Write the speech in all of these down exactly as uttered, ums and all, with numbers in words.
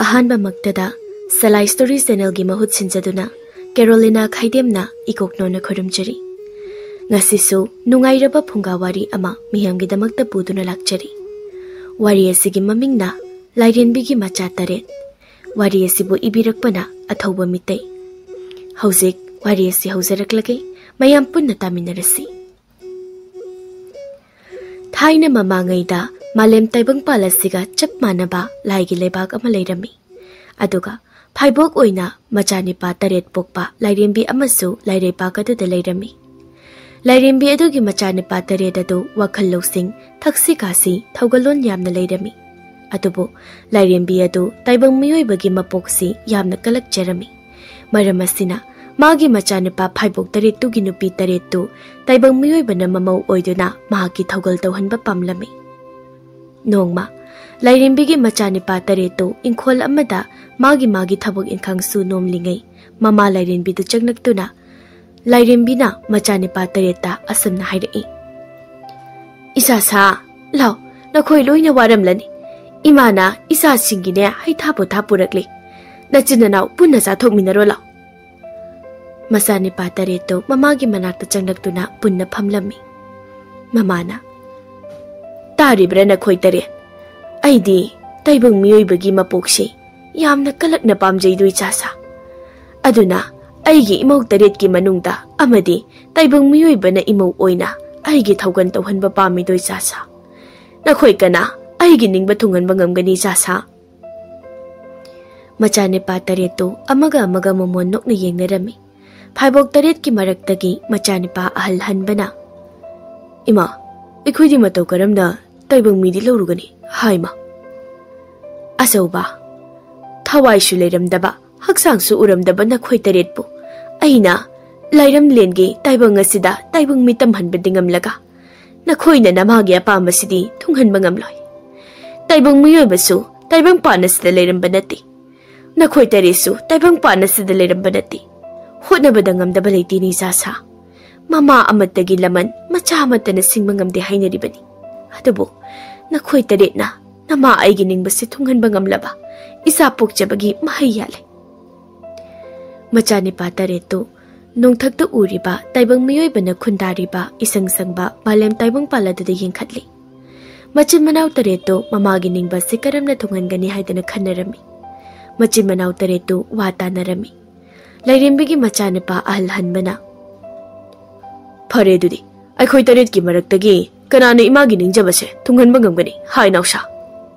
ꯑꯍꯥꯟꯕꯃꯛꯇꯗ ꯁꯂꯥꯏ story ꯆꯦꯅꯦꯜꯒꯤ ꯃꯍꯨꯠ ꯁꯤꯟꯖꯗꯨꯅ ꯀꯦꯔꯣꯂꯤꯅꯥ ꯈꯥꯏꯗꯦꯝꯅ ꯏꯀꯣꯛꯅꯣꯅ ꯈꯨꯔꯨꯝꯖꯔꯤ꯫ ꯉꯁꯤꯁꯨ ꯅꯨꯡꯉꯥꯏꯔꯕ ꯐꯨꯡꯒꯥ ꯋꯥꯔꯤ ꯑꯃ ꯃꯤꯌꯥꯝꯒꯤꯗꯃꯛꯇ ꯄꯨꯗꯨꯅ ꯂꯥꯛꯆꯔꯤ꯫ ꯋꯥꯔꯤ ꯑꯁꯤꯒꯤ ꯃꯃꯤꯡꯅ ꯂꯥꯏꯔꯦꯝꯕꯤꯒꯤ ꯃꯆꯥ ꯇꯔꯦꯠ꯫ ꯋꯥꯔꯤ ꯑꯁꯤꯕꯨ ꯏꯕꯤꯔꯛꯄꯅ ꯑꯊꯧꯕ ꯃꯤꯇꯩ꯫ ꯍꯧꯖꯤꯛ ꯋꯥꯔꯤ ꯑꯁꯤ ꯍꯧꯖꯔꯛꯂꯒꯦ, ꯃꯌꯥꯝ ꯄꯨꯟꯅ ꯇꯥꯃꯤꯟꯅꯔꯁꯤ꯫ ꯊꯥꯏꯅ ꯃꯃꯥꯡꯉꯩꯗ ꯃꯥꯂꯦꯝ ꯇꯥꯏꯕꯪꯄꯥꯜ ꯑꯁꯤꯒ ꯆꯞ ꯃꯥꯟꯅꯕ ꯂꯥꯏꯒꯤ ꯂꯩꯕꯥꯛ ꯑꯃ ꯂꯩꯔꯝꯃꯤ꯫ ꯑꯗꯨꯒ ꯐꯥꯏꯕꯣꯛ ꯑꯣꯏꯅ ꯃꯆꯥꯅꯤꯄꯥ ꯇꯔꯦꯠ ꯄꯣꯛꯄ ꯂꯥꯏꯔꯦꯝꯕꯤ ꯑꯃꯁꯨ ꯂꯥꯏꯔꯩꯄꯥꯛ ꯑꯗꯨꯗ ꯂꯩꯔꯝꯃꯤ꯫ ꯂꯥꯏꯔꯦꯝꯕꯤ ꯑꯗꯨꯒꯤ ꯃꯆꯥꯅꯤꯄꯥ ꯇꯔꯦꯠ ꯑꯗꯨ ꯋꯥꯈꯜ ꯂꯧꯁꯤꯡ, ꯊꯛꯁꯤ ꯈꯥꯁꯤ, ꯊꯧꯒꯜꯂꯣꯟ ꯌꯥꯝꯅ ꯂꯩꯔꯝꯃꯤ꯫ ꯑꯗꯨꯕꯨ ꯂꯥꯏꯔꯦꯝꯕꯤ ꯑꯗꯨ ꯇꯥꯏꯕꯪ ꯃꯤꯑꯣꯏꯕꯒꯤ ꯃꯄꯣꯛꯁꯤ ꯌꯥꯝꯅ ꯀꯜꯂꯛꯆꯔꯝꯃꯤ꯫ ꯃꯔꯝ ꯑꯁꯤꯅ ꯃꯥꯒꯤ ꯃꯆꯥꯅꯤꯄꯥ ꯐꯥꯏꯕꯣꯛ ꯇꯔꯦꯠꯇꯨꯒꯤ ꯅꯨꯄꯤ ꯇꯔꯦꯠꯇꯨ ꯇꯥꯏꯕꯪ ꯃꯤꯑꯣꯏꯕꯅ ꯃꯃꯧ ꯑꯣꯏꯗꯨꯅ ꯃꯍꯥꯛꯀꯤ ꯊꯧꯒꯜ ꯇꯧꯍꯟꯕ ꯄꯥꯝꯂꯝꯃꯤ꯫ ꯅꯣꯡꯃ ꯂꯥꯏꯔꯦꯝꯕꯤꯒꯤ ꯃꯆꯥꯅꯤꯄꯥ ꯇꯔꯦꯠꯇꯨ ꯏꯪꯈꯣꯜ ꯑꯃꯗ ꯃꯥꯒꯤ ꯃꯥꯒꯤ ꯊꯕꯛ ꯏꯪꯈꯥꯡ ꯁꯨ ꯅꯣꯝꯂꯤꯉꯩ, ꯃꯃꯥ ꯂꯥꯏꯔꯦꯝꯕꯤꯗꯨ ꯆꯪꯂꯛꯇꯨꯅ ꯂꯥꯏꯔꯦꯝꯕꯤꯅ ꯃꯆꯥꯅꯤꯄꯥ ꯇꯔꯦꯠꯇ ꯑꯁꯨꯝꯅ ꯍꯥꯏꯔꯛꯏ, "ꯏꯆꯥ ꯁꯥ, ꯂꯥꯎ, ꯅꯈꯣꯏ ꯂꯣꯏꯅ ꯋꯥꯔꯝꯂꯅꯤ꯫ ꯏꯃꯥꯅ ꯏꯆꯥꯁꯤꯡꯒꯤꯅꯦ ꯍꯩꯊꯥ ꯄꯣꯊꯥ ꯄꯨꯔꯛꯂꯤ꯫ ꯅꯆꯤꯟ ꯅꯅꯥꯎ ꯄꯨꯟꯅ ꯆꯥꯊꯣꯛꯃꯤꯟꯅꯔꯣ ꯂꯥꯎ꯫" ꯃꯆꯥꯅꯤꯄꯥ ꯇꯔꯦꯠꯇꯨ ꯃꯃꯥꯒꯤ ꯃꯅꯥꯛꯇ ꯆꯪꯂꯛꯇꯨꯅ ꯄꯨꯟꯅ ꯐꯝꯂꯝꯃꯤ꯫ ꯃꯃꯥꯅ, "ꯇꯥꯔꯤꯕ꯭ꯔꯥ ꯅꯈꯣꯏ ꯇꯔꯦꯠ? ꯑꯩꯗꯤ ꯇꯥꯏꯕꯪ ꯃꯤꯑꯣꯏꯕꯒꯤ ꯃꯄꯣꯛꯁꯤ ꯌꯥꯝꯅ ꯀꯂꯛꯅ ꯄꯥꯝꯖꯩꯗꯣ ꯏꯆꯥ ꯁꯥ꯫ ꯑꯗꯨꯅ ꯑꯩꯒꯤ ꯏꯃꯧ ꯇꯔꯦꯠꯀꯤ ꯃꯅꯨꯡꯗ ꯑꯃꯗꯤ ꯇꯥꯏꯕꯪ ꯃꯤꯑꯣꯏꯕꯅ ꯏꯃꯧ ꯑꯣꯏꯅ ꯑꯩꯒꯤ ꯊꯧꯒꯜ ꯇꯧꯍꯟꯕ ꯄꯥꯝꯃꯤꯗꯣ ꯏꯆꯥ ꯁꯥ꯫ ꯅꯈꯣꯏ ꯀꯅꯥ ꯑꯩꯒꯤ ꯅꯤꯡꯕ ꯊꯨꯡꯍꯟꯕ ꯉꯝꯒꯅꯤ ꯏꯆꯥ ꯁꯥ?" ꯃꯆꯥꯅꯤꯄꯥ ꯇꯔꯦꯠꯇꯨ ꯑꯃꯒ ꯑꯃꯒ ꯃꯃꯣꯟ ꯅꯣꯛꯅ ꯌꯦꯡꯅꯔꯝꯃꯤ꯫ ꯐꯥꯏꯕꯣꯛ ꯇꯔꯦꯠꯀꯤ ꯃꯔꯛꯇꯒꯤ ꯃꯆꯥꯅꯤꯄꯥ ꯑꯍꯜ ꯍꯟꯕꯅ, "ꯏꯃꯥ, ꯑꯩꯈꯣꯏꯗꯤ ꯃꯇꯧ ꯀꯔꯝꯅ ꯇꯥꯏꯕꯪ ꯃꯤꯗꯤ ꯂꯧꯔꯨꯒꯅꯤ ꯍꯥꯏꯃ?" "ꯑꯆꯧꯕ, ꯊꯋꯥꯏꯁꯨ ꯂꯩꯔꯝꯗꯕ, ꯍꯛꯆꯥꯡꯁꯨ ꯎꯔꯝꯗꯕ ꯅꯈꯣꯏ ꯇꯔꯦꯠꯄꯨ ꯑꯩꯅ ꯂꯥꯏꯔꯝꯂꯦꯟꯒꯤ ꯇꯥꯏꯕꯪ ꯑꯁꯤꯗ ꯇꯥꯏꯕꯪ ꯃꯤꯠ ꯇꯝꯍꯟꯕꯗꯤ ꯉꯝꯂꯒ, ꯅꯈꯣꯏꯅ ꯅꯃꯥꯒꯤ ꯑꯄꯥꯝꯕꯁꯤꯗꯤ ꯊꯨꯡꯍꯟꯕ ꯉꯝꯂꯣꯏ꯫ ꯇꯥꯏꯕꯪ ꯃꯤꯑꯣꯏꯕꯁꯨ ꯇꯥꯏꯕꯪ ꯄꯥꯟ ꯑꯁꯤꯗ ꯂꯩꯔꯝꯕ ꯅꯠꯇꯦ꯫ ꯅꯈꯣꯏ ꯇꯔꯦꯠꯁꯨ ꯇꯥꯏꯕꯪ ꯄꯥꯟ ꯑꯁꯤꯗ ꯂꯩꯔꯝꯕ ꯅꯠꯇꯦ꯫ ꯍꯣꯠꯅꯕꯗ ꯉꯝꯗꯕ ꯂꯩꯇꯦꯅꯦ ꯏꯆꯥ ꯁꯥ꯫ ꯃꯃꯥ ꯑꯃꯠꯇꯒꯤ ꯂꯃꯟ ꯃꯆꯥ ꯑꯃꯠꯇꯅ ꯁꯤꯡꯕ ꯉꯝꯗꯦ ꯍꯥꯏꯅꯔꯤꯕꯅꯤ꯫ ꯑꯗꯨꯕꯨ ꯅꯈꯣꯏ ꯇꯔꯦꯠꯅ ꯅꯃꯥ ꯑꯩꯒꯤ ꯅꯤꯡꯕꯁꯦ ꯊꯨꯡꯍꯟꯕ ꯉꯝꯂꯕ ꯏꯆꯥ ꯄꯣꯛꯆꯕꯒꯤ ꯃꯍꯩ ꯌꯥꯜꯂꯦ꯫ ꯃꯆꯥꯅꯤꯄꯥ ꯇꯔꯦꯠꯇꯨ ꯅꯣꯡꯊꯛꯇ ꯎꯔꯤꯕ ꯇꯥꯏꯕꯪ ꯃꯤꯑꯣꯏꯕꯅ ꯈꯨꯟꯗꯥꯔꯤꯕ ꯏꯁꯪ ꯁꯪꯕ ꯃꯥꯂꯦꯝ ꯇꯥꯏꯕꯪꯄꯥꯜ ꯑꯗꯨꯗ ꯌꯦꯡꯈꯠꯂꯤ꯫ ꯃꯆꯤꯟ ꯃꯅꯥꯎ ꯇꯔꯦꯠꯇꯨ ꯃꯃꯥꯒꯤ ꯅꯤꯡꯕꯁꯦ ꯀꯔꯝꯅ ꯊꯨꯡꯍꯟꯒꯅꯤ ꯍꯥꯏꯗꯅ ꯈꯟꯅꯔꯝꯃꯤ꯫ ꯃꯆꯤꯟ ꯃꯅꯥꯎ ꯇꯔꯦꯠꯇꯨ ꯋꯥ ꯇꯥꯅꯔꯝꯃꯤ꯫ ꯂꯥꯏꯔꯦꯝꯕꯤꯒꯤ ꯃꯆꯥꯅꯨꯄꯥ ꯑꯍꯜ ꯍꯟꯕꯅ, "ꯐꯔꯦ ꯑꯗꯨꯗꯤ, ꯑꯩꯈꯣꯏ ꯇꯔꯦꯠꯀꯤ ꯃꯔꯛꯇꯒꯤ ꯀꯅꯥꯅ ꯏꯃꯥꯒꯤ ꯅꯤꯡꯖꯕꯁꯦ ꯊꯨꯡꯍꯟꯕ ꯉꯝꯒꯅꯤ? ꯍꯥꯏ ꯅꯥꯎꯁꯥ!"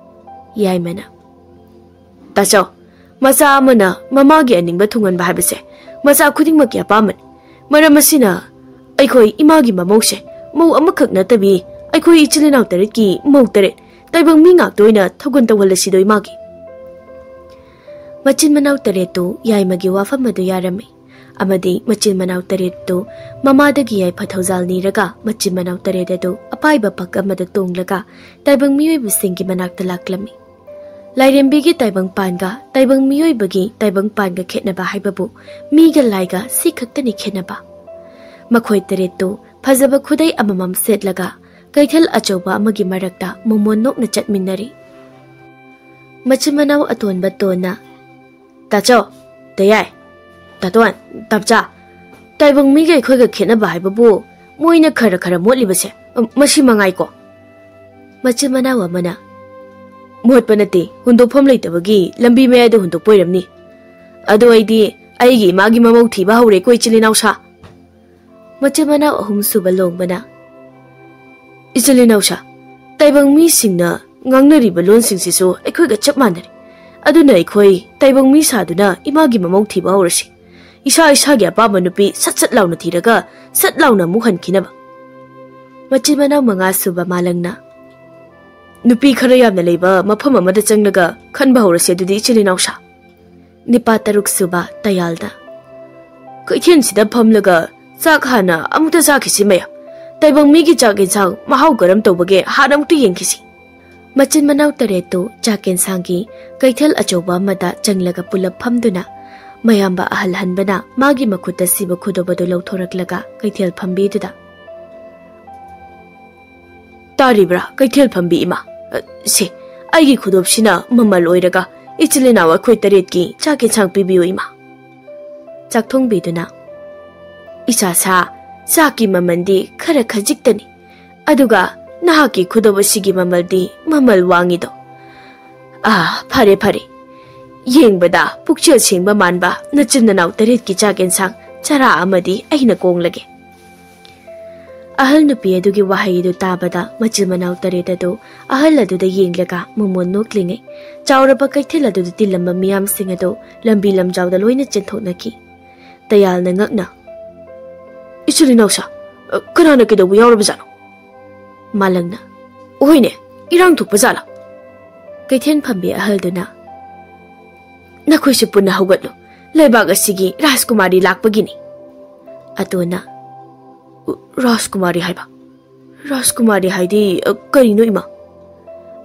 ꯌꯥꯏꯃꯅ, "ꯇꯥꯆꯧ, ꯃꯆꯥ ꯑꯃꯅ ꯃꯃꯥꯒꯤ ꯑꯅꯤꯡꯕ ꯊꯨꯡꯍꯟꯕ ꯍꯥꯏꯕꯁꯦ ꯃꯆꯥ ꯈꯨꯗꯤꯡꯃꯛꯀꯤ ꯑꯄꯥꯝꯕꯅꯤ꯫ ꯃꯔꯝ ꯑꯁꯤꯅ ꯑꯩꯈꯣꯏ ꯏꯃꯥꯒꯤ ꯃꯃꯧꯁꯦ ꯃꯧ ꯑꯃꯈꯛ ꯅꯠꯇꯕꯤ ꯑꯩꯈꯣꯏ ꯏꯆꯤꯜ ꯏꯅꯥꯎ ꯇꯔꯦꯠꯀꯤ ꯃꯧ ꯇꯔꯦꯠ ꯇꯥꯏꯕꯪ ꯃꯤ ꯉꯥꯛꯇ ꯑꯣꯏꯅ ꯊꯧꯒꯜ ꯇꯧꯍꯜꯂꯁꯤꯗꯣ ꯏꯃꯥꯒꯤ꯫" ꯃꯆꯤꯟ ꯃꯅꯥꯎ ꯇꯔꯦꯠꯇꯨ ꯌꯥꯏꯃꯒꯤ ꯋꯥꯐꯝ ꯑꯗꯨ ꯌꯥꯔꯝꯃꯤ, ꯑꯃꯗꯤ ꯃꯆꯤꯟ ꯃꯅꯥꯎ ꯇꯔꯦꯠꯇꯨ ꯃꯃꯥꯗꯒꯤ ꯌꯥꯏꯐ ꯊꯧꯖꯥꯜ ꯅꯤꯔꯒ ꯃꯆꯤꯟ ꯃꯅꯥꯎ ꯇꯔꯦꯠ ꯑꯗꯨ ꯑꯄꯥꯏꯕ ꯄꯛ ꯑꯃꯗ ꯇꯣꯡꯂꯒ ꯇꯥꯏꯕꯪ ꯃꯤꯑꯣꯏꯕꯁꯤꯡꯒꯤ ꯃꯅꯥꯛꯇ ꯂꯥꯛꯂꯝꯃꯤ꯫ ꯂꯥꯏꯔꯦꯝꯕꯤꯒꯤ ꯇꯥꯏꯕꯪ ꯄꯥꯟꯒ ꯇꯥꯏꯕꯪ ꯃꯤꯑꯣꯏꯕꯒꯤ ꯇꯥꯏꯕꯪ ꯄꯥꯟꯒ ꯈꯦꯠꯅꯕ ꯍꯥꯏꯕꯕꯨ ꯃꯤꯒ ꯂꯥꯏꯒ ꯁꯤ ꯈꯛꯇꯅꯤ ꯈꯦꯠꯅꯕ꯫ ꯃꯈꯣꯏ ꯇꯔꯦꯠꯇꯨ ꯐꯖꯕ ꯈꯨꯗꯩ ꯑꯃꯃꯝ ꯁꯦꯠꯂꯒ ꯀꯩꯊꯦꯜ ꯑꯆꯧꯕ ꯑꯃꯒꯤ ꯃꯔꯛꯇ ꯃꯣꯃꯣꯟ ꯅꯣꯛꯅ ꯆꯠꯃꯤꯟꯅꯔꯤ꯫ ꯃꯆꯤꯟ ꯃꯅꯥꯎ ꯑꯇꯣꯟꯕ ꯇꯣꯟꯅ, "ꯇꯥꯆꯧ, ꯇꯌꯥꯏ, ꯇꯥꯇꯣꯟ, ꯇꯥꯞꯆꯥ, ꯇꯥꯏꯕꯪ ꯃꯤꯒ ꯑꯩꯈꯣꯏꯒ ꯈꯦꯠꯅꯕ ꯍꯥꯏꯕꯕꯨ ꯃꯣꯏꯅ ꯈꯔ ꯈꯔ ꯃꯣꯠꯂꯤꯕꯁꯦ, ꯃꯁꯤ ꯃꯉꯥꯏꯀꯣ?" ꯃꯆꯤꯟ ꯃꯅꯥꯎ ꯑꯃꯅ, "ꯃꯣꯠꯄ ꯅꯠꯇꯦ, ꯍꯨꯟꯗꯣꯛꯐꯝ ꯂꯩꯇꯕꯒꯤ ꯂꯝꯕꯤ ꯃꯌꯥꯏꯗ ꯍꯨꯟꯗꯣꯛꯄ ꯑꯣꯏꯔꯝꯅꯤ꯫ ꯑꯗꯣ ꯑꯩꯗꯤ ꯑꯩꯒꯤ ꯏꯃꯥꯒꯤ ꯃꯃꯧ ꯊꯤꯕ ꯍꯧꯔꯦꯀꯣ, ꯏꯆꯤꯜ ꯏꯅꯥꯎꯁꯥ꯫" ꯃꯆꯤꯟ ꯃꯅꯥꯎ ꯑꯍꯨꯝ ꯁꯨꯕ ꯂꯣꯡꯕꯅ, "ꯏꯆꯤꯜ ꯏꯅꯥꯎꯁꯥ, ꯇꯥꯏꯕꯪ ꯃꯤꯁꯤꯡꯅ ꯉꯥꯡꯅꯔꯤꯕ ꯂꯣꯟꯁꯤꯡꯁꯤꯁꯨ ꯑꯩꯈꯣꯏꯒ ꯆꯞ ꯃꯥꯟꯅꯔꯦ꯫ ꯑꯗꯨꯅ ꯑꯩꯈꯣꯏ ꯇꯥꯏꯕꯪ ꯃꯤ ꯁꯥꯗꯨꯅ ꯏꯃꯥꯒꯤ ꯃꯃꯧ ꯊꯤꯕ ꯍꯧꯔꯁꯤ꯫ ꯏꯁꯥ ꯏꯁꯥꯒꯤ ꯑꯄꯥꯝꯕ ꯅꯨꯄꯤ ꯁꯠ ꯁꯠ ꯂꯥꯎꯅ ꯊꯤꯔꯒ ꯁꯠ ꯂꯥꯎꯅ ꯑꯃꯨꯛ ꯍꯟꯈꯤꯅꯕ꯫" ꯃꯆꯤꯟ ꯃꯅꯥꯎ ꯃꯉꯥ ꯁꯨꯕ ꯃꯥꯂꯪꯅ, "ꯅꯨꯄꯤ ꯈꯔ ꯌꯥꯝꯅ ꯂꯩꯕ ꯃꯐꯝ ꯑꯃꯗ ꯆꯪꯂꯒ ꯈꯟꯕ ꯍꯧꯔꯁꯤ ꯑꯗꯨꯗꯤ, ꯏꯆꯤꯜ ꯏꯅꯥꯎꯁꯥ꯫" ꯅꯤꯄꯥ ꯇꯔꯨꯛ ꯁꯨꯕ ꯇꯌꯥꯜꯗ, "ꯀꯩꯊꯦꯜꯁꯤꯗ ꯐꯝꯂꯒ ꯆꯥꯛ ꯍꯥꯟꯅ ꯑꯃꯨꯛꯇ ꯆꯥꯈꯤꯁꯤ ꯃꯌꯥꯝ꯫ ꯇꯥꯏꯕꯪ ꯃꯤꯒꯤ ꯆꯥꯛ ꯌꯦꯟꯁꯥꯡ ꯃꯍꯥꯎ ꯀꯔꯝ ꯇꯧꯕꯒꯦ ꯍꯥꯟꯅ ꯑꯃꯨꯛꯇ ꯌꯦꯡꯈꯤꯁꯤ꯫" ꯃꯆꯤꯟ ꯃꯅꯥꯎ ꯇꯔꯦꯠꯇꯨ ꯆꯥꯛ ꯌꯦꯟꯁꯥꯡꯒꯤ ꯀꯩꯊꯦꯜ ꯑꯆꯧꯕ ꯑꯃꯗ ꯆꯪꯂꯒ ꯄꯨꯂꯞ ꯐꯝꯗꯨꯅ ꯃꯌꯥꯝꯕ ꯑꯍꯜ ꯍꯟꯕꯅ ꯃꯥꯒꯤ ꯃꯈꯨꯠꯇ ꯁꯤꯕ ꯈꯨꯗꯣꯞ ꯑꯗꯨ ꯂꯧꯊꯣꯔꯛꯂꯒ ꯀꯩꯊꯦꯜ ꯐꯝꯕꯤꯗꯨꯗ, "ꯇꯥꯔꯤꯕ꯭ꯔꯥ, ꯀꯩꯊꯦꯜ ꯐꯝꯕꯤ ꯏꯃꯥ? ꯑ, ꯁꯦ, ꯑꯩꯒꯤ ꯈꯨꯗꯣꯞꯁꯤꯅ ꯃꯃꯜ ꯑꯣꯏꯔꯒ ꯏꯆꯤꯜ ꯏꯅꯥꯎ ꯑꯩꯈꯣꯏ ꯇꯔꯦꯠꯀꯤ ꯆꯥꯛ ꯌꯦꯟꯁꯥꯡ ꯄꯤꯕꯤꯌꯨ, ꯏꯃꯥ꯫ ꯆꯥꯛꯊꯣꯡꯕꯤꯗꯨꯅ, "ꯏꯆꯥ ꯁꯥ, ꯆꯥꯛꯀꯤ ꯃꯃꯜꯗꯤ ꯈꯔ ꯈꯖꯤꯛꯇꯅꯤ, ꯑꯗꯨꯒ ꯅꯍꯥꯛꯀꯤ ꯈꯨꯗꯣꯞ ꯑꯁꯤꯒꯤ ꯃꯃꯜꯗꯤ ꯃꯃꯜ ꯋꯥꯡꯉꯤꯗꯣ꯫ ꯑꯥ, ꯐꯔꯦ, ꯐꯔꯦ꯫ ꯌꯦꯡꯕꯗ ꯄꯨꯛꯆꯦꯜ ꯁꯦꯡꯕ ꯃꯥꯟꯕ ꯅꯆꯤꯟ ꯅꯅꯥꯎ ꯇꯔꯦꯠꯀꯤ ꯆꯥꯛ ꯌꯦꯟꯁꯥꯡ ꯆꯔꯥ ꯑꯃꯗꯤ ꯑꯩꯅ ꯀꯣꯡꯂꯒꯦ꯫" ꯑꯍꯜ ꯅꯨꯄꯤ ꯑꯗꯨꯒꯤ ꯋꯥꯍꯩ ꯑꯗꯨ ꯇꯥꯕꯗ ꯃꯆꯤꯟ ꯃꯅꯥꯎ ꯇꯔꯦꯠ ꯑꯗꯨ ꯑꯍꯜ ꯑꯗꯨꯗ ꯌꯦꯡꯂꯒ ꯃꯃꯣꯟ ꯅꯣꯛꯂꯤꯉꯩ, ꯆꯥꯎꯔꯕ ꯀꯩꯊꯦꯜ ꯑꯗꯨꯗ ꯇꯤꯜꯂꯝꯕ ꯃꯤꯌꯥꯝꯁꯤꯡ ꯑꯗꯨ ꯂꯝꯕꯤ ꯂꯝꯖꯥꯎꯗ ꯂꯣꯏꯅ ꯆꯦꯟꯊꯣꯛꯅꯈꯤ꯫ ꯇꯌꯥꯜꯅ ꯉꯛꯅ, "ꯏꯆꯤꯜ ꯏꯅꯥꯎꯁꯥ, ꯀꯅꯥꯅ ꯀꯩꯗꯧꯕ ꯌꯥꯎꯔꯕꯖꯥꯠꯅꯣ?" ꯃꯥꯂꯪꯅ, "ꯍꯣꯏꯅꯦ, ꯏꯔꯥꯡ ꯊꯣꯛꯄ ꯖꯥꯠꯂꯥ?" ꯀꯩꯊꯦꯜ ꯐꯝꯕꯤ ꯑꯍꯜꯗꯨꯅ, "ꯅꯈꯣꯏꯁꯨ ꯄꯨꯟꯅ ꯍꯧꯒꯠꯂꯨ, ꯂꯩꯕꯥꯛ ꯑꯁꯤꯒꯤ ꯔꯥꯖꯀꯨꯃꯥꯔꯤ ꯂꯥꯛꯄꯒꯤꯅꯤ꯫" ꯑꯇꯣꯟꯅ, "ꯔꯥꯖꯀꯨꯃꯥꯔꯤ ꯍꯥꯏꯕ? ꯔꯥꯖꯀꯨꯃꯥꯔꯤ ꯍꯥꯏꯗꯤ, ꯑ, ꯀꯔꯤꯅꯣ, ꯏꯃꯥ?"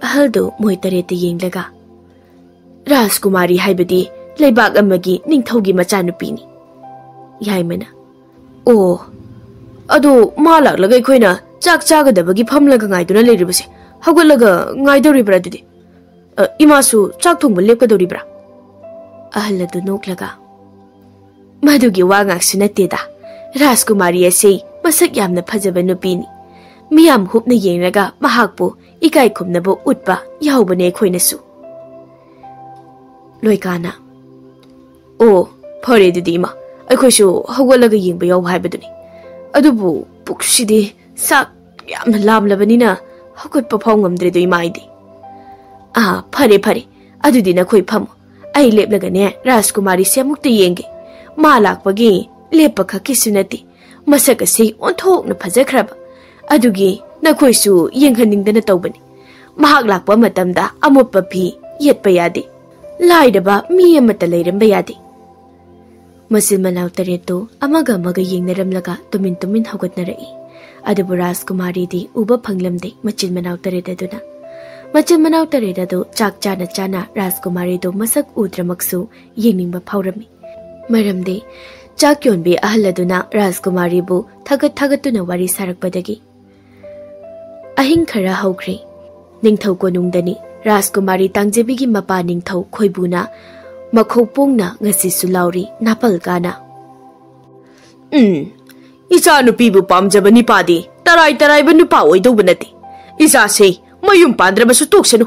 ꯑꯍꯜꯗꯨ ꯃꯣꯏ ꯇꯔꯦꯠꯇ ꯌꯦꯡꯂꯒ, "ꯔꯥꯖꯀꯨꯃꯥꯔꯤ ꯍꯥꯏꯕꯗꯤ ꯂꯩꯕꯥꯛ ꯑꯃꯒꯤ ꯅꯤꯡꯊꯧꯒꯤ ꯃꯆꯥꯅꯨꯄꯤꯅꯤ꯫" ꯌꯥꯏꯃꯅ, "ꯑꯣ, ꯑꯗꯣ ꯃꯥ ꯂꯥꯛꯂꯒ ꯑꯩꯈꯣꯏꯅ ꯆꯥꯛ ꯆꯥꯒꯗꯕꯒꯤ ꯐꯝꯂꯒ ꯉꯥꯏꯗꯨꯅ ꯂꯩꯔꯤꯕꯁꯦ ꯍꯧꯒꯠꯂꯒ ꯉꯥꯏꯗꯧꯔꯤꯕ꯭ꯔꯥ ꯑꯗꯨꯗꯤ? ꯑ, ꯏꯃꯥꯁꯨ ꯆꯥꯛ ꯊꯣꯡꯕ ꯂꯦꯞꯀꯗꯧꯔꯤꯕ꯭ꯔꯥ?" ꯑꯍꯜ ꯑꯗꯨ ꯅꯣꯛꯂꯒ, "ꯃꯗꯨꯒꯤ ꯋꯥ ꯉꯥꯛꯁꯨ ꯅꯠꯇꯦꯗ꯫ ꯔꯥꯖꯀꯨꯃꯥꯔꯤ ꯑꯁꯤ ꯃꯁꯛ ꯌꯥꯝꯅ ꯐꯖꯕ ꯅꯨꯄꯤꯅꯤ꯫ ꯃꯤꯌꯥꯝ ꯍꯨꯞꯅ ꯌꯦꯡꯂꯒ ꯃꯍꯥꯛꯄꯨ ꯏꯀꯥꯏ ꯈꯨꯝꯅꯕ ꯎꯠꯄ ꯌꯥꯎꯕꯅꯦ ꯑꯩꯈꯣꯏꯅꯁꯨ꯫" ꯂꯣꯏꯀꯥꯅ, "ꯑꯣ, ꯐꯔꯦ ꯑꯗꯨꯗꯤ ꯏꯃꯥ, ꯑꯩꯈꯣꯏꯁꯨ ꯍꯧꯒꯠꯂꯒ ꯌꯦꯡꯕ ꯌꯥꯎ ꯍꯥꯏꯕꯗꯨꯅꯤ꯫ ꯑꯗꯨꯕꯨ ꯄꯨꯛꯁꯤꯗꯤ ꯆꯥꯛ ꯌꯥꯝꯅ ꯂꯥꯝꯂꯕꯅꯤꯅ ꯍꯧꯒꯠꯄ ꯐꯥꯎ ꯉꯝꯗ꯭ꯔꯦꯗꯣ ꯏꯃꯥ ꯑꯩꯗꯤ꯫" "ꯑꯥ, ꯐꯔꯦ, ꯐꯔꯦ, ꯑꯗꯨꯗꯤ ꯅꯈꯣꯏ ꯐꯝꯃꯣ꯫ ꯑꯩ ꯂꯦꯞꯂꯒꯅꯦ ꯔꯥꯖꯀꯨꯃꯥꯔꯤꯁꯦ ꯑꯃꯨꯛꯇ ꯌꯦꯡꯒꯦ꯫ ꯃꯥ ꯂꯥꯛꯄꯒꯤ ꯂꯦꯞꯄ ꯈꯛꯀꯤꯁꯨ ꯅꯠꯇꯦ, ꯃꯁꯛ ꯑꯁꯤ ꯑꯣꯟꯊꯣꯛꯅ ꯐꯖꯈ꯭ꯔꯕ꯫ ꯑꯗꯨꯒꯤ ꯅꯈꯣꯏꯁꯨ ꯌꯦꯡꯍꯟꯅꯤꯡꯗꯅ ꯇꯧꯕꯅꯤ꯫ ꯃꯍꯥꯛ ꯂꯥꯛꯄ ꯃꯇꯝꯗ ꯑꯃꯣꯠꯄ ꯐꯤ ꯌꯦꯠꯄ ꯌꯥꯗꯦ꯫ ꯂꯥꯏꯔꯕ ꯃꯤ ꯑꯃꯠꯇ ꯂꯩꯔꯝꯕ ꯌꯥꯗꯦ꯫" ꯃꯆꯤꯟ ꯃꯅꯥꯎ ꯇꯔꯦꯠꯇꯨ ꯑꯃꯒ ꯑꯃꯒ ꯌꯦꯡꯅꯔꯝꯂꯒ ꯇꯨꯃꯤꯟ ꯇꯨꯃꯤꯟ ꯍꯧꯒꯠꯅꯔꯛꯏ꯫ ꯑꯗꯨꯕꯨ ꯔꯥꯖꯀꯨꯃꯥꯔꯤꯗꯤ ꯎꯕ ꯐꯪꯂꯝꯗꯦ ꯃꯆꯤꯟ ꯃꯅꯥꯎ ꯇꯔꯦꯠ ꯑꯗꯨꯅ꯫ ꯃꯆꯤꯟ ꯃꯅꯥꯎ ꯇꯔꯦꯠ ꯑꯗꯨ ꯆꯥꯛ ꯆꯥꯅ ꯆꯥꯅ ꯔꯥꯖꯀꯨꯃꯥꯔꯤꯗꯨ ꯃꯁꯛ ꯎꯗ꯭ꯔꯃꯛꯁꯨ ꯌꯦꯡꯅꯤꯡꯕ ꯐꯥꯎꯔꯝꯃꯤ꯫ ꯃꯔꯝꯗꯤ ꯆꯥꯛ ꯌꯣꯟꯕꯤ ꯑꯍꯜ ꯑꯗꯨꯅ ꯔꯥꯖꯀꯨꯃꯥꯔꯤꯕꯨ ꯊꯥꯒꯠ ꯊꯥꯒꯠꯇꯨꯅ ꯋꯥꯔꯤ ꯁꯥꯔꯛꯄꯗꯒꯤ꯫ ꯑꯍꯤꯡ ꯈꯔ ꯍꯧꯈ꯭ꯔꯦ꯫ ꯅꯤꯡꯊꯧ ꯀꯣꯅꯨꯡꯗꯅꯤ꯫ ꯔꯥꯖꯀꯨꯃꯥꯔꯤ ꯇꯥꯡꯖꯕꯤꯒꯤ ꯃꯄꯥ ꯅꯤꯡꯊꯧ ꯈꯣꯏꯕꯨꯅ ꯃꯈꯧ ꯄꯣꯡꯅ ꯉꯁꯤꯁꯨ ꯂꯥꯎꯔꯤ ꯅꯥꯄꯜ ꯀꯥꯅ꯫ "ꯎꯝ, ꯏꯆꯥꯅꯨꯄꯤꯕꯨ ꯄꯥꯝꯖꯕ ꯅꯤꯄꯥꯗꯤ ꯇꯔꯥꯏ ꯇꯔꯥꯏꯕ ꯅꯨꯄꯥ ꯑꯣꯏꯗꯧꯕ ꯅꯠꯇꯦ꯫ ꯏꯆꯥꯁꯦ ꯃꯌꯨꯝ ꯄꯥꯟꯗ꯭ꯔꯕꯁꯨ ꯇꯣꯛꯁꯅꯨ꯫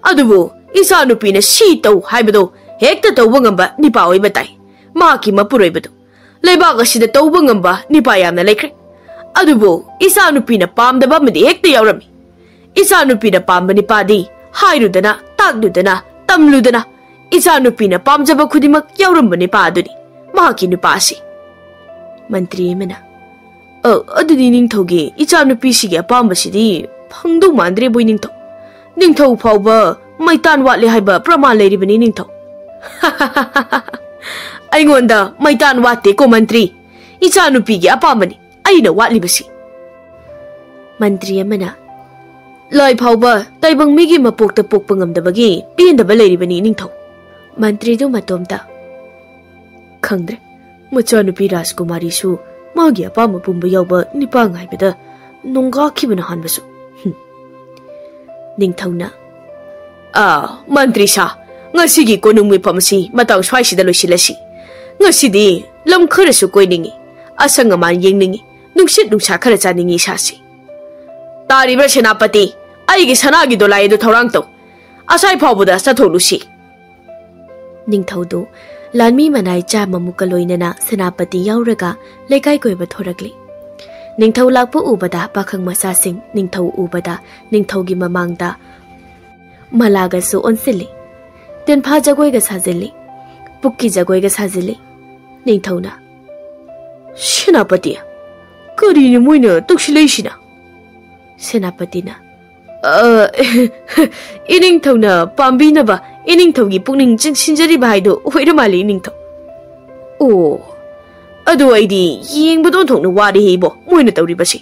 ꯑꯗꯨꯕꯨ ꯏꯆꯥꯅꯨꯄꯤꯅ ꯁꯤ ꯇꯧ ꯍꯥꯏꯕꯗꯣ ꯍꯦꯛꯇ ꯇꯧꯕ ꯉꯝꯕ ꯅꯤꯄꯥ ꯑꯣꯏꯕ ꯇꯥꯏ꯫ ꯃꯍꯥꯛꯀꯤ ꯃꯄꯨꯔꯣꯏꯕꯗꯨ ꯂꯩꯕꯥꯛ ꯑꯁꯤꯗ ꯇꯧꯕ ꯉꯝꯕ ꯅꯤꯄꯥ ꯌꯥꯝꯅ ꯂꯩꯈ꯭ꯔꯦ꯫ ꯑꯗꯨꯕꯨ ꯏꯆꯥꯅꯨꯄꯤꯅ ꯄꯥꯝꯗꯕ ꯑꯃꯗꯤ ꯍꯦꯛꯇ ꯌꯥꯎꯔꯝꯃꯤ꯫ ꯏꯆꯥꯅꯨꯄꯤꯅ ꯄꯥꯝꯕ ꯅꯤꯄꯥꯗꯤ ꯍꯥꯏꯔꯨꯗꯅ, ꯇꯥꯛꯂꯨꯗꯅ, ꯇꯝꯂꯨꯗꯅ, ꯏꯆꯥꯅꯨꯄꯤꯅ ꯄꯥꯝꯖꯕ ꯈꯨꯗꯤꯡꯃꯛ ꯌꯥꯎꯔꯝꯕ ꯅꯤꯄꯥ ꯑꯗꯨꯅꯤ ꯃꯍꯥꯛꯀꯤ ꯅꯨꯄꯥ ꯑꯁꯤ꯫" ꯃꯟꯇ꯭ꯔꯤ ꯑꯃꯅ, "ꯑ, ꯑꯗꯨꯗꯤ ꯅꯤꯡꯊꯧꯒꯤ ꯏꯆꯥꯅꯨꯄꯤꯁꯤꯒꯤ ꯑꯄꯥꯝꯕꯁꯤꯗꯤ ꯐꯪꯗꯧ ꯃꯥꯟꯗ꯭ꯔꯦꯕꯣꯏ ꯅꯤꯡꯊꯧ꯫ ꯅꯤꯡꯊꯧ ꯐꯥꯎꯕ ꯃꯩꯇꯥꯟ ꯋꯥꯠꯂꯦ ꯍꯥꯏꯕ ꯄ꯭ꯔꯃꯥꯟ ꯂꯩꯔꯤꯕꯅꯤ ꯅꯤꯡꯊꯧ꯫" "ꯑꯩꯉꯣꯟꯗ ꯃꯩꯇꯥꯟ ꯋꯥꯠꯇꯦꯀꯣ ꯃꯟꯇ꯭ꯔꯤ꯫ ꯏꯆꯥꯅꯨꯄꯤꯒꯤ ꯑꯄꯥꯝꯕꯅꯤ ꯑꯩꯅ ꯋꯥꯠꯂꯤꯕꯁꯤ꯫" ꯃꯟꯇ꯭ꯔꯤ ꯑꯃꯅ, "ꯂꯥꯏ ꯐꯥꯎꯕ ꯇꯥꯏꯕꯪ ꯃꯤꯒꯤ ꯃꯄꯣꯛꯇ ꯄꯣꯛꯄ ꯉꯝꯗꯕꯒꯤ ꯄꯦꯟꯗꯕ ꯂꯩꯔꯤꯕꯅꯤ ꯅꯤꯡꯊꯧ꯫" ꯃꯟꯇ꯭ꯔꯤꯗꯨ ꯃꯇꯣꯝꯇ, "ꯈꯪꯗ꯭ꯔꯦ, ꯃꯆꯥꯅꯨꯄꯤ ꯔꯥꯖꯀꯨꯃꯥꯔꯤꯁꯨ ꯃꯥꯒꯤ ꯑꯄꯥꯝꯕ ꯄꯨꯝꯕ ꯌꯥꯎꯕ ꯅꯤꯄꯥ ꯉꯥꯏꯕꯗ ꯅꯣꯡꯒꯥꯈꯤꯕꯅ ꯍꯥꯟꯕꯁꯨ꯫" ꯍꯨꯝ꯫ ꯅꯤꯡꯊꯧꯅ, "ꯑꯥ, ꯃꯟꯇ꯭ꯔꯤ ꯁꯥ, ꯉꯁꯤꯒꯤ ꯀꯣꯅꯨꯡ ꯃꯤꯐꯝ ꯑꯁꯤ ꯃꯇꯥꯡ ꯁ꯭ꯋꯥꯏꯁꯤꯗ ꯂꯣꯏꯁꯤꯜꯂꯁꯤ꯫ ꯉꯁꯤꯗꯤ ꯂꯝ ꯈꯔꯁꯨ ꯀꯣꯏꯅꯤꯡꯏ, ꯑꯁꯪ ꯑꯃꯥꯟ ꯌꯦꯡꯅꯤꯡꯏ, ꯅꯨꯡꯁꯤꯠ ꯅꯨꯡꯁꯥ ꯈꯔ ꯆꯥꯅꯤꯡꯏ ꯏꯁꯥꯁꯤ꯫ ꯇꯥꯔꯤꯕ꯭ꯔꯥ ꯁꯦꯅꯥꯄꯇꯤ? ꯑꯩꯒꯤ ꯁꯅꯥꯒꯤ ꯗꯣꯂꯥꯏ ꯑꯗꯨ ꯊꯧꯔꯥꯡ ꯇꯧ꯫ ꯑꯁꯥꯏ ꯐꯥꯎꯕꯗ ꯆꯠꯊꯣꯛꯂꯨꯁꯤ꯫" ꯅꯤꯡꯊꯧꯗꯨ ꯂꯥꯟꯃꯤ ꯃꯅꯥꯏ ꯆꯥꯝꯃꯃꯨꯛꯀ ꯂꯣꯏꯅꯅ ꯁꯦꯅꯥꯄꯇꯤ ꯌꯥꯎꯔꯒ ꯂꯩꯀꯥꯏ ꯀꯣꯏꯕ ꯊꯣꯔꯛꯂꯤ꯫ ꯅꯤꯡꯊꯧ ꯂꯥꯛꯄ ꯎꯕꯗ ꯄꯥꯈꯪ ꯃꯆꯥꯁꯤꯡ ꯅꯤꯡꯊꯧ ꯎꯕꯗ ꯅꯤꯡꯊꯧꯒꯤ ꯃꯃꯥꯡꯗ ꯃꯂꯥꯒꯁꯨ ꯑꯣꯟꯁꯤꯜꯂꯤ꯫ ꯇꯦꯟꯐꯥ ꯖꯒꯣꯏꯒ ꯁꯥꯖꯤꯜꯂꯤ꯫ ꯄꯨꯛꯀꯤ ꯖꯒꯣꯏꯒ ꯁꯥꯖꯤꯜꯂꯤ꯫ ꯅꯤꯡꯊꯧꯅ, "ꯁꯦꯅꯥꯄꯇꯤ, ꯀꯔꯤꯅꯣ ꯃꯣꯏꯅ ꯇꯧꯁꯤꯜꯂꯛꯏꯁꯤꯅ?" ꯁꯦꯅꯥꯄꯇꯤꯅ, "ꯑ, ꯏꯅꯤꯡꯊꯧꯅ ꯄꯥꯝꯕꯤꯅꯕ ꯏꯅꯤꯡꯊꯧꯒꯤ ꯄꯨꯛꯅꯤꯡ ꯆꯤꯡꯁꯤꯟꯖꯔꯤꯕ ꯍꯥꯏꯗꯣ ꯑꯣꯏꯔ ꯃꯥꯜꯂꯦ ꯏꯅꯤꯡꯊꯧ꯫ ꯑꯣ, ꯑꯗꯨ ꯑꯩꯗꯤ ꯌꯦꯡꯕꯗ ꯑꯣꯟꯊꯣꯛꯅ ꯋꯥꯔꯦꯍꯦ ꯏꯕꯣ, ꯃꯣꯏꯅ ꯇꯧꯔꯤꯕꯁꯤ꯫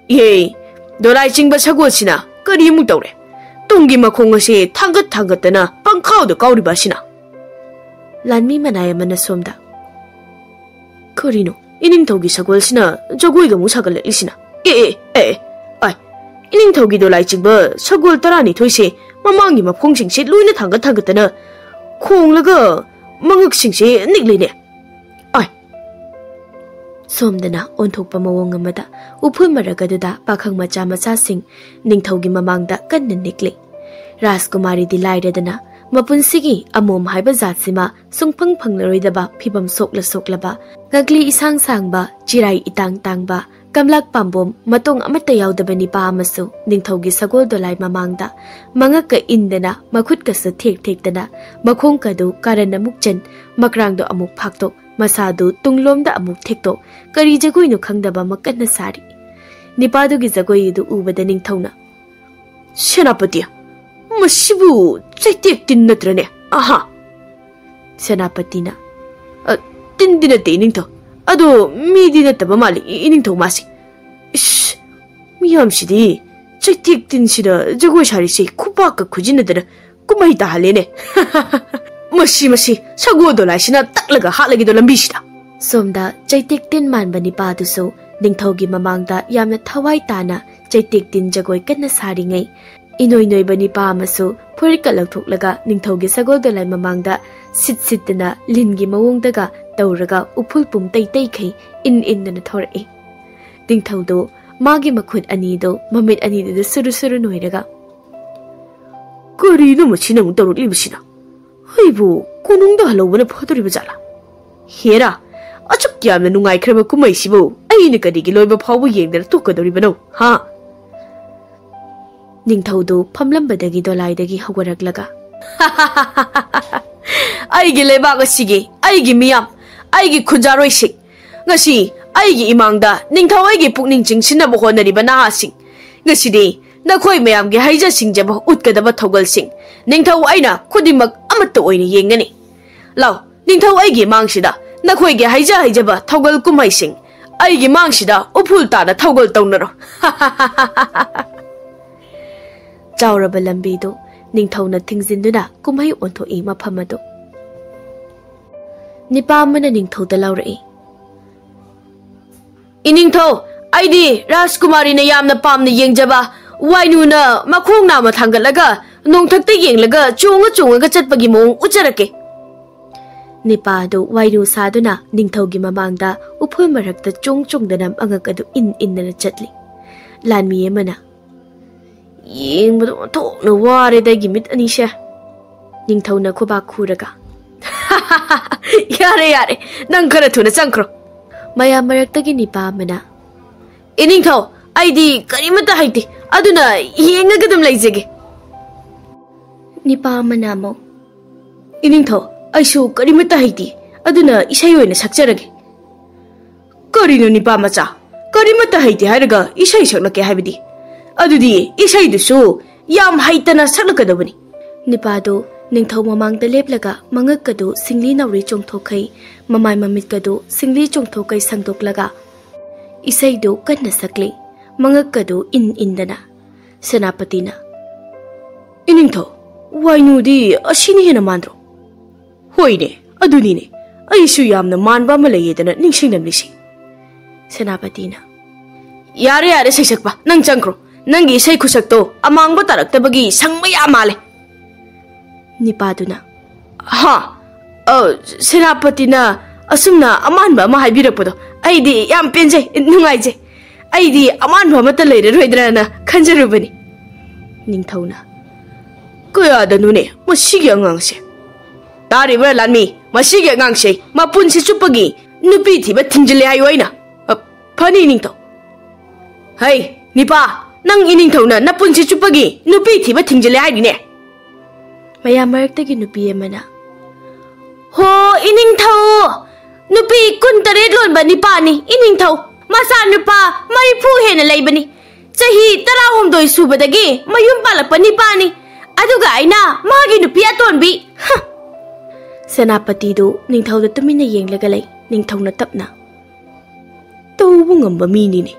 ꯏꯍꯦ, ꯗꯣꯂꯥꯏ ꯆꯤꯡꯕ ꯁꯒꯣꯜꯁꯤꯅ ꯀꯔꯤꯃꯨꯛ ꯇꯧꯔꯦ? ꯇꯨꯡꯒꯤ ꯃꯈꯣꯡ ꯑꯁꯦ ꯊꯥꯡꯒꯠ ꯊꯥꯡꯒꯠꯇꯅ ꯄꯪꯀꯥꯎꯗ ꯀꯥꯎꯔꯤꯕ ꯑꯁꯤꯅ꯫" ꯂꯥꯟꯃꯤ ꯃꯅꯥꯏ ꯑꯃꯅ ꯁꯣꯝꯗ, "ꯀꯔꯤꯅꯣ? ꯏꯅꯤꯡꯊꯧꯒꯤ ꯁꯒꯣꯜꯁꯤꯅ ꯖꯒꯣꯏꯒ ꯑꯃꯨꯛ ꯁꯥꯒꯠꯂꯛꯂꯤꯁꯤꯅ? ꯑꯦ, ꯑꯦ, ꯑꯦ, ꯑꯦ, ꯑꯥꯏ, ꯏꯅꯤꯡꯊꯧꯒꯤ ꯗꯣꯂꯥꯏ ꯆꯤꯡꯕ ꯁꯒꯣꯜ ꯇꯔꯥꯅꯤꯊꯣꯏꯁꯦ ꯃꯃꯥꯡꯒꯤ ꯃꯈꯣꯡꯁꯤꯡꯁꯦ ꯂꯣꯏꯅ ꯊꯥꯡꯒꯠ ꯊꯥꯡꯒꯠꯇꯅ ꯈꯣꯡꯂꯒ ꯃꯉꯛꯁꯤꯡꯁꯦ ꯅꯤꯛꯂꯤꯅꯦ꯫ ꯑꯥꯏ! ꯁꯣꯝꯗꯅ ꯑꯣꯟꯊꯣꯛꯄ ꯃꯑꯣꯡ ꯑꯃꯗ ꯎꯐꯨꯜ ꯃꯔꯛ ꯑꯗꯨꯗ ꯄꯥꯈꯪ ꯃꯆꯥ ꯃꯆꯥꯁꯤꯡ ꯅꯤꯡꯊꯧꯒꯤ ꯃꯃꯥꯡꯗ ꯀꯟꯅ ꯅꯤꯛꯂꯤ꯫ ꯔꯥꯖꯀꯨꯃꯥꯔꯤꯗꯤ ꯂꯥꯏꯔꯗꯅ ꯃꯄꯨꯟꯁꯤꯒꯤ ꯑꯃꯣꯝ ꯍꯥꯏꯕ ꯖꯥꯠꯁꯤꯃ ꯁꯨꯡꯐꯪ ꯐꯪꯂꯔꯣꯏꯗꯕ ꯐꯤꯕꯝ ꯁꯣꯛꯂ ꯁꯣꯛꯂꯕ, ꯉꯛꯂꯤ ꯏꯁꯥꯡ ꯁꯥꯡꯕ, ꯆꯤꯔꯥꯏ ꯏꯇꯥꯡ ꯇꯥꯡꯕ, ꯀꯝꯂꯥꯛ ꯄꯥꯝꯕꯣꯝ ꯃꯇꯣꯡ ꯑꯃꯠꯇ ꯌꯥꯎꯗꯕ ꯅꯤꯄꯥ ꯑꯃꯁꯨ ꯅꯤꯡꯊꯧꯒꯤ ꯁꯒꯣꯜ ꯗꯣꯂꯥꯏ ꯃꯃꯥꯡꯗ ꯃꯉꯛꯀ ꯏꯟꯗꯅ, ꯃꯈꯨꯠꯀꯁꯨ ꯊꯦꯛ ꯊꯦꯛꯇꯅ, ꯃꯈꯣꯡꯀꯗꯨ ꯀꯥꯔꯟ ꯑꯃꯨꯛ ꯆꯟ, ꯃꯀ꯭ꯔꯥꯡꯗꯣ ꯑꯃꯨꯛ ꯐꯥꯛꯇꯣꯛ, ꯃꯁꯥꯗꯨ ꯇꯨꯡꯂꯣꯝꯗ ꯑꯃꯨꯛ ꯊꯦꯛꯇꯣꯛ, ꯀꯔꯤ ꯖꯒꯣꯏꯅꯣ ꯈꯪꯗꯕ ꯑꯃ ꯀꯟꯅ ꯁꯥꯔꯤ꯫ ꯅꯤꯄꯥꯗꯨꯒꯤ ꯖꯒꯣꯏ ꯑꯗꯨ ꯎꯕꯗ ꯅꯤꯡꯊꯧꯅ, "ꯁꯦꯅꯥꯄꯇꯤ, ꯃꯁꯤꯕꯨ ꯆꯩꯇꯦꯛ ꯇꯤꯟ ꯅꯠꯇ꯭ꯔꯅꯦ? ꯑꯍꯥ!" ꯁꯦꯅꯥꯄꯇꯤꯅ, "ꯑ, ꯇꯤꯟꯗꯤ ꯅꯠꯇꯦ, ꯏꯅꯤꯡꯊꯧ꯫ ꯑꯗꯣ ꯃꯤꯗꯤ ꯅꯠꯇꯕ ꯃꯥꯜꯂꯤ, ꯏ-, ꯏꯅꯤꯡꯊꯧ ꯃꯥꯁꯤ꯫ ꯏꯁ, ꯃꯤꯌꯥꯝꯁꯤꯗꯤ ꯆꯩꯇꯦꯛ ꯇꯤꯟꯁꯤꯗ ꯖꯒꯣꯏ ꯁꯥꯔꯤꯁꯦ ꯈꯨꯄꯥꯛꯀ ꯈꯨꯖꯤꯟꯅꯗꯅ ꯀꯨꯝꯍꯩ ꯇꯥꯍꯜꯂꯦꯅꯦ꯫ ꯃꯁꯤ, ꯃꯁꯤ, ꯁꯒꯣꯜ ꯗꯣꯂꯥꯏꯁꯤꯅ ꯇꯛꯂꯒ ꯍꯥꯠꯂꯒꯦꯗꯣ ꯂꯝꯕꯤꯁꯤꯗ!" ꯁꯣꯝꯗ ꯆꯩꯇꯦꯛ ꯇꯤꯟ ꯃꯥꯟꯕ ꯅꯤꯄꯥꯗꯨꯁꯨ ꯅꯤꯡꯊꯧꯒꯤ ꯃꯃꯥꯡꯗ ꯌꯥꯝꯅ ꯊꯋꯥꯏ ꯇꯥꯅ ꯆꯩꯇꯦꯛ ꯇꯤꯟ ꯖꯒꯣꯏ ꯀꯟꯅ ꯁꯥꯔꯤꯉꯩ, ꯏꯅꯣꯏ ꯅꯣꯏꯕ ꯅꯤꯄꯥ ꯑꯃꯁꯨ ꯐꯨꯔꯤꯠꯀ ꯂꯧꯊꯣꯛꯂꯒ ꯅꯤꯡꯊꯧꯒꯤ ꯁꯒꯣꯜ ꯗꯣꯂꯥꯏ ꯃꯃꯥꯡꯗ ꯁꯤꯠ ꯁꯤꯠꯇꯅ ꯂꯤꯟꯒꯤ ꯃꯑꯣꯡꯗꯒ ꯇꯧꯔꯒ ꯎꯐꯨꯜ ꯄꯨꯝ ꯇꯩ ꯇꯩꯈꯩ ꯏꯟ ꯏꯟꯗꯅ ꯊꯣꯔꯛꯏ꯫ ꯅꯤꯡꯊꯧꯗꯨ ꯃꯥꯒꯤ ꯃꯈꯨꯠ ꯑꯅꯤꯗꯨ ꯃꯃꯤꯠ ꯑꯅꯤꯗꯨꯗ ꯁꯨꯔꯨ ꯁꯨꯔꯨ ꯅꯣꯏꯔꯒ, "ꯀꯔꯤꯅꯣ ꯃꯁꯤꯅ ꯑꯃꯨꯛ ꯇꯧꯔꯛꯂꯤꯕꯁꯤꯅ? ꯑꯩꯕꯨ ꯀꯣꯅꯨꯡꯗ ꯍꯜꯍꯧꯕꯅ ꯐꯗꯣꯔꯤꯕ ꯖꯥꯠꯂꯥ? ꯍꯦꯔꯥ, ꯑꯁꯨꯛ ꯌꯥꯝꯅ ꯅꯨꯡꯉꯥꯏꯈ꯭ꯔꯕ ꯀꯨꯝꯍꯩꯁꯤꯕꯨ ꯑꯩꯅ ꯀꯔꯤꯒꯤ ꯂꯣꯏꯕ ꯐꯥꯎꯕ ꯌꯦꯡꯗꯅ ꯇꯣꯛꯀꯗꯧꯔꯤꯕꯅꯣ, ꯍꯥ?" ꯅꯤꯡꯊꯧꯗꯨ ꯐꯝꯂꯝꯕꯗꯒꯤ ꯗꯣꯂꯥꯏꯗꯒꯤ ꯍꯧꯒꯠꯂꯛꯂꯒ, "ꯑꯩꯒꯤ ꯂꯩꯕꯥꯛ ꯑꯁꯤꯒꯤ, ꯑꯩꯒꯤ ꯃꯤꯌꯥꯝ, ꯑꯩꯒꯤ ꯈꯨꯟꯖꯥꯔꯣꯏꯁꯤꯡ, ꯉꯁꯤ ꯑꯩꯒꯤ ꯏꯃꯥꯡꯗ ꯅꯤꯡꯊꯧ ꯑꯩꯒꯤ ꯄꯨꯛꯅꯤꯡ ꯆꯤꯡꯁꯤꯟꯅꯕ ꯍꯣꯠꯅꯔꯤꯕ ꯅꯍꯥꯁꯤꯡ, ꯉꯁꯤꯗꯤ ꯅꯈꯣꯏ ꯃꯌꯥꯝꯒꯤ ꯍꯩꯖ ꯁꯤꯡꯖꯕ ꯎꯠꯀꯗꯕ ꯊꯧꯒꯜꯁꯤꯡ ꯅꯤꯡꯊꯧ ꯑꯩꯅ ꯈꯨꯗꯤꯡꯃꯛ ꯑꯃꯠꯇ ꯑꯣꯏꯅ ꯌꯦꯡꯒꯅꯤ꯫ ꯂꯥꯎ, ꯅꯤꯡꯊꯧ ꯑꯩꯒꯤ ꯏꯃꯥꯡꯁꯤꯗ ꯅꯈꯣꯏꯒꯤ ꯍꯩꯖ ꯍꯩꯖꯕ ꯊꯧꯒꯜ ꯀꯨꯝꯍꯩꯁꯤꯡ ꯑꯩꯒꯤ ꯃꯥꯡꯁꯤꯗ ꯎꯐꯨꯜ ꯇꯥꯅ ꯊꯧꯒꯜ ꯇꯧꯅꯔꯣ!" ꯆꯥꯎꯔꯕ ꯂꯝꯕꯤꯗꯨ ꯅꯤꯡꯊꯧꯅ ꯊꯤꯡꯖꯤꯟꯗꯨꯅ ꯀꯨꯝꯍꯩ ꯑꯣꯟꯊꯣꯛꯏ ꯃꯐꯝ ꯑꯗꯨ꯫ ꯅꯤꯄꯥ ꯑꯃꯅ ꯅꯤꯡꯊꯧꯗ ꯂꯥꯎꯔꯛꯏ, "ꯏꯅꯤꯡꯊꯧ, ꯑꯩꯗꯤ ꯔꯥꯖꯀꯨꯃꯥꯔꯤꯅ ꯌꯥꯝꯅ ꯄꯥꯝꯅ ꯌꯦꯡꯖꯕ ꯋꯥꯏꯅꯨꯅ ꯃꯈꯣꯡ ꯅꯥꯝꯃ ꯊꯥꯡꯒꯠꯂꯒ ꯅꯣꯡꯊꯛꯇ ꯌꯦꯡꯂꯒ ꯆꯣꯡꯉ ꯆꯣꯡꯉꯒ ꯆꯠꯄꯒꯤ ꯃꯑꯣꯡ ꯎꯠꯆꯔꯛꯀꯦ꯫ ꯅꯤꯄꯥ ꯑꯗꯨ ꯋꯥꯏꯅꯨ ꯁꯥꯗꯨꯅ ꯅꯤꯡꯊꯧꯒꯤ ꯃꯃꯥꯡꯗ ꯎꯐꯨꯜ ꯃꯔꯛꯇ ꯆꯣꯡ ꯆꯣꯡꯗꯅ ꯃꯉꯛ ꯑꯗꯨ ꯏꯟ ꯏꯟꯗꯅ ꯆꯠꯂꯤ꯫ ꯂꯥꯟꯃꯤ ꯑꯃꯅ, "ꯌꯦꯡꯕꯗ ꯑꯣꯟꯊꯣꯛꯅ ꯋꯥꯔꯦꯗ ꯑꯩꯒꯤ ꯃꯤꯠ ꯑꯅꯤꯁꯦ꯫" ꯅꯤꯡꯊꯧꯅ ꯈꯨꯕꯥꯛ ꯈꯨꯔꯒ, "ꯌꯥꯔꯦ, ꯌꯥꯔꯦ, ꯅꯪ ꯈꯔ ꯊꯨꯅ ꯆꯪꯈ꯭ꯔꯣ꯫" ꯃꯌꯥꯝ ꯃꯔꯛꯇꯒꯤ ꯅꯤꯄꯥ ꯑꯃꯅ, "ꯏꯅꯤꯡꯊꯧ, ꯑꯩꯗꯤ ꯀꯔꯤꯃꯠꯇ ꯍꯩꯇꯦ, ꯑꯗꯨꯅ ꯌꯦꯡꯉꯒ ꯑꯗꯨꯝ ꯂꯩꯖꯒꯦ꯫" ꯅꯤꯄꯥ ꯑꯃꯅ ꯑꯃꯨꯛ, "ꯏꯅꯤꯡꯊꯧ, ꯑꯩꯁꯨ ꯀꯔꯤꯃꯠꯇ ꯍꯩꯇꯦ, ꯑꯗꯨꯅ ꯏꯁꯩ ꯑꯣꯏꯅ ꯁꯛꯆꯔꯒꯦ꯫" "ꯀꯔꯤꯅꯣ ꯅꯤꯄꯥ ꯃꯆꯥ? ꯀꯔꯤꯃꯠꯇ ꯍꯩꯇꯦ ꯍꯥꯏꯔꯒ ꯏꯁꯩ ꯁꯛꯂꯛꯀꯦ ꯍꯥꯏꯕꯗꯤ? ꯑꯗꯨꯗꯤ ꯏꯁꯩꯗꯨꯁꯨ ꯌꯥꯝ ꯍꯩꯇꯅ ꯁꯛꯂꯛꯀꯗꯕꯅꯤ꯫" ꯅꯤꯄꯥꯗꯨ ꯅꯤꯡꯊꯧ ꯃꯃꯥꯡꯗ ꯂꯦꯞꯂꯒ ꯃꯉꯛꯀꯗꯨ ꯁꯤꯡꯂꯤ ꯅꯥꯎꯔꯤ ꯆꯣꯡꯊꯣꯛꯈꯩ, ꯃꯃꯥꯏ ꯃꯃꯤꯠꯀꯗꯨ ꯁꯤꯡꯂꯤ ꯆꯣꯡꯊꯣꯛꯈꯩ ꯁꯟꯗꯣꯛꯂꯒ ꯏꯁꯩꯗꯨ ꯀꯟꯅ ꯁꯛꯂꯤ, ꯃꯉꯛꯀꯗꯨ ꯏꯟ ꯏꯟꯗꯅ꯫ ꯁꯦꯅꯥꯄꯇꯤꯅ, "ꯏꯅꯤꯡꯊꯧ, ꯋꯥꯏꯅꯨꯗꯤ ꯑꯁꯤꯅ ꯍꯦꯟꯅ ꯃꯥꯟꯗ꯭ꯔꯣ?" "ꯍꯣꯏꯅꯦ, ꯑꯗꯨꯅꯤꯅꯦ, ꯑꯩꯁꯨ ꯌꯥꯝꯅ ꯃꯥꯟꯕ ꯑꯃ ꯂꯩꯌꯦꯗꯅ ꯅꯤꯡꯁꯤꯡꯂꯝꯂꯤꯁꯤ꯫" ꯁꯦꯅꯥꯄꯇꯤꯅ, "ꯌꯥꯔꯦ, ꯌꯥꯔꯦ, ꯁꯩꯁꯛꯄ, ꯅꯪ ꯆꯪꯈ꯭ꯔꯣ꯫ ꯅꯪꯒꯤ ꯏꯁꯩ ꯈꯨꯁꯛꯇꯣ ꯑꯃꯥꯡꯕ ꯇꯥꯔꯛꯇꯕꯒꯤ ꯁꯪ ꯃꯌꯥ ꯃꯥꯜꯂꯦ꯫" ꯅꯤꯄꯥꯗꯨꯅ, "ꯍꯥ? ꯑ, ꯁꯦꯅꯥꯄꯇꯤꯅ ꯑꯁꯨꯝꯅ ꯑꯃꯥꯟꯕ ꯑꯃ ꯍꯥꯏꯕꯤꯔꯛꯄꯗꯣ ꯑꯩꯗꯤ ꯌꯥꯝ ꯄꯦꯟꯖꯩ, ꯅꯨꯡꯉꯥꯏꯖꯩ꯫ ꯑꯩꯗꯤ ꯑꯃꯥꯟꯕ ꯑꯃꯠꯇ ꯂꯩꯔꯔꯣꯏꯗ꯭ꯔꯅ ꯈꯟꯖꯔꯨꯕꯅꯤ꯫" ꯅꯤꯡꯊꯧꯅ, "ꯀꯌꯥꯗꯅꯣꯅꯦ ꯃꯁꯤꯒꯤ ꯑꯉꯥꯡꯁꯦ? ꯇꯥꯔꯤꯕ꯭ꯔꯥ ꯂꯥꯟꯃꯤ? ꯃꯁꯤꯒꯤ ꯑꯉꯥꯡꯁꯦ ꯃꯄꯨꯟꯁꯤ ꯆꯨꯞꯄꯒꯤ ꯅꯨꯄꯤ ꯊꯤꯕ ꯊꯤꯡꯖꯤꯜꯂꯦ ꯍꯥꯏꯌꯨ ꯑꯩꯅ꯫ ꯑ, ꯐꯅꯤ ꯅꯤꯡꯊꯧ꯫ ꯍꯩ, ꯅꯤꯄꯥ, ꯅꯪ ꯏꯅꯤꯡꯊꯧꯅ ꯅꯄꯨꯟꯁꯤ ꯆꯨꯞꯄꯒꯤ ꯅꯨꯄꯤ ꯊꯤꯕ ꯊꯤꯡꯖꯤꯜꯂꯦ ꯍꯥꯏꯔꯤꯅꯦ?" ꯃꯌꯥꯝ ꯃꯔꯛꯇꯒꯤ ꯅꯨꯄꯤ ꯑꯃꯅ, "ꯍꯣ, ꯏꯅꯤꯡꯊꯧ! ꯅꯨꯄꯤ ꯀꯨꯟꯇꯔꯦꯠ ꯂꯣꯟꯕ ꯅꯤꯄꯥꯅꯤ, ꯏꯅꯤꯡꯊꯧ꯫ ꯃꯆꯥꯅꯨꯄꯥ ꯃꯔꯤꯐꯨ ꯍꯦꯟꯅ ꯂꯩꯕꯅꯤ꯫ ꯆꯍꯤ ꯇꯔꯥꯍꯨꯝꯗꯣꯏ ꯁꯨꯕꯗꯒꯤ ꯃꯌꯨꯝ ꯄꯥꯜꯂꯛꯄ ꯅꯤꯄꯥꯅꯤ꯫ ꯑꯗꯨꯒ ꯑꯩꯅ ꯃꯥꯒꯤ ꯅꯨꯄꯤ ꯑꯇꯣꯟꯕꯤ꯫" ꯍ! ꯁꯦꯅꯥꯄꯇꯤꯗꯨ ꯅꯤꯡꯊꯧꯗ ꯇꯨꯃꯤꯟꯅ ꯌꯦꯡꯂꯒ ꯂꯩ꯫ ꯅꯤꯡꯊꯧꯅ ꯇꯞꯅ, "ꯇꯧꯕ ꯉꯝꯕ ꯃꯤꯅꯤꯅꯦ꯫"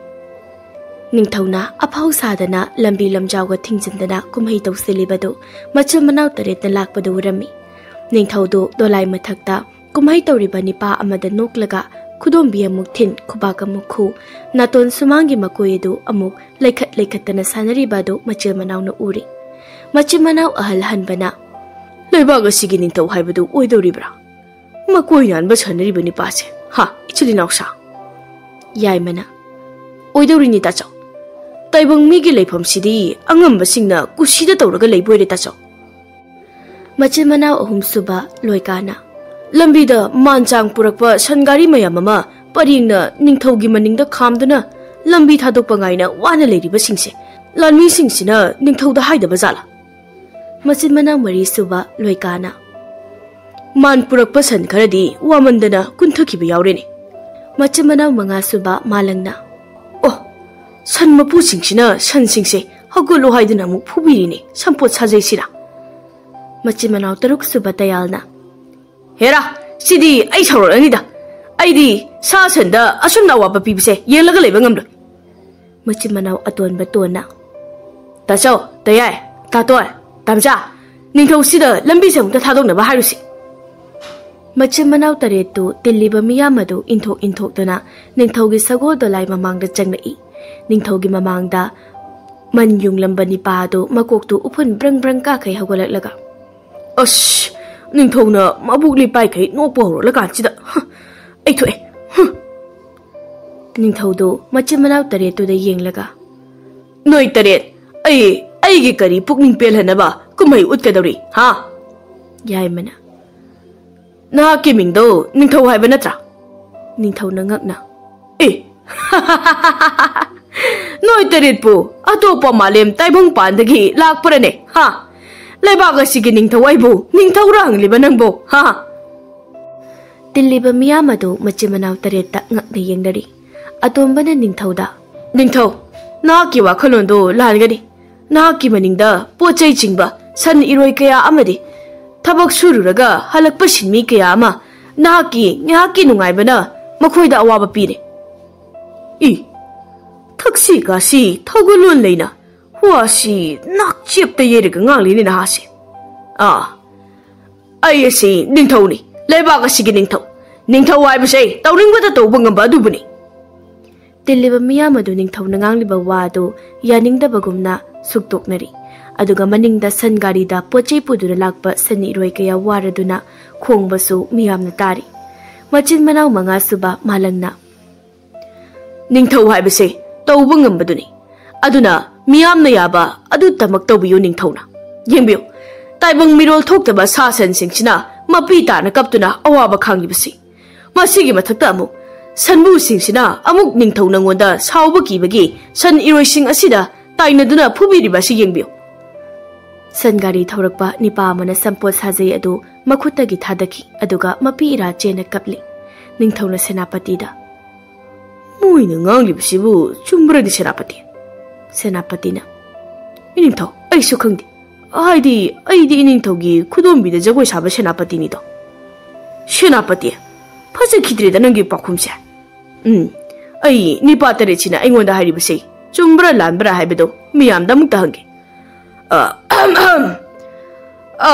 ꯅꯤꯡꯊꯧꯅ ꯑꯐꯥꯎ ꯁꯥꯗꯅ ꯂꯝꯕꯤ ꯂꯝꯖꯥꯎꯒ ꯊꯤꯡꯖꯤꯟꯗꯅ ꯀꯨꯝꯍꯩ ꯇꯧꯁꯤꯜꯂꯤꯕꯗꯨ ꯃꯆꯤꯟ ꯃꯅꯥꯎ ꯇꯔꯦꯠꯅ ꯂꯥꯛꯄꯗꯨ ꯎꯔꯝꯃꯤ꯫ ꯅꯤꯡꯊꯧꯗꯨ ꯗꯣꯂꯥꯏ ꯃꯊꯛꯇ ꯀꯨꯝꯍꯩ ꯇꯧꯔꯤꯕ ꯅꯤꯄꯥ ꯑꯃꯗ ꯅꯣꯛꯂꯒ ꯈꯨꯗꯣꯝꯕꯤ ꯑꯃꯨꯛ ꯊꯤꯟ, ꯈꯨꯕꯥꯛ ꯑꯃꯨꯛ ꯈꯨ, ꯅꯥꯇꯣꯟ ꯁꯨꯃꯥꯡꯒꯤ ꯃꯀꯣꯏ ꯑꯗꯨ ꯑꯃꯨꯛ ꯂꯩꯈꯠ ꯂꯩꯈꯠꯇꯅ ꯁꯥꯟꯅꯔꯤꯕ ꯑꯗꯨ ꯃꯆꯤꯜ ꯃꯅꯥꯎꯅ ꯎꯔꯤ꯫ ꯃꯆꯤꯟ ꯃꯅꯥꯎ ꯑꯍꯜ ꯍꯟꯕꯅ, "ꯂꯩꯕꯥꯛ ꯑꯁꯤꯒꯤ ꯅꯤꯡꯊꯧ ꯍꯥꯏꯕꯗꯨ ꯑꯣꯏꯗꯧꯔꯤꯕ꯭ꯔꯥ? ꯃꯀꯣꯏ ꯅꯥꯟꯕ ꯁꯥꯟꯅꯔꯤꯕ ꯅꯤꯄꯥꯁꯦ, ꯍꯥ, ꯏꯆꯤꯜ ꯏꯅꯥꯎꯁꯥ?" ꯌꯥꯏꯃꯅ, "ꯑꯣꯏꯗꯧꯔꯤꯅꯤ ꯇꯥꯆꯧ꯫ ꯇꯥꯏꯕꯪ ꯃꯤꯒꯤ ꯂꯩꯐꯝꯁꯤꯗꯤ ꯑꯉꯝꯕꯁꯤꯡꯅ ꯀꯨꯁꯤꯗ ꯇꯧꯔꯒ ꯂꯩꯕ ꯑꯣꯏꯔꯦ ꯇꯥꯆꯧ꯫" ꯃꯆꯤꯟ ꯃꯅꯥꯎ ꯑꯍꯨꯝꯁꯨꯕ ꯂꯣꯏꯀꯥꯅ, "ꯂꯝꯕꯤꯗ ꯃꯥꯟ ꯆꯥꯡ ꯄꯨꯔꯛꯄ ꯁꯟ ꯒꯥꯔꯤ ꯃꯌꯥꯝ ꯑꯃ ꯄꯔꯦꯡꯅ ꯅꯤꯡꯊꯧꯒꯤ ꯃꯅꯤꯡꯗ ꯈꯥꯝꯗꯨꯅ ꯂꯝꯕꯤ ꯊꯥꯗꯣꯛꯄ ꯉꯥꯏꯅ ꯋꯥꯅ ꯂꯩꯔꯤꯕꯁꯤꯡꯁꯦ, ꯂꯥꯟꯃꯤꯁꯤꯡꯁꯤꯅ ꯅꯤꯡꯊꯧꯗ ꯍꯥꯏꯗꯕ ꯖꯥꯠꯂꯥ?" ꯃꯆꯤꯟ ꯃꯅꯥꯎ ꯃꯔꯤꯁꯨꯕ ꯂꯣꯏꯀꯥꯅ, "ꯃꯥꯟ ꯄꯨꯔꯛꯄ ꯁꯟ ꯈꯔꯗꯤ ꯋꯥꯃꯟꯗꯅ ꯀꯨꯟꯊꯈꯤꯕ ꯌꯥꯎꯔꯦꯅꯦ꯫" ꯃꯆꯤꯟ ꯃꯅꯥꯎ ꯃꯉꯥꯁꯨꯕ ꯃꯥꯂꯪꯅ, "ꯑꯣ, ꯁꯟ ꯃꯄꯨꯁꯤꯡꯁꯤꯅ ꯁꯟꯁꯤꯡꯁꯦ ꯍꯧꯒꯠꯂꯣ ꯍꯥꯏꯗꯨꯅ ꯑꯃꯨꯛ ꯐꯨꯕꯤꯔꯤꯅꯦ, ꯁꯝꯄꯣꯠ ꯁꯥꯖꯩꯁꯤꯅ꯫" ꯃꯆꯤꯟ ꯃꯅꯥꯎ ꯇꯔꯨꯛꯁꯨꯕ ꯇꯌꯥꯜꯅ, "ꯍꯦꯔꯥ, ꯁꯤꯗꯤ ꯑꯩ ꯁꯥꯎꯔꯛꯂꯅꯤꯗ꯫ ꯑꯩꯗꯤ ꯁꯥ ꯁꯟꯗ ꯑꯁꯨꯝꯅ ꯑꯋꯥꯕ ꯄꯤꯕꯁꯦ ꯌꯦꯡꯂꯒ ꯂꯩꯕ ꯉꯝꯂꯣꯏ꯫" ꯃꯆꯤꯟ ꯃꯅꯥꯎ ꯑꯇꯣꯟꯕ ꯇꯣꯟꯅ, "ꯇꯥꯆꯧ, ꯇꯌꯥꯏ, ꯇꯥꯇꯣꯟ, ꯇꯥꯝꯆꯥ, ꯅꯤꯡꯊꯧꯁꯤꯗ ꯂꯝꯕꯤꯁꯦ ꯑꯃꯨꯛꯇ ꯊꯥꯗꯣꯛꯅꯕ ꯍꯥꯏꯔꯨꯁꯤ꯫" ꯃꯆꯤꯟ ꯃꯅꯥꯎ ꯇꯔꯦꯠꯇꯨ ꯇꯤꯜꯂꯤꯕ ꯃꯤꯌꯥꯝ ꯑꯗꯨ ꯏꯟꯊꯣꯛ ꯏꯟꯊꯣꯛꯇꯨꯅ ꯅꯤꯡꯊꯧꯒꯤ ꯁꯒꯣꯜ ꯗꯣꯂꯥꯏ ꯃꯃꯥꯡꯗ ꯆꯪꯂꯛꯏ꯫ ꯅꯤꯡꯊꯧꯒꯤ ꯃꯃꯥꯡꯗ ꯃꯟ ꯌꯨꯡꯂꯝꯕ ꯅꯤꯄꯥ ꯑꯗꯨ ꯃꯀꯣꯛꯇꯨ ꯎꯐꯨꯟ ꯕ꯭ꯔꯪ ꯕ꯭ꯔꯪ ꯀꯥꯈꯩ ꯍꯧꯒꯠꯂꯛꯂꯒ, "ꯑꯁ, ꯅꯤꯡꯊꯧꯅ ꯃꯕꯨꯛ ꯂꯤꯄꯥꯏꯈꯩ ꯅꯣꯛꯄ ꯍꯧꯔꯛꯂꯀꯥꯟꯁꯤꯗ, ꯍ, ꯑꯩ ꯊꯣꯛꯑꯦ, ꯍ꯫" ꯅꯤꯡꯊꯧꯗꯨ ꯃꯆꯤꯟ ꯃꯅꯥꯎ ꯇꯔꯦꯠꯇꯨꯗ ꯌꯦꯡꯂꯒ, "ꯅꯣꯏ ꯇꯔꯦꯠ, ꯑꯩ, ꯑꯩꯒꯤ ꯀꯔꯤ ꯄꯨꯛꯅꯤꯡ ꯄꯦꯜꯍꯟꯅꯕ ꯀꯨꯝꯍꯩ ꯎꯠꯀꯗꯧꯔꯤ, ꯍꯥ?" ꯌꯥꯏꯃꯅ, "ꯅꯍꯥꯛꯀꯤ ꯃꯤꯡꯗꯣ ꯅꯤꯡꯊꯧ ꯍꯥꯏꯕ ꯅꯠꯇ꯭ꯔꯥ?" ꯅꯤꯡꯊꯧꯅ ꯉꯛꯅ, "ꯑꯦ, ꯅꯣꯏ ꯇꯔꯦꯠꯄꯨ ꯑꯇꯣꯞꯄ ꯃꯥꯂꯦꯝ ꯇꯥꯏꯕꯪ ꯄꯥꯟꯗꯒꯤ ꯂꯥꯛꯄ꯭ꯔꯅꯦ, ꯍꯥ? ꯂꯩꯕꯥꯛ ꯑꯁꯤꯒꯤ ꯅꯤꯡꯊꯧ ꯑꯩꯕꯨ ꯅꯤꯡꯊꯧꯔ ꯍꯪꯂꯤꯕ ꯅꯪꯕꯨ, ꯍꯥ?" ꯇꯤꯜꯂꯤꯕ ꯃꯤꯌꯥꯝ ꯑꯗꯨ ꯃꯆꯤꯟ ꯃꯅꯥꯎ ꯇꯔꯦꯠꯇ ꯉꯛꯅ ꯌꯦꯡꯅꯔꯤ꯫ ꯑꯇꯣꯝꯕꯅ ꯅꯤꯡꯊꯧꯗ, "ꯅꯤꯡꯊꯧ, ꯅꯍꯥꯛꯀꯤ ꯋꯥꯈꯜꯂꯣꯟꯗꯨ ꯂꯥꯟꯒꯅꯤ꯫ ꯅꯍꯥꯛꯀꯤ ꯃꯅꯤꯡꯗ ꯄꯣꯠ ꯆꯩ ꯆꯤꯡꯕ ꯁꯟ ꯏꯔꯣꯏ ꯀꯌꯥ ꯑꯃꯗꯤ ꯊꯕꯛ ꯁꯨꯔꯨꯔꯒ ꯍꯜꯂꯛꯄ ꯁꯤꯟꯃꯤ ꯀꯌꯥ ꯑꯃ ꯅꯍꯥꯛꯀꯤ ꯉꯥꯏꯍꯥꯛꯀꯤ ꯅꯨꯡꯉꯥꯏꯕꯅ ꯃꯈꯣꯏꯗ ꯑꯋꯥꯕ ꯄꯤꯔꯦ꯫" ꯏ, ꯊꯛꯁꯤ ꯈꯥꯁꯤ ꯊꯧꯒꯜꯂꯣꯟ ꯂꯩꯅ ꯋꯥꯁꯤ ꯅꯥꯛꯆꯦꯞꯇ ꯌꯩꯔꯒ ꯉꯥꯡꯂꯤꯅꯦ ꯅꯍꯥꯁꯦ꯫ ꯑꯥ, ꯑꯩ ꯑꯁꯤ ꯅꯤꯡꯊꯧꯅꯤ, ꯂꯩꯕꯥꯛ ꯑꯁꯤꯒꯤ ꯅꯤꯡꯊꯧ꯫ ꯅꯤꯡꯊꯧ ꯍꯥꯏꯕꯁꯦ ꯇꯧꯅꯤꯡꯕꯗ ꯇꯧꯕ ꯉꯝꯕ ꯑꯗꯨꯕꯨꯅꯤ꯫ ꯇꯤꯜꯂꯤꯕ ꯃꯤꯌꯥꯝ ꯑꯗꯨ ꯅꯤꯡꯊꯧꯅ ꯉꯥꯡꯂꯤꯕ ꯋꯥ ꯑꯗꯨ ꯌꯥꯅꯤꯡꯗꯕꯒꯨꯝꯅ ꯁꯨꯛꯇꯣꯛꯅꯔꯤ꯫ ꯑꯗꯨꯒ ꯃꯅꯤꯡꯗ ꯁꯟ ꯒꯥꯔꯤꯗ ꯄꯣꯠ ꯆꯩ ꯄꯨꯗꯨꯅ ꯂꯥꯛꯄ ꯁꯟ ꯏꯔꯣꯏ ꯀꯌꯥ ꯋꯥꯔꯗꯨꯅ ꯈꯣꯡꯕꯁꯨ ꯃꯤꯌꯥꯝꯅ ꯇꯥꯔꯤ꯫ ꯃꯆꯤꯟ ꯃꯅꯥꯎ ꯃꯉꯥ ꯁꯨꯕ ꯃꯥꯂꯪꯅ, "ꯅꯤꯡꯊꯧ ꯍꯥꯏꯕꯁꯦ ꯇꯧꯕ ꯉꯝꯕꯗꯨꯅꯤ꯫ ꯑꯗꯨꯅ ꯃꯤꯌꯥꯝꯅ ꯌꯥꯕ ꯑꯗꯨꯇꯃꯛ ꯇꯧꯕꯤꯌꯨ ꯅꯤꯡꯊꯧꯅ꯫ ꯌꯦꯡꯕꯤꯌꯨ, ꯇꯥꯏꯕꯪ ꯃꯤꯔꯣꯜ ꯊꯣꯛꯇꯕ ꯁꯥ ꯁꯟꯁꯤꯡꯁꯤꯅ ꯃꯄꯤ ꯇꯥꯅ ꯀꯞꯇꯨꯅ ꯑꯋꯥꯕ ꯈꯥꯡꯂꯤꯕꯁꯤ꯫ ꯃꯁꯤꯒꯤ ꯃꯊꯛꯇ ꯑꯃꯨꯛ ꯁꯟꯕꯨꯁꯤꯡꯁꯤꯅ ꯑꯃꯨꯛ ꯅꯤꯡꯊꯧ ꯅꯉꯣꯟꯗ ꯁꯥꯎꯕ ꯀꯤꯕꯒꯤ ꯁꯟ ꯏꯔꯣꯏꯁꯤꯡ ꯑꯁꯤꯗ ꯇꯥꯏꯅꯗꯨꯅ ꯐꯨꯕꯤꯔꯤꯕ ꯑꯁꯤ ꯌꯦꯡꯕꯤꯌꯨ꯫" ꯁꯟ ꯒꯥꯔꯤ ꯊꯧꯔꯛꯄ ꯅꯤꯄꯥ ꯑꯃꯅ ꯁꯝꯄꯣꯠ ꯁꯥꯖꯩ ꯑꯗꯨ ꯃꯈꯨꯠꯇꯒꯤ ꯊꯥꯗꯈꯤ, ꯑꯗꯨꯒ ꯃꯄꯤ ꯏꯔꯥ ꯆꯦꯟꯅ ꯀꯞꯂꯤ꯫ ꯅꯤꯡꯊꯧꯅ ꯁꯦꯅꯥꯄꯇꯤꯗ, "ꯃꯣꯏꯅ ꯉꯥꯡꯂꯤꯕꯁꯤꯕꯨ ꯆꯨꯝꯕ꯭ꯔꯅꯦ ꯁꯦꯅꯥꯄꯇꯤ?" ꯁꯦꯅꯥꯄꯇꯤꯅ, "ꯏꯅꯤꯡꯊꯧ, ꯑꯩꯁꯨ ꯈꯪꯗꯦ꯫ ꯍꯥꯏꯗꯤ, ꯑꯩꯗꯤ ꯏꯅꯤꯡꯊꯧꯒꯤ ꯈꯨꯗꯣꯝꯕꯤꯗ ꯖꯒꯣꯏ ꯁꯥꯕ ꯁꯦꯅꯥꯄꯇꯤꯅꯤꯗꯣ꯫" "ꯁꯦꯅꯥꯄꯇꯤ, ꯐꯖꯈꯤꯗ꯭ꯔꯦꯗ ꯅꯪꯒꯤ ꯄꯥꯎꯈꯨꯝꯁꯦ꯫ ꯎꯝ, ꯑꯩ ꯅꯤꯄꯥ ꯇꯔꯦꯠꯁꯤꯅ ꯑꯩꯉꯣꯟꯗ ꯍꯥꯏꯔꯤꯕꯁꯦ ꯆꯨꯝꯕ꯭ꯔꯥ ꯂꯥꯟꯕ꯭ꯔꯥ ꯍꯥꯏꯕꯗꯣ ꯃꯤꯌꯥꯝꯗ ꯑꯃꯨꯛꯇ ꯍꯪꯒꯦ꯫ ꯑ, ꯑꯍꯝ, ꯑꯍꯝ꯫ ꯑ,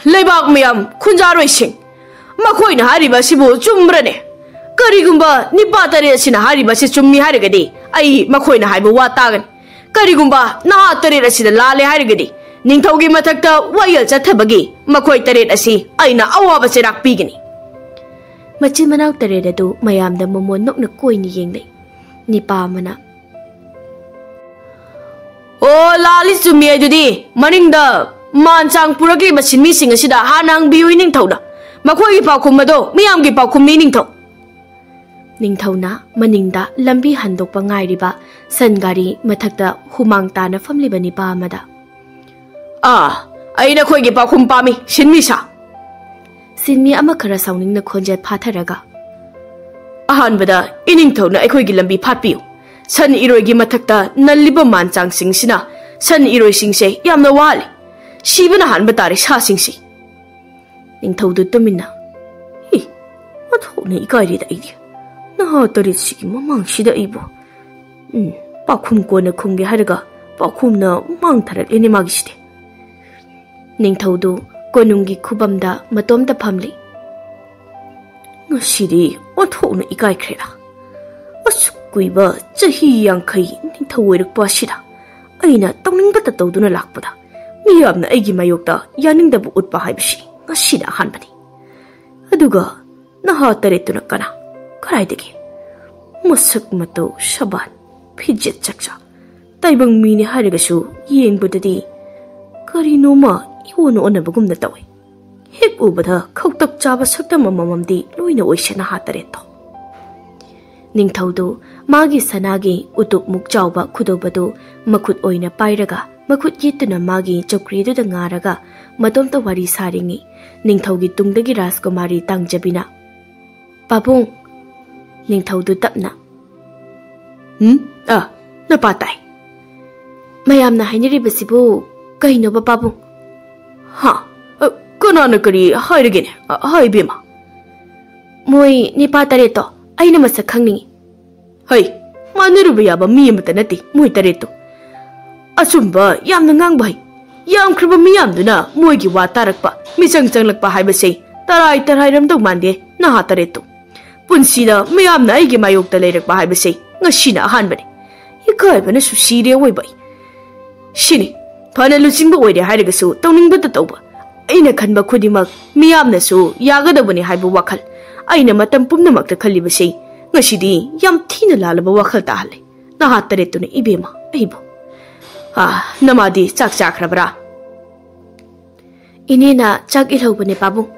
ꯂꯩꯕꯥꯛ ꯃꯌꯥꯝ ꯈꯨꯟꯖꯥꯔꯣꯏꯁꯤꯡ, ꯃꯈꯣꯏꯅ ꯍꯥꯏꯔꯤꯕ ꯑꯁꯤꯕꯨ ꯆꯨꯝꯕ꯭ꯔꯅꯦ? ꯀꯔꯤꯒꯨꯝꯕ ꯅꯤꯄꯥ ꯇꯔꯦꯠ ꯑꯁꯤꯅ ꯍꯥꯏꯔꯤꯕ ꯑꯁꯤ ꯆꯨꯝꯃꯤ ꯍꯥꯏꯔꯒꯗꯤ, ꯑꯩ ꯃꯈꯣꯏꯅ ꯍꯥꯏꯕ ꯋꯥ ꯇꯥꯒꯅꯤ꯫ ꯀꯔꯤꯒꯨꯝꯕ ꯅꯍꯥ ꯇꯔꯦꯠ ꯑꯁꯤꯗ ꯂꯥꯜꯂꯦ ꯍꯥꯏꯔꯒꯗꯤ, ꯅꯤꯡꯊꯧꯒꯤ ꯃꯊꯛꯇ ꯋꯥꯌꯦꯜ ꯆꯠꯊꯕꯒꯤ ꯃꯈꯣꯏ ꯇꯔꯦꯠ ꯑꯁꯤ ꯑꯩꯅ ꯑꯋꯥꯕ ꯆꯩꯔꯥꯛ ꯄꯤꯒꯅꯤ꯫" ꯃꯆꯤꯟ ꯃꯅꯥꯎ ꯇꯔꯦꯠ ꯑꯗꯨ ꯃꯌꯥꯝꯗ ꯃꯃꯣꯟ ꯅꯣꯛꯅ ꯀꯣꯏꯅ ꯌꯦꯡꯂꯛꯏ꯫ ꯅꯤꯄꯥ ꯑꯃꯅ, "ꯑꯣ, ꯂꯥꯜꯂꯤ ꯆꯨꯝꯃꯤ ꯑꯗꯨꯗꯤ꯫ ꯃꯅꯤꯡꯗ ꯃꯥꯟ ꯆꯥꯡ ꯄꯨꯔꯛꯂꯤꯕ ꯁꯤꯟꯃꯤꯁꯤꯡ ꯑꯁꯤꯗ ꯍꯥꯟꯅ ꯍꯪꯕꯤꯌꯨ ꯏꯅꯤꯡꯊꯧꯅ꯫ ꯃꯈꯣꯏꯒꯤ ꯄꯥꯎꯈꯨꯝ ꯑꯗꯣ ꯃꯤꯌꯥꯝꯒꯤ ꯄꯥꯎꯈꯨꯝꯅꯤ ꯏꯅꯤꯡꯊꯧ꯫" ꯅꯤꯡꯊꯧꯅ ꯃꯅꯤꯡꯗ ꯂꯝꯕꯤ ꯍꯟꯗꯣꯛꯄ ꯉꯥꯏꯔꯤꯕ ꯁꯟ ꯒꯥꯔꯤ ꯃꯊꯛꯇ ꯍꯨꯃꯥꯡ ꯇꯥꯅ ꯐꯝꯂꯤꯕ ꯅꯤꯄꯥ ꯑꯃꯗ, "ꯑꯥ, ꯑꯩ ꯅꯈꯣꯏꯒꯤ ꯄꯥꯎꯈꯨꯝ ꯄꯥꯝꯃꯤ, ꯁꯤꯟꯃꯤ ꯁꯥ꯫" ꯁꯤꯟꯃꯤ ꯑꯃ ꯈꯔ ꯁꯥꯎꯅꯤꯡꯅ ꯈꯣꯟꯖꯦꯜ ꯐꯥꯊꯔꯒ, "ꯑꯍꯥꯟꯕꯗ ꯏꯅꯤꯡꯊꯧꯅ ꯑꯩꯈꯣꯏꯒꯤ ꯂꯝꯕꯤ ꯐꯥꯠꯄꯤꯌꯨ꯫ ꯁꯟ ꯏꯔꯣꯏꯒꯤ ꯃꯊꯛꯇ ꯅꯜꯂꯤꯕ ꯃꯥꯟ ꯆꯥꯡꯁꯤꯡꯁꯤꯅ ꯁꯟ ꯏꯔꯣꯏꯁꯤꯡꯁꯦ ꯌꯥꯝꯅ ꯋꯥꯍꯜꯂꯤ꯫ ꯁꯤꯕꯅ ꯍꯥꯟꯕ ꯇꯥꯔꯦ ꯁꯥꯁꯤꯡꯁꯤ꯫" ꯅꯤꯡꯊꯧꯗꯨ ꯇꯨꯃꯤꯟꯅ, "ꯏ, ꯑꯣꯟꯊꯣꯛꯅ ꯏꯀꯥꯏꯔꯦꯗ ꯑꯩꯗꯤ꯫ ꯅꯍꯥ ꯇꯔꯦꯠꯁꯤꯒꯤ ꯃꯃꯥꯡꯁꯤꯗ ꯑꯩꯕꯨ꯫ ꯎꯝ, ꯄꯥꯎꯈꯨꯝ ꯀꯣꯟꯅ ꯈꯨꯝꯒꯦ ꯍꯥꯏꯔꯒ ꯄꯥꯎꯈꯨꯝꯅ ꯃꯥꯡꯊꯔꯛꯂꯦꯅꯦ ꯃꯥꯒꯤꯁꯤꯗꯤ꯫" ꯅꯤꯡꯊꯧꯗꯨ ꯀꯣꯅꯨꯡꯒꯤ ꯈꯨꯕꯝꯗ ꯃꯇꯣꯝꯇ ꯐꯝꯂꯤ꯫ ꯉꯁꯤꯗꯤ ꯑꯣꯟꯊꯣꯛꯅ ꯏꯀꯥꯏꯈ꯭ꯔꯦꯗ꯫ ꯑꯁꯨꯛ ꯀꯨꯏꯕ ꯆꯍꯤ ꯌꯥꯡꯈꯩ ꯅꯤꯡꯊꯧ ꯑꯣꯏꯔꯛꯄ ꯑꯁꯤꯗ ꯑꯩꯅ ꯇꯧꯅꯤꯡꯕꯇ ꯇꯧꯗꯨꯅ ꯂꯥꯛꯄꯗ ꯃꯤꯌꯥꯝꯅ ꯑꯩꯒꯤ ꯃꯥꯌꯣꯛꯇ ꯌꯥꯅꯤꯡꯗꯕ ꯎꯠꯄ ꯍꯥꯏꯕꯁꯤ ꯉꯁꯤꯅ ꯑꯍꯥꯟꯕꯅꯤ꯫ ꯑꯗꯨꯒ ꯅꯍꯥ ꯇꯔꯦꯠꯇꯨꯅ ꯀꯅꯥ? ꯀꯗꯥꯏꯗꯒꯤ? ꯃꯁꯛ ꯃꯇꯧ, ꯁꯕꯥꯟ, ꯐꯤꯖꯦꯠ ꯆꯛꯆꯥ, ꯇꯥꯏꯕꯪ ꯃꯤꯅꯤ ꯍꯥꯏꯔꯒꯁꯨ ꯌꯦꯡꯕꯗꯗꯤ ꯀꯔꯤꯅꯣꯃ ꯏꯑꯣꯟ ꯑꯣꯟꯅꯕꯒꯨꯝꯅ ꯇꯧꯏ꯫ ꯍꯦꯛ ꯎꯕꯗ ꯈꯧꯇꯛ ꯆꯥꯕ ꯁꯛꯇꯝ ꯑꯃꯃꯝꯗꯤ ꯂꯣꯏꯅ ꯑꯣꯏꯁꯦ ꯅꯍꯥ ꯇꯔꯦꯠꯇꯣ꯫ ꯅꯤꯡꯊꯧꯗꯨ ꯃꯥꯒꯤ ꯁꯅꯥꯒꯤ ꯎꯇꯨꯞꯃꯨꯛ ꯆꯥꯎꯕ ꯈꯨꯗꯣꯞ ꯑꯗꯨ ꯃꯈꯨꯠ ꯑꯣꯏꯅ ꯄꯥꯏꯔꯒ, ꯃꯈꯨꯠ ꯌꯦꯠꯇꯨꯅ ꯃꯥꯒꯤ ꯆꯧꯀ꯭ꯔꯤꯗꯨꯗ ꯉꯥꯔꯒ ꯃꯇꯣꯝꯇ ꯋꯥꯔꯤ ꯁꯥꯔꯤꯉꯩ, ꯅꯤꯡꯊꯧꯒꯤ ꯇꯨꯡꯗꯒꯤ ꯔꯥꯖꯀꯨꯃꯥꯔꯤ ꯇꯥꯡꯖꯕꯤꯅ, "ꯄꯥꯕꯨꯡ!" ꯅꯤꯡꯊꯧꯗꯨ ꯇꯞꯅ, "ꯎꯝ? ꯑ, ꯅꯄꯥ ꯇꯥꯏ꯫ ꯃꯌꯥꯝꯅ ꯍꯥꯏꯅꯔꯤꯕꯁꯤꯕꯨ ꯀꯩꯅꯣꯕ, ꯄꯥꯕꯨꯡ?" "ꯍꯥ? ꯑ, ꯀꯅꯥꯅ ꯀꯔꯤ ꯍꯥꯏꯔꯒꯦꯅꯦ? ꯑ, ꯍꯥꯏ, ꯏꯕꯦꯝꯃ?" "ꯃꯣꯏ ꯅꯤꯄꯥ ꯇꯔꯦꯠꯇꯣ ꯑꯩꯅ ꯃꯁꯛ ꯈꯪꯅꯤꯡꯉꯤ꯫" "ꯍꯩ, ꯃꯥꯟꯅꯔꯨꯕ ꯌꯥꯕ ꯃꯤ ꯑꯃꯠꯇ ꯅꯠꯇꯦ ꯃꯣꯏ ꯇꯔꯦꯠꯇꯣ꯫ ꯑꯆꯨꯝꯕ ꯌꯥꯝꯅ ꯉꯥꯡꯕ ꯍꯩ꯫ ꯌꯥꯝꯈ꯭ꯔꯕ ꯃꯤꯌꯥꯝꯗꯨꯅ ꯃꯣꯏꯒꯤ ꯋꯥ ꯇꯥꯔꯛꯄ, ꯃꯤꯆꯪ ꯆꯪꯂꯛꯄ ꯍꯥꯏꯕꯁꯦ ꯇꯔꯥꯏ ꯇꯔꯥꯏꯔꯝꯗꯧ ꯃꯥꯟꯗꯦ ꯅꯍꯥ ꯇꯔꯦꯠꯇꯣ꯫ ꯄꯨꯟꯁꯤꯗ ꯃꯤꯌꯥꯝꯅ ꯑꯩꯒꯤ ꯃꯥꯌꯣꯛꯇ ꯂꯩꯔꯛꯄ ꯍꯥꯏꯕꯁꯦ ꯉꯁꯤꯅ ꯑꯍꯥꯟꯕꯅꯤ꯫ ꯏꯀꯥꯏꯕꯅꯁꯨ ꯁꯤꯔꯦ ꯑꯣꯏꯕ ꯑꯩ꯫ ꯁꯤꯅꯤ, ꯐꯅ ꯂꯨꯆꯤꯡꯕ ꯑꯣꯏꯔꯦ ꯍꯥꯏꯔꯒꯁꯨ ꯇꯧꯅꯤꯡꯕꯇ ꯇꯧꯕ꯫ ꯑꯩꯅ ꯈꯟꯕ ꯈꯨꯗꯤꯡꯃꯛ ꯃꯤꯌꯥꯝꯅꯁꯨ ꯌꯥꯒꯗꯕꯅꯤ ꯍꯥꯏꯕ ꯋꯥꯈꯜ꯫ ꯑꯩꯅ ꯃꯇꯝ ꯄꯨꯝꯅꯃꯛꯇ ꯈꯜꯂꯤꯕꯁꯤ ꯉꯁꯤꯗꯤ ꯌꯥꯝ ꯊꯤꯅ ꯂꯥꯜꯂꯕ ꯋꯥꯈꯜ ꯇꯥꯍꯜꯂꯦ ꯅꯍꯥ ꯇꯔꯦꯠꯇꯨꯅ ꯏꯕꯦꯝꯃ ꯑꯩꯕꯨ꯫ ꯑꯥ, ꯅꯃꯥꯗꯤ ꯆꯥꯛ ꯆꯥꯈ꯭ꯔꯕ꯭ꯔꯥ?" "ꯏꯅꯦꯅ ꯆꯥꯛ ꯏꯜꯍꯧꯕꯅꯦ, ꯄꯥꯕꯨꯡ꯫"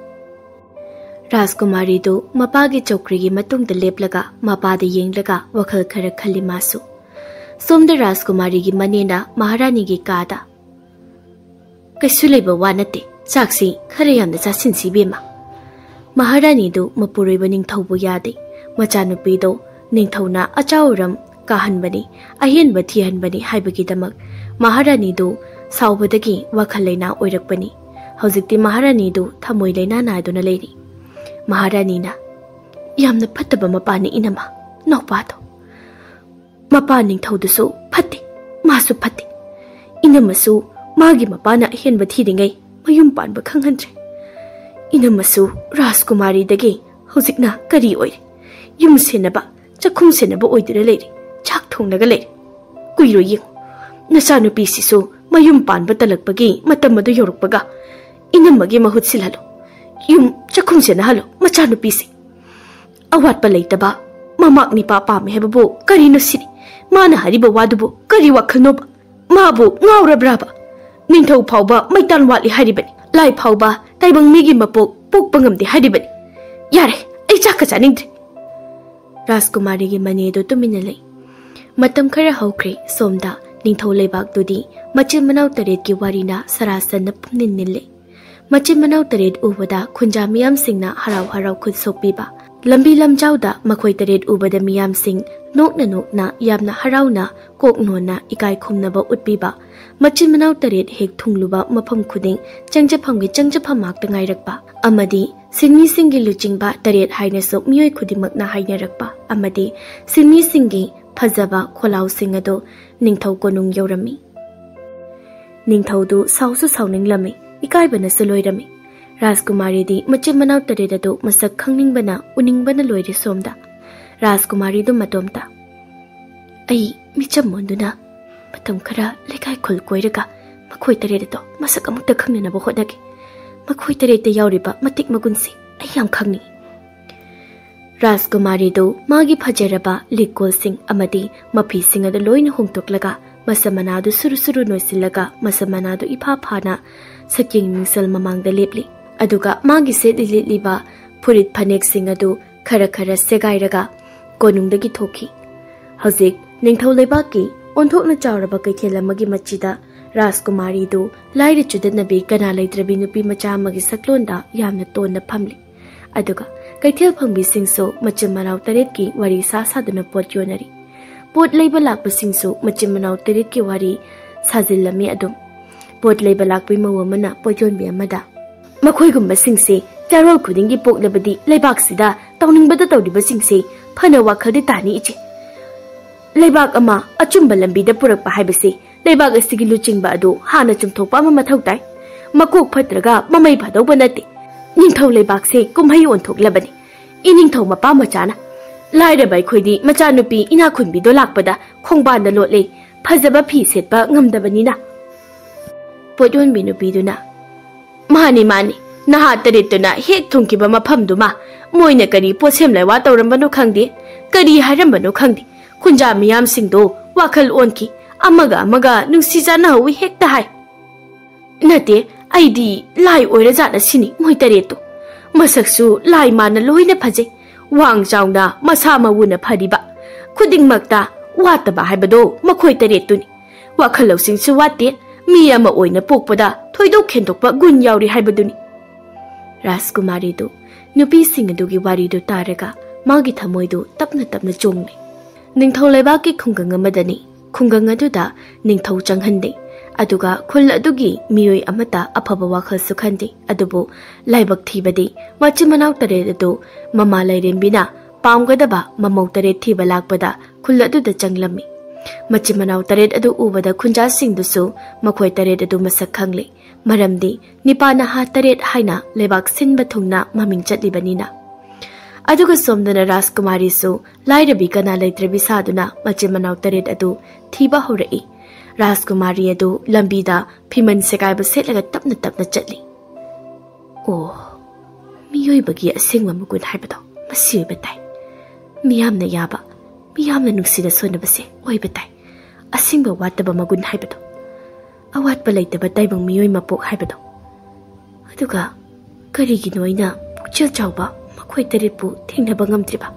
ꯔꯥꯖꯀꯨꯃꯥꯔꯤꯗꯨ ꯃꯄꯥꯒꯤ ꯆꯧꯀ꯭ꯔꯤꯒꯤ ꯃꯇꯨꯡꯗ ꯂꯦꯞꯂꯒ ꯃꯄꯥꯗ ꯌꯦꯡꯂꯒ ꯋꯥꯈꯜ ꯈꯔ ꯈꯜꯂꯤ ꯃꯥꯁꯨ꯫ ꯁꯣꯝꯗ ꯔꯥꯖꯀꯨꯃꯥꯔꯤꯒꯤ ꯃꯅꯦꯅ ꯃꯍꯥꯔꯥꯅꯤꯒꯤ ꯀꯥꯗ, "ꯀꯩꯁꯨ ꯂꯩꯕ ꯋꯥ ꯅꯠꯇꯦ, ꯆꯥꯛꯁꯤ ꯈꯔ ꯌꯥꯝꯅ ꯆꯥꯁꯤꯟꯁꯤ, ꯏꯕꯦꯝꯃ꯫" ꯃꯍꯥꯔꯥꯅꯤꯗꯨ ꯃꯄꯨꯔꯣꯏꯕ ꯅꯤꯡꯊꯧꯕꯨ ꯌꯥꯗꯦ꯫ ꯃꯆꯥꯅꯨꯄꯤꯗꯣ ꯅꯤꯡꯊꯧꯅ ꯑꯆꯥꯎ ꯑꯔꯝ ꯀꯥꯍꯟꯕꯅꯤ, ꯑꯍꯦꯟꯕ ꯊꯤꯍꯟꯕꯅꯤ ꯍꯥꯏꯕꯒꯤꯗꯃꯛ ꯃꯍꯥꯔꯥꯅꯤꯗꯨ ꯁꯥꯎꯕꯗꯒꯤ ꯋꯥꯈꯜ ꯂꯩꯅꯥ ꯑꯣꯏꯔꯛꯄꯅꯤ꯫ ꯍꯧꯖꯤꯛꯇꯤ ꯃꯍꯥꯔꯥꯅꯤꯗꯨ ꯊꯃꯣꯏ ꯂꯩꯅꯥ ꯅꯥꯗꯨꯅ ꯂꯩꯔꯤ꯫ ꯃꯍꯥꯔꯥꯅꯤꯅ, "ꯌꯥꯝꯅ ꯐꯠꯇꯕ ꯃꯄꯥꯅꯤ ꯏꯅꯝꯃ, ꯅꯥꯎꯄꯥꯗꯣ꯫ ꯃꯄꯥ ꯅꯤꯡꯊꯧꯗꯨꯁꯨ ꯐꯠꯇꯦ, ꯃꯥꯁꯨ ꯐꯠꯇꯦ꯫ ꯏꯅꯝꯃꯁꯨ ꯃꯥꯒꯤ ꯃꯄꯥꯅ ꯑꯍꯦꯟꯕ ꯊꯤꯔꯤꯉꯩ ꯃꯌꯨꯝ ꯄꯥꯟꯕ ꯈꯪꯍꯟꯗ꯭ꯔꯦ꯫ ꯏꯅꯝꯃꯁꯨ ꯔꯥꯖꯀꯨꯃꯥꯔꯤꯗꯒꯤ ꯍꯧꯖꯤꯛꯅ ꯀꯔꯤ ꯑꯣꯏꯔꯦ? ꯌꯨꯝ ꯁꯦꯟꯅꯕ, ꯆꯥꯛꯈꯨꯝ ꯁꯦꯟꯅꯕ ꯑꯣꯏꯗꯨꯅ ꯂꯩꯔꯦ꯫ ꯆꯥꯛ ꯊꯣꯡꯂꯒ ꯂꯩꯔꯦ꯫ ꯀꯨꯏꯔꯣꯏ ꯌꯦꯡꯉꯨ, ꯅꯆꯥꯅꯨꯄꯤꯁꯤꯁꯨ ꯃꯌꯨꯝ ꯄꯥꯟꯕ ꯇꯜꯂꯛꯄꯒꯤ ꯃꯇꯝ ꯑꯗꯨ ꯌꯧꯔꯛꯄꯒ ꯏꯅꯝꯃꯒꯤ ꯃꯍꯨꯠ ꯁꯤꯜꯍꯜꯂꯨ꯫ ꯌꯨꯝ ꯆꯥꯛꯈꯨꯝ ꯁꯦꯟꯅꯍꯜꯂꯨ ꯃꯆꯥꯅꯨꯄꯤꯁꯦ꯫ ꯑꯋꯥꯠꯄ ꯂꯩꯇꯕ, ꯃꯃꯥꯛ ꯅꯤꯄꯥ ꯄꯥꯝꯃꯦ ꯍꯥꯏꯕꯕꯨ ꯀꯔꯤꯅꯣ ꯁꯤꯅꯤ? ꯃꯥꯅ ꯍꯥꯏꯔꯤꯕ ꯋꯥꯗꯨꯕꯨ ꯀꯔꯤ ꯋꯥꯈꯜꯅꯣꯕ? ꯃꯥꯕꯨ ꯉꯥꯎꯔꯕ꯭ꯔꯥꯕ? ꯅꯤꯡꯊꯧ ꯐꯥꯎꯕ ꯃꯩꯇꯥꯟ ꯋꯥꯠꯂꯤ ꯍꯥꯏꯔꯤꯕꯅꯤ, ꯂꯥꯏ ꯐꯥꯎꯕ ꯇꯥꯏꯕꯪ ꯃꯤꯒꯤ ꯃꯄꯣꯛ ꯄꯣꯛꯄ ꯉꯝꯗꯦ ꯍꯥꯏꯔꯤꯕꯅꯤ꯫ ꯌꯥꯔꯦ, ꯑꯩ ꯆꯥꯛꯀ ꯆꯥꯅꯤꯡꯗ꯭ꯔꯦ꯫ ꯔꯥꯖꯀꯨꯃꯥꯔꯤꯒꯤ ꯃꯅꯦꯗꯨ ꯇꯨꯃꯤꯟꯅ ꯂꯩ꯫ ꯃꯇꯝ ꯈꯔ ꯍꯧꯈ꯭ꯔꯦ꯫ ꯁꯣꯝꯗ ꯅꯤꯡꯊꯧ ꯂꯩꯕꯥꯛꯇꯨꯗꯤ ꯃꯆꯤꯟ ꯃꯅꯥꯎ ꯇꯔꯦꯠꯀꯤ ꯋꯥꯔꯤꯅ ꯁꯔꯥ ꯁꯟꯅ ꯄꯨꯝꯅꯤꯟ ꯅꯤꯜꯂꯦ꯫ ꯃꯆꯤꯟ ꯃꯅꯥꯎ ꯇꯔꯦꯠ ꯎꯕꯗ ꯈꯨꯟꯖꯥ ꯃꯤꯌꯥꯝꯁꯤꯡꯅ ꯍꯔꯥꯎ ꯍꯔꯥꯎ ꯈꯨꯠ ꯁꯣꯛꯄꯤꯕ꯫ ꯂꯝꯕꯤ ꯂꯝꯖꯥꯎꯗ ꯃꯈꯣꯏ ꯇꯔꯦꯠ ꯎꯕꯗ ꯃꯤꯌꯥꯝꯁꯤꯡ ꯅꯣꯛꯅ ꯅꯣꯛꯅ ꯌꯥꯝꯅ ꯍꯔꯥꯎꯅ ꯀꯣꯛ ꯅꯣꯟꯅ ꯏꯀꯥꯏ ꯈꯨꯝꯅꯕ ꯎꯠꯄꯤꯕ꯫ ꯃꯆꯤꯟ ꯃꯅꯥꯎ ꯇꯔꯦꯠ ꯍꯦꯛ ꯊꯨꯡꯂꯨꯕ ꯃꯐꯝ ꯈꯨꯗꯤꯡ ꯆꯪꯖꯐꯝꯒꯤ ꯆꯪꯖꯐꯝ ꯉꯥꯛꯇ ꯉꯥꯏꯔꯛꯄ ꯑꯃꯗꯤ ꯁꯤꯟꯃꯤꯁꯤꯡꯒꯤ ꯂꯨꯆꯤꯡꯕ ꯇꯔꯦꯠ ꯍꯥꯏꯅꯁꯨ ꯃꯤꯑꯣꯏ ꯈꯨꯗꯤꯡꯃꯛꯅ ꯍꯥꯏꯅꯔꯛꯄ ꯑꯃꯗꯤ ꯁꯤꯟꯃꯤꯁꯤꯡꯒꯤ ꯐꯖꯕ ꯈꯣꯜꯂꯥꯎꯁꯤꯡ ꯑꯗꯨ ꯅꯤꯡꯊꯧ ꯀꯣꯅꯨꯡ ꯌꯧꯔꯝꯃꯤ꯫ ꯅꯤꯡꯊꯧꯗꯨ ꯁꯥꯎꯁꯨ ꯁꯥꯎꯅꯤꯡꯂꯝꯃꯤ, ꯏꯀꯥꯏꯕꯅꯁꯨ ꯂꯣꯏꯔꯝꯃꯤ꯫ ꯔꯥꯖꯀꯨꯃꯥꯔꯤꯗꯤ ꯃꯆꯤꯟ ꯃꯅꯥꯎ ꯇꯔꯦꯠ ꯑꯗꯨ ꯃꯁꯛ ꯈꯪꯅꯤꯡꯕꯅ ꯎꯅꯤꯡꯕꯅ ꯂꯣꯏꯔꯦ ꯁꯣꯝꯗ꯫ ꯔꯥꯖꯀꯨꯃꯥꯔꯤꯗꯨ ꯃꯇꯣꯝꯇ, "ꯑꯩ ꯃꯤꯆꯝ ꯑꯣꯟꯗꯨꯅ ꯃꯇꯝ ꯈꯔ ꯂꯩꯀꯥꯏ ꯈꯨꯜ ꯀꯣꯏꯔꯒ ꯃꯈꯣꯏ ꯇꯔꯦꯠ ꯑꯗꯣ ꯃꯁꯛ ꯑꯃꯨꯛꯇ ꯈꯪꯅꯅꯕ ꯍꯣꯠꯅꯒꯦ꯫ ꯃꯈꯣꯏ ꯇꯔꯦꯠꯇ ꯌꯥꯎꯔꯤꯕ ꯃꯇꯤꯛ ꯃꯒꯨꯟꯁꯤ ꯑꯩ ꯌꯥꯝ ꯈꯪꯅꯤꯡꯏ"꯫ ꯔꯥꯖꯀꯨꯃꯥꯔꯤꯗꯨ ꯃꯥꯒꯤ ꯐꯖꯔꯕ ꯂꯤꯛꯀꯣꯜꯁꯤꯡ ꯑꯃꯗꯤ ꯃꯐꯤꯁꯤꯡ ꯑꯗꯨ ꯂꯣꯏꯅ ꯍꯣꯡꯗꯣꯛꯂꯒ ꯃꯁꯝ ꯃꯅꯥꯗꯨ ꯁꯨꯔꯨ ꯁꯨꯔꯨ ꯅꯣꯏꯁꯤꯜꯂꯒ ꯃꯁꯝ ꯃꯅꯥꯗꯨ ꯏꯐꯥ ꯐꯥꯅ ꯁꯛꯌꯦꯡ ꯃꯤꯡꯁꯦꯜ ꯃꯃꯥꯡꯗ ꯂꯦꯞꯂꯤ꯫ ꯑꯗꯨꯒ ꯃꯥꯒꯤ ꯁꯦꯠꯂꯤ ꯂꯤꯠꯂꯤꯕ ꯐꯨꯔꯤꯠ ꯐꯅꯦꯛꯁꯤꯡ ꯑꯗꯨ ꯈꯔ ꯈꯔ ꯁꯦꯒꯥꯏꯔꯒ ꯀꯣꯅꯨꯡꯗꯒꯤ ꯊꯣꯛꯈꯤ꯫ ꯍꯧꯖꯤꯛ ꯅꯤꯡꯊꯧ ꯂꯩꯕꯥꯛꯀꯤ ꯑꯣꯟꯊꯣꯛꯅ ꯆꯥꯎꯔꯕ ꯀꯩꯊꯦꯜ ꯑꯃꯒꯤ ꯃꯆꯤꯗ ꯔꯥꯖꯀꯨꯃꯥꯔꯤꯗꯨ ꯂꯥꯏꯔ ꯆꯨꯗꯠꯅꯕꯤ ꯀꯅꯥ ꯂꯩꯇ꯭ꯔꯕꯤ ꯅꯨꯄꯤ ꯃꯆꯥ ꯑꯃꯒꯤ ꯁꯛꯂꯣꯟꯗ ꯌꯥꯝꯅ ꯇꯣꯟꯅ ꯐꯝꯂꯤ꯫ ꯑꯗꯨꯒ ꯀꯩꯊꯦꯜ ꯐꯝꯕꯤꯁꯤꯡꯁꯨ ꯃꯆꯤꯟ ꯃꯅꯥꯎ ꯇꯔꯦꯠꯀꯤ ꯋꯥꯔꯤ ꯁꯥ ꯁꯥꯗꯨꯅ ꯄꯣꯠ ꯌꯣꯟꯅꯔꯤ꯫ ꯄꯣꯠ ꯂꯩꯕ ꯂꯥꯛꯄꯁꯤꯡꯁꯨ ꯃꯆꯤꯟ ꯃꯅꯥꯎ ꯇꯔꯦꯠꯀꯤ ꯋꯥꯔꯤ ꯁꯥꯖꯤꯜꯂꯝꯃꯤ ꯑꯗꯨꯝ꯫ ꯄꯣꯠ ꯂꯩꯕ ꯂꯥꯛꯄꯤ ꯃꯧ ꯑꯃꯅ ꯄꯣꯠ ꯌꯣꯟꯕꯤ ꯑꯃꯗ, "ꯃꯈꯣꯏꯒꯨꯝꯕꯁꯤꯡꯁꯦ ꯆꯥꯔꯣꯜ ꯈꯨꯗꯤꯡꯒꯤ ꯄꯣꯛꯂꯕꯗꯤ ꯂꯩꯕꯥꯛꯁꯤꯗ ꯇꯧꯅꯤꯡꯕꯗ ꯇꯧꯔꯤꯕꯁꯤꯡꯁꯦ ꯐꯅ ꯋꯥꯈꯜꯗꯤ ꯇꯥꯅꯤ ꯏꯆꯦ꯫ ꯂꯩꯕꯥꯛ ꯑꯃ ꯑꯆꯨꯝꯕ ꯂꯝꯕꯤꯗ ꯄꯨꯔꯛꯄ ꯍꯥꯏꯕꯁꯤ ꯂꯩꯕꯥꯛ ꯑꯁꯤꯒꯤ ꯂꯨꯆꯤꯡꯕ ꯑꯗꯨ ꯍꯥꯟꯅ ꯆꯨꯝꯊꯣꯛꯄ ꯑꯃ ꯃꯊꯧ ꯇꯥꯏ꯫ ꯃꯀꯣꯛ ꯐꯠꯇ꯭ꯔꯒ ꯃꯃꯩ ꯐꯥꯗꯧꯕ ꯅꯠꯇꯦ꯫ ꯅꯤꯡꯊꯧ ꯂꯩꯕꯥꯛꯁꯦ ꯀꯨꯝꯍꯩ ꯑꯣꯟꯊꯣꯛꯂꯕꯅꯤ꯫ ꯏꯅꯤꯡꯊꯧ ꯃꯄꯥ ꯃꯆꯥꯅ꯫ ꯂꯥꯏꯔꯕ ꯑꯩꯈꯣꯏꯗꯤ ꯃꯆꯥꯅꯨꯄꯤ ꯏꯅꯥꯛꯈꯨꯟꯕꯤꯗꯣ ꯂꯥꯛꯄꯗ ꯈꯣꯡꯕꯥꯟꯗ ꯂꯣꯠꯂꯦ, ꯐꯖꯕ ꯐꯤ ꯁꯦꯠꯄ ꯉꯝꯗꯕꯅꯤꯅ꯫ ꯄꯣꯠ ꯌꯣꯟꯕꯤ ꯅꯨꯄꯤꯗꯨꯅ, "ꯃꯥꯅꯤ, ꯃꯥꯅꯤ, ꯅꯍꯥ ꯇꯔꯦꯠꯇꯨꯅ ꯍꯦꯛ ꯊꯨꯡꯈꯤꯕ ꯃꯐꯝꯗꯨꯃ ꯃꯣꯏꯅ ꯀꯔꯤ ꯄꯣꯠꯁꯦꯝ ꯂꯩꯋꯥ ꯇꯧꯔꯝꯕꯅꯣ ꯈꯪꯗꯦ, ꯀꯔꯤ ꯍꯥꯏꯔꯝꯕꯅꯣ ꯈꯪꯗꯦ, ꯈꯨꯟꯖꯥ ꯃꯤꯌꯥꯝꯁꯤꯡꯗꯣ ꯋꯥꯈꯜ ꯑꯣꯟꯈꯤ, ꯑꯃꯒ ꯑꯃꯒ ꯅꯨꯡꯁꯤ ꯆꯥꯟꯅꯍꯧꯋꯤ ꯍꯦꯛꯇ ꯍꯥꯏ꯫ ꯅꯠꯇꯦ, ꯑꯩꯗꯤ ꯂꯥꯏ ꯑꯣꯏꯔꯖꯥꯠꯅ ꯁꯤꯅꯤ ꯃꯣꯏ ꯇꯔꯦꯠꯇꯣ꯫ ꯃꯁꯛꯁꯨ ꯂꯥꯏ ꯃꯥꯟꯅ ꯂꯣꯏꯅ ꯐꯖꯩ, ꯋꯥꯡ ꯆꯥꯎꯅ ꯃꯁꯥ ꯃꯎꯅ ꯐꯔꯤꯕ, ꯈꯨꯗꯤꯡꯃꯛꯇ ꯋꯥꯠꯇꯕ ꯍꯥꯏꯕꯗꯣ ꯃꯈꯣꯏ ꯇꯔꯦꯠꯇꯨꯅꯤ꯫ ꯋꯥꯈꯜ ꯂꯧꯁꯤꯡꯁꯨ ꯋꯥꯠꯇꯦ, ꯃꯤ ꯑꯃ ꯑꯣꯏꯅ ꯄꯣꯛꯄꯗ ꯊꯣꯏꯗꯣꯛ ꯍꯦꯟꯗꯣꯛꯄ ꯒꯨꯟ ꯌꯥꯎꯔꯤ ꯍꯥꯏꯕꯗꯨꯅꯤ꯫" ꯔꯥꯖꯀꯨꯃꯥꯔꯤꯗꯨ ꯅꯨꯄꯤꯁꯤꯡ ꯑꯗꯨꯒꯤ ꯋꯥꯔꯤꯗꯨ ꯇꯥꯔꯒ ꯃꯥꯒꯤ ꯊꯃꯣꯏꯗꯨ ꯇꯞꯅ ꯇꯞꯅ ꯆꯣꯡꯂꯦ꯫ ꯅꯤꯡꯊꯧ ꯂꯩꯕꯥꯛꯀꯤ ꯈꯨꯡꯒꯪ ꯑꯃꯗꯅꯤ꯫ ꯈꯨꯡꯒꯪ ꯑꯗꯨꯗ ꯅꯤꯡꯊꯧ ꯆꯪꯍꯟꯗꯦ, ꯑꯗꯨꯒ ꯈꯨꯜ ꯑꯗꯨꯒꯤ ꯃꯤꯑꯣꯏ ꯑꯃꯠꯇ ꯑꯐꯕ ꯋꯥꯈꯜꯁꯨ ꯈꯟꯗꯦ꯫ ꯑꯗꯨꯕꯨ ꯂꯥꯏꯕꯛ ꯊꯤꯕꯗꯤ, ꯃꯆꯤꯟ ꯃꯅꯥꯎ ꯇꯔꯦꯠ ꯑꯗꯨ ꯃꯃꯥ ꯂꯥꯏꯔꯦꯝꯕꯤꯅ ꯄꯥꯝꯒꯗꯕ ꯃꯃꯧ ꯇꯔꯦꯠ ꯊꯤꯕ ꯂꯥꯛꯄꯗ ꯈꯨꯜ ꯑꯗꯨꯗ ꯆꯪꯂꯝꯃꯤ꯫ ꯃꯆꯤꯟ ꯃꯅꯥꯎ ꯇꯔꯦꯠ ꯑꯗꯨ ꯎꯕꯗ ꯈꯨꯟꯖꯥꯁꯤꯡꯗꯨꯁꯨ ꯃꯈꯣꯏ ꯇꯔꯦꯠ ꯑꯗꯨ ꯃꯁꯛ ꯈꯪꯂꯦ, ꯃꯔꯝꯗꯤ ꯅꯤꯄꯥ ꯅꯍꯥ ꯇꯔꯦꯠ ꯍꯥꯏꯅ ꯂꯩꯕꯥꯛ ꯁꯤꯟꯕ ꯊꯨꯡꯅ ꯃꯃꯤꯡ ꯆꯠꯂꯤꯕꯅꯤꯅ꯫ ꯑꯗꯨꯒ ꯁꯣꯝꯗꯅ ꯔꯥꯖꯀꯨꯃꯥꯔꯤꯁꯨ ꯂꯥꯏꯔꯕꯤ ꯀꯅꯥ ꯂꯩꯇ꯭ꯔꯕꯤ ꯁꯥꯗꯨꯅ ꯃꯆꯤꯟ ꯃꯅꯥꯎ ꯇꯔꯦꯠ ꯑꯗꯨ ꯊꯤꯕ ꯍꯧꯔꯛꯏ꯫ ꯔꯥꯖꯀꯨꯃꯥꯔꯤ ꯑꯗꯨ ꯂꯝꯕꯤꯗ ꯐꯤꯃꯟ ꯁꯦꯒꯥꯏꯕ ꯁꯦꯠꯂꯒ ꯇꯞꯅ ꯇꯞꯅ ꯆꯠꯂꯤ꯫ ꯑꯣ, ꯃꯤꯑꯣꯏꯕꯒꯤ ꯑꯁꯦꯡꯕ ꯃꯒꯨꯟ ꯍꯥꯏꯕꯗꯣ ꯃꯁꯤ ꯑꯣꯏꯕ ꯇꯥꯏ꯫ ꯃꯤꯌꯥꯝꯅ ꯌꯥꯕ, ꯃꯤꯌꯥꯝꯅ ꯅꯨꯡꯁꯤꯅ ꯁꯣꯟꯅꯕꯁꯦ ꯑꯣꯏꯕ ꯇꯥꯏ꯫ ꯑꯁꯦꯡꯕ ꯋꯥꯠꯇꯕ ꯃꯒꯨꯟ ꯍꯥꯏꯕꯗꯣ, ꯑꯋꯥꯠꯄ ꯂꯩꯇꯕ ꯇꯥꯏꯕꯪ ꯃꯤꯑꯣꯏ ꯃꯄꯣꯛ ꯍꯥꯏꯕꯗꯣ꯫ ꯑꯗꯨꯒ ꯀꯔꯤꯒꯤꯅꯣ ꯑꯩꯅ ꯄꯨꯛꯆꯦꯜ ꯆꯥꯎꯕ ꯃꯈꯣꯏ ꯇꯔꯦꯠꯄꯨ ꯊꯦꯡꯅꯕ ꯉꯝꯗ꯭ꯔꯤꯕ?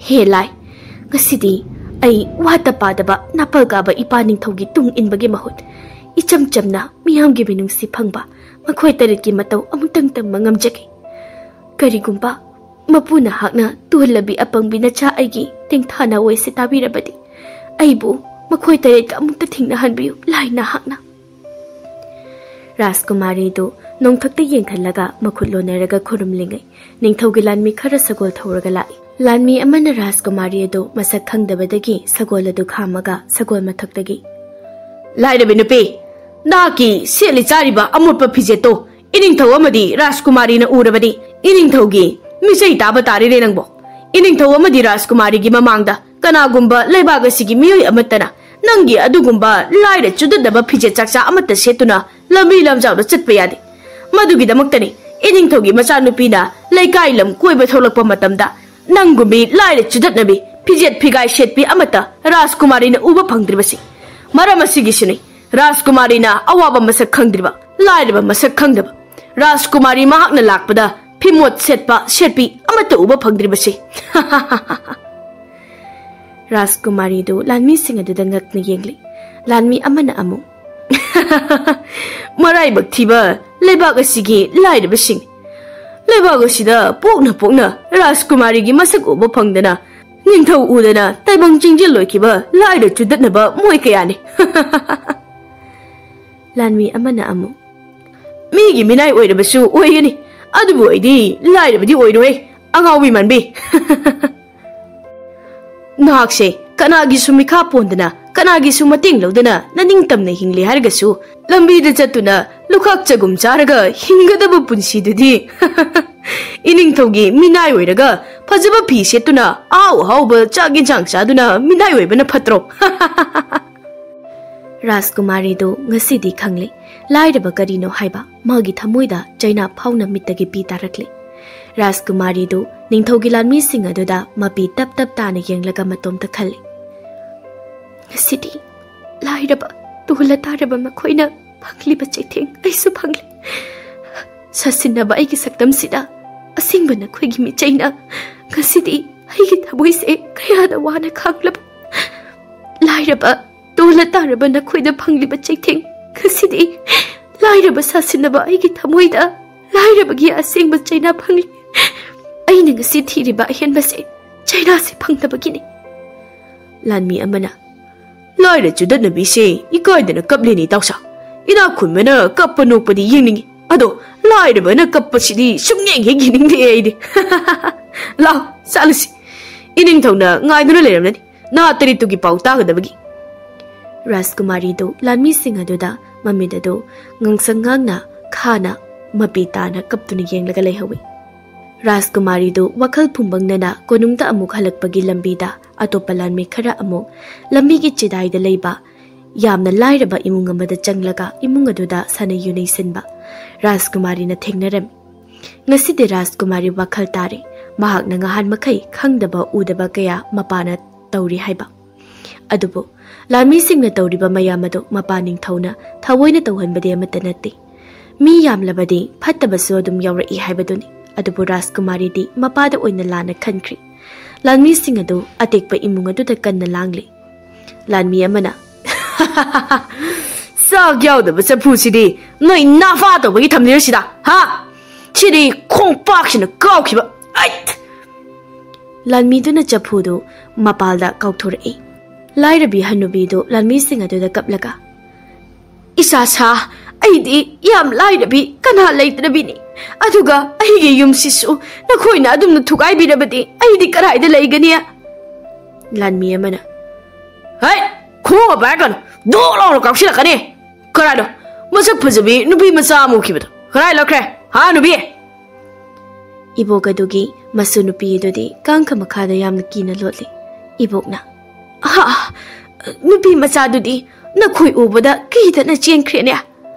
ꯍꯦ ꯂꯥꯏ, ꯉꯁꯤꯗꯤ ꯑꯩ ꯋꯥꯠꯇ ꯄꯥꯗꯕ ꯅꯥꯄꯜ ꯀꯥꯕ ꯏꯄꯥ ꯅꯤꯡꯊꯧꯒꯤ ꯇꯨꯡ ꯏꯟꯕꯒꯤ ꯃꯍꯨꯠ, ꯏꯆꯝ ꯆꯝꯅ ꯃꯤꯌꯥꯝꯒꯤ ꯃꯤꯅꯨꯡꯁꯤ ꯐꯪꯕ ꯃꯈꯣꯏ ꯇꯔꯦꯠꯀꯤ ꯃꯇꯧ ꯑꯃꯨꯛꯇꯪ ꯇꯝꯕ ꯉꯝꯖꯒꯦ꯫ ꯀꯔꯤꯒꯨꯝꯕ ꯃꯄꯨ ꯅꯍꯥꯛꯅ ꯇꯨꯍꯜꯂꯕꯤ ꯑꯄꯪꯕꯤ ꯅꯆꯥ ꯑꯩꯒꯤ ꯇꯦꯡꯊꯥ ꯅꯥꯋꯣꯏꯁꯦ ꯇꯥꯕꯤꯔꯕꯗꯤ, ꯑꯩꯕꯨ ꯃꯈꯣꯏ ꯇꯔꯦꯠꯀ ꯑꯃꯨꯛꯇ ꯊꯦꯡꯅꯍꯟꯕꯤꯌꯨ, ꯂꯥꯏ ꯅꯍꯥꯛꯅ꯫ ꯔꯥꯖꯀꯨꯃꯥꯔꯤꯗꯨ ꯅꯣꯡꯊꯛꯇ ꯌꯦꯡꯈꯠꯂꯒ ꯃꯈꯨꯠ ꯂꯣꯟꯅꯔꯒ ꯈꯨꯔꯨꯝꯂꯤꯉꯩ, ꯅꯤꯡꯊꯧꯒꯤ ꯂꯥꯟꯃꯤ ꯈꯔ ꯁꯒꯣꯜ ꯊꯧꯔꯒ ꯂꯥꯛꯏ꯫ ꯂꯥꯟꯃꯤ ꯑꯃꯅ ꯔꯥꯖꯀꯨꯃꯥꯔꯤ ꯑꯗꯨ ꯃꯁꯛ ꯈꯪꯗꯕꯗꯒꯤ ꯁꯒꯣꯜ ꯑꯗꯨ ꯈꯥꯝꯃꯒ ꯁꯒꯣꯜ ꯃꯊꯛꯇꯒꯤ, "ꯂꯥꯏꯔꯕꯤ ꯅꯨꯄꯤ, ꯅꯍꯥꯛꯀꯤ ꯁꯦꯠꯂꯤ ꯆꯥꯔꯤꯕ ꯑꯃꯣꯠꯄ ꯐꯤꯖꯦꯠꯇꯣ ꯏꯅꯤꯡꯊꯧ ꯑꯃꯗꯤ ꯔꯥꯖꯀꯨꯃꯥꯔꯤꯅ ꯎꯔꯕꯗꯤ, ꯏꯅꯤꯡꯊꯧꯒꯤ ꯃꯤꯆꯩ ꯇꯥꯕ ꯇꯥꯔꯦꯅꯦ ꯅꯪꯕꯣ꯫ ꯏꯅꯤꯡꯊꯧ ꯑꯃꯗꯤ ꯔꯥꯖꯀꯨꯃꯥꯔꯤꯒꯤ ꯃꯃꯥꯡꯗ ꯀꯅꯥꯒꯨꯝꯕ ꯂꯩꯕꯥꯛ ꯑꯁꯤꯒꯤ ꯃꯤꯑꯣꯏ ꯑꯃꯠꯇꯅ ꯅꯪꯒꯤ ꯑꯗꯨꯒꯨꯝꯕ ꯂꯥꯏꯔ ꯆꯨꯗꯠꯅꯕ ꯐꯤꯖꯦꯠ ꯆꯥꯛꯆꯥ ꯑꯃꯠꯇ ꯁꯦꯠꯇꯨꯅ ꯂꯝꯕꯤ ꯂꯝꯖꯥꯎꯗ ꯆꯠꯄ ꯌꯥꯗꯦ꯫ ꯃꯗꯨꯒꯤꯗꯃꯛꯇꯅꯤ ꯏꯅꯤꯡꯊꯧꯒꯤ ꯃꯆꯥꯅꯨꯄꯤꯅ ꯂꯩꯀꯥꯏ ꯂꯝ ꯀꯣꯏꯕ ꯊꯣꯛꯂꯛꯄ ꯃꯇꯝꯗ ꯅꯪꯒꯨꯝꯕꯤ ꯂꯥꯏꯔ ꯆꯨꯗꯠꯅꯕꯤ ꯐꯤꯖꯦꯠ ꯐꯤꯒꯥꯏ ꯁꯦꯠꯄꯤ ꯑꯃꯠꯇ ꯔꯥꯖꯀꯨꯃꯥꯔꯤꯅ ꯎꯕ ꯐꯪꯗ꯭ꯔꯤꯕꯁꯤ꯫ ꯃꯔꯝ ꯑꯁꯤꯒꯤꯁꯤꯅꯤ ꯔꯥꯖꯀꯨꯃꯥꯔꯤꯅ ꯑꯋꯥꯕ ꯃꯁꯛ ꯈꯪꯗ꯭ꯔꯤꯕ, ꯂꯥꯏꯔꯕ ꯃꯁꯛ ꯈꯪꯗꯕ꯫ ꯔꯥꯖꯀꯨꯃꯥꯔꯤ ꯃꯍꯥꯛꯅ ꯂꯥꯛꯄꯗ ꯐꯤꯃꯣꯠ ꯁꯦꯠꯄ ꯁꯦꯠꯄꯤ ꯑꯃꯠꯇ ꯎꯕ ꯐꯪꯗ꯭ꯔꯤꯕꯁꯤ꯫ ꯔꯥꯖꯀꯨꯃꯥꯔꯤꯗꯨ ꯂꯥꯟꯃꯤꯁꯤꯡ ꯑꯗꯨꯗ ꯉꯛꯅ ꯌꯦꯡꯂꯤ꯫ ꯂꯥꯟꯃꯤ ꯑꯃꯅ ꯑꯃꯨꯛ, "ꯃꯔꯥꯏꯕꯛ ꯊꯤꯕ ꯂꯩꯕꯥꯛ ꯑꯁꯤꯒꯤ ꯂꯥꯏꯔꯕꯁꯤꯡ꯫ ꯂꯩꯕꯥꯛ ꯑꯁꯤꯗ ꯄꯣꯛꯅ ꯄꯣꯛꯅ ꯔꯥꯖꯀꯨꯃꯥꯔꯤꯒꯤ ꯃꯁꯛ ꯎꯕ ꯐꯪꯗꯅ, ꯅꯤꯡꯊꯧ ꯎꯗꯅ ꯇꯥꯏꯕꯪ ꯆꯤꯡꯖꯤꯜꯂꯣꯏꯈꯤꯕ ꯂꯥꯏꯔ ꯆꯨꯗꯠꯅꯕ ꯃꯣꯏ ꯀꯌꯥꯅꯤ꯫" ꯂꯥꯟꯃꯤ ꯑꯃꯅ ꯑꯃꯨꯛ, "ꯃꯤꯒꯤ ꯃꯤꯅꯥꯏ ꯑꯣꯏꯔꯕꯁꯨ ꯑꯣꯏꯒꯅꯤ, ꯑꯗꯨꯕꯨ ꯑꯩꯗꯤ ꯂꯥꯏꯔꯕꯗꯤ ꯑꯣꯏꯔꯣꯏ, ꯑꯉꯥꯎꯕꯤ ꯃꯥꯟꯕꯤ꯫" ꯅꯍꯥꯛꯁꯦ ꯀꯅꯥꯒꯤꯁꯨ ꯃꯤꯈꯥ ꯄꯣꯟꯗꯅ, ꯀꯅꯥꯒꯤꯁꯨ ꯃꯇꯦꯡ ꯂꯧꯗꯅ ꯅꯅꯤꯡꯇꯝꯅ ꯍꯤꯡꯂꯤ ꯍꯥꯏꯔꯒꯁꯨ, ꯂꯝꯕꯤꯗ ꯆꯠꯇꯨꯅ ꯂꯨꯈꯥꯛ ꯆꯒꯨꯝ ꯆꯥꯔꯒ ꯍꯤꯡꯒꯗꯕ ꯄꯨꯟꯁꯤꯗꯨꯗꯤ ꯏꯅꯤꯡꯊꯧꯒꯤ ꯃꯤꯅꯥꯏ ꯑꯣꯏꯔꯒ ꯐꯖꯕ ꯐꯤ ꯁꯦꯠꯇꯨꯅ ꯑꯍꯥꯎ ꯑꯍꯥꯎꯕ ꯆꯥꯛ ꯌꯦꯟꯁꯥꯡ ꯆꯥꯗꯨꯅ ꯃꯤꯅꯥꯏ ꯑꯣꯏꯕꯅ ꯐꯠꯇ꯭ꯔꯣ? ꯔꯥꯖꯀꯨꯃꯥꯔꯤꯗꯨ ꯉꯁꯤꯗꯤ ꯈꯪꯂꯦ, ꯂꯥꯏꯔꯕ ꯀꯔꯤꯅꯣ ꯍꯥꯏꯕ꯫ ꯃꯥꯒꯤ ꯊꯃꯣꯏꯗ ꯆꯩꯅꯥ ꯐꯥꯎꯅ ꯃꯤꯠꯇꯒꯤ ꯄꯤ ꯇꯥꯔꯛꯂꯦ꯫ ꯔꯥꯖꯀꯨꯃꯥꯔꯤꯗꯨ ꯅꯤꯡꯊꯧꯒꯤ ꯂꯥꯟꯃꯤꯁꯤꯡ ꯑꯗꯨꯗ ꯃꯄꯤ ꯇꯞ ꯇꯞ ꯇꯥꯅ ꯌꯦꯡꯂꯒ ꯃꯇꯣꯝꯇ ꯈꯜꯂꯤ, "ꯉꯁꯤꯗꯤ ꯂꯥꯏꯔꯕ, ꯇꯣꯜꯂ ꯇꯥꯔꯕ ꯃꯈꯣꯏꯅ ꯐꯪꯂꯤꯕ ꯆꯩꯊꯦꯡ ꯑꯩꯁꯨ ꯐꯪꯂꯤ꯫ ꯁꯥꯁꯤꯟꯅꯕ ꯑꯩꯒꯤ ꯁꯛꯇꯝꯁꯤꯗ ꯑꯁꯦꯡꯕ ꯅꯈꯣꯏꯒꯤ ꯃꯤꯆꯩꯅ ꯉꯁꯤꯗꯤ ꯑꯩꯒꯤ ꯊꯃꯣꯏꯁꯦ ꯀꯌꯥꯗ ꯋꯥꯅ ꯈꯥꯡꯂꯕ꯫ ꯂꯥꯏꯔꯕ, ꯇꯣꯜꯂ ꯇꯥꯔꯕ ꯅꯈꯣꯏꯗ ꯐꯪꯂꯤꯕ ꯆꯩꯊꯦꯡ ꯉꯁꯤꯗꯤ ꯂꯥꯏꯔꯕ ꯁꯥꯁꯤꯟꯅꯕ ꯑꯩꯒꯤ ꯊꯃꯣꯏꯗ ꯂꯥꯏꯔꯕꯒꯤ ꯑꯁꯦꯡꯕ ꯆꯩꯅꯥ ꯐꯪꯂꯤ꯫ ꯑꯩꯅ ꯉꯁꯤ ꯊꯤꯔꯤꯕ ꯑꯍꯦꯟꯕꯁꯦ ꯆꯩꯅꯥꯁꯦ ꯐꯪꯗꯕꯒꯤꯅꯤ꯫" ꯂꯥꯟꯃꯤ ꯑꯃꯅ, "ꯂꯥꯏꯔ ꯆꯨꯗꯠꯅꯕꯤꯁꯦ ꯏꯀꯥꯏꯗꯅ ꯀꯞꯂꯤꯅꯦ ꯇꯥꯎꯁꯥ꯫ ꯏꯅꯥꯛ ꯈꯨꯟꯕꯅ ꯀꯞꯄ ꯅꯣꯛꯄꯗꯤ ꯌꯦꯡꯅꯤꯡꯉꯤ, ꯑꯗꯣ ꯂꯥꯏꯔꯕꯅ ꯀꯞꯄꯁꯤꯗꯤ ꯁꯨꯡꯌꯦꯡ ꯍꯦꯛ ꯌꯦꯡꯅꯤꯡꯗꯦ ꯑꯩꯗꯤ꯫ ꯂꯥꯎ, ꯆꯠꯂꯁꯤ꯫ ꯏꯅꯤꯡꯊꯧꯅ ꯉꯥꯏꯗꯨꯅ ꯂꯩꯔꯝꯂꯅꯤ꯫ ꯅꯍꯥ ꯇꯔꯦꯠꯇꯨꯒꯤ ꯄꯥꯎ ꯇꯥꯒꯗꯕꯒꯤ꯫" ꯔꯥꯖꯀꯨꯃꯥꯔꯤꯗꯨ ꯂꯥꯟꯃꯤꯁꯤꯡ ꯑꯗꯨꯗ ꯃꯃꯤꯠ ꯑꯗꯨ ꯉꯥꯡꯁꯪ ꯉꯥꯡꯅ ꯈꯥꯅ ꯃꯄꯤ ꯇꯥꯅ ꯀꯞꯇꯨꯅ ꯌꯦꯡꯂꯒ ꯂꯩꯍꯧꯏ꯫ ꯔꯥꯖꯀꯨꯃꯥꯔꯤꯗꯨ ꯋꯥꯈꯜ ꯐꯨꯝꯕꯪꯅꯅ ꯀꯣꯅꯨꯡꯗ ꯑꯃꯨꯛ ꯍꯜꯂꯛꯄꯒꯤ ꯂꯝꯕꯤꯗ ꯑꯇꯣꯞꯄ ꯂꯥꯟꯃꯤ ꯈꯔ ꯑꯃꯨꯛ ꯂꯝꯕꯤꯒꯤ ꯆꯤꯗꯥꯏꯗ ꯂꯩꯕ ꯌꯥꯝꯅ ꯂꯥꯏꯔꯕ ꯏꯃꯨꯡ ꯑꯃꯗ ꯆꯪꯂꯒ ꯏꯃꯨꯡ ꯑꯗꯨꯗ ꯁꯥꯟꯅ ꯌꯨꯅꯩꯁꯤꯟꯕ ꯔꯥꯖꯀꯨꯃꯥꯔꯤꯅ ꯊꯦꯡꯅꯔꯝꯃꯤ꯫ ꯉꯁꯤꯗꯤ ꯔꯥꯖꯀꯨꯃꯥꯔꯤ ꯋꯥꯈꯜ ꯇꯥꯔꯦ꯫ ꯃꯍꯥꯛꯅ ꯉꯍꯥꯟ ꯃꯈꯩ ꯈꯪꯗꯕ ꯎꯗꯕ ꯀꯌꯥ ꯃꯄꯥꯅ ꯇꯧꯔꯤ ꯍꯥꯏꯕ꯫ ꯑꯗꯨꯕꯨ ꯂꯥꯟꯃꯤꯁꯤꯡꯅ ꯇꯧꯔꯤꯕ ꯃꯌꯥꯝ ꯑꯗꯨ ꯃꯄꯥ ꯅꯤꯡꯊꯧꯅ ꯊꯑꯣꯏꯅ ꯇꯧꯍꯟꯕꯗꯤ ꯑꯃꯠꯇ ꯅꯠꯇꯦ꯫ ꯃꯤ ꯌꯥꯝꯂꯕꯗꯤ ꯐꯠꯇꯕꯁꯨ ꯑꯗꯨꯝ ꯌꯥꯎꯔꯛꯏ ꯍꯥꯏꯕꯗꯨꯅꯤ꯫ ꯑꯗꯨꯕꯨ ꯔꯥꯖꯀꯨꯃꯥꯔꯤꯗꯤ ꯃꯄꯥꯗ ꯑꯣꯏꯅ ꯂꯥꯟꯅ ꯈꯟꯈ꯭ꯔꯤ꯫ ꯂꯥꯟꯃꯤꯁꯤꯡ ꯑꯗꯨ ꯑꯇꯦꯛꯄ ꯏꯃꯨꯡ ꯑꯗꯨꯗ ꯀꯟꯅ ꯂꯥꯡꯂꯤ꯫ ꯂꯥꯟꯃꯤ ꯑꯃꯅ, "ꯆꯥꯛ ꯌꯥꯎꯗꯕ ꯆꯐꯨꯁꯤꯗꯤ ꯅꯣꯏ ꯅꯥꯐꯥ ꯇꯧꯕꯒꯤ ꯊꯝꯂꯤꯔ ꯁꯤꯗ, ꯍꯥ? ꯁꯤꯗꯤ ꯈꯣꯡꯄꯥꯛꯁꯤꯅ ꯀꯥꯎꯈꯤꯕ꯫ ꯑꯩꯠ!" ꯂꯥꯟꯃꯤꯗꯨꯅ ꯆꯐꯨꯗꯨ ꯃꯄꯥꯜꯗ ꯀꯥꯎꯊꯣꯔꯛꯏ꯫ ꯂꯥꯏꯔꯕꯤ ꯍꯅꯨꯕꯤꯗꯨ ꯂꯥꯟꯃꯤꯁꯤꯡ ꯑꯗꯨꯗ ꯀꯞꯂꯒ, "ꯏꯆꯥ ꯁꯥ, ꯑꯩꯗꯤ ꯌꯥꯝ ꯂꯥꯏꯔꯕꯤ, ꯀꯅꯥ ꯂꯩꯇ꯭ꯔꯕꯤꯅꯤ꯫ ꯑꯗꯨꯒ ꯑꯩꯒꯤ ꯌꯨꯝꯁꯤꯁꯨ ꯅꯈꯣꯏꯅ ꯑꯗꯨꯝꯅ ꯊꯨꯒꯥꯏꯕꯤꯔꯕꯗꯤ ꯑꯩꯗꯤ ꯀꯗꯥꯏꯗ ꯂꯩꯒꯅꯤ?" ꯂꯥꯟꯃꯤ ꯑꯃꯅ, "ꯍꯩ, ꯈꯣꯡꯒ ꯄꯥꯏꯔꯛꯀꯅꯨ, ꯗꯣꯛ ꯂꯥꯎꯅ ꯀꯥꯎꯁꯤꯜꯂꯛꯀꯅꯤ꯫ ꯀꯔꯥꯏꯅꯣ? ꯃꯁꯛ ꯐꯖꯕꯤ ꯅꯨꯄꯤ ꯃꯆꯥ ꯑꯃ ꯎꯈꯤꯕꯗꯣ ꯀꯗꯥꯏ ꯂꯣꯠꯈ꯭ꯔꯦ, ꯍꯥ, ꯅꯨꯄꯤ?" ꯏꯕꯣꯛ ꯑꯗꯨꯒꯤ ꯃꯁꯨ ꯅꯨꯄꯤ ꯑꯗꯨꯗꯤ ꯀꯥꯡꯈ ꯃꯈꯥꯗ ꯌꯥꯝꯅ ꯀꯤꯅ ꯂꯣꯠꯂꯤ꯫ ꯏꯕꯣꯛꯅ, "ꯑꯍꯥ, ꯅꯨꯄꯤ ꯃꯆꯥꯗꯨꯗꯤ ꯅꯈꯣꯏ ꯎꯕꯗ ꯀꯤꯗꯅ ꯆꯦꯟꯈ꯭ꯔꯦꯅꯦ?"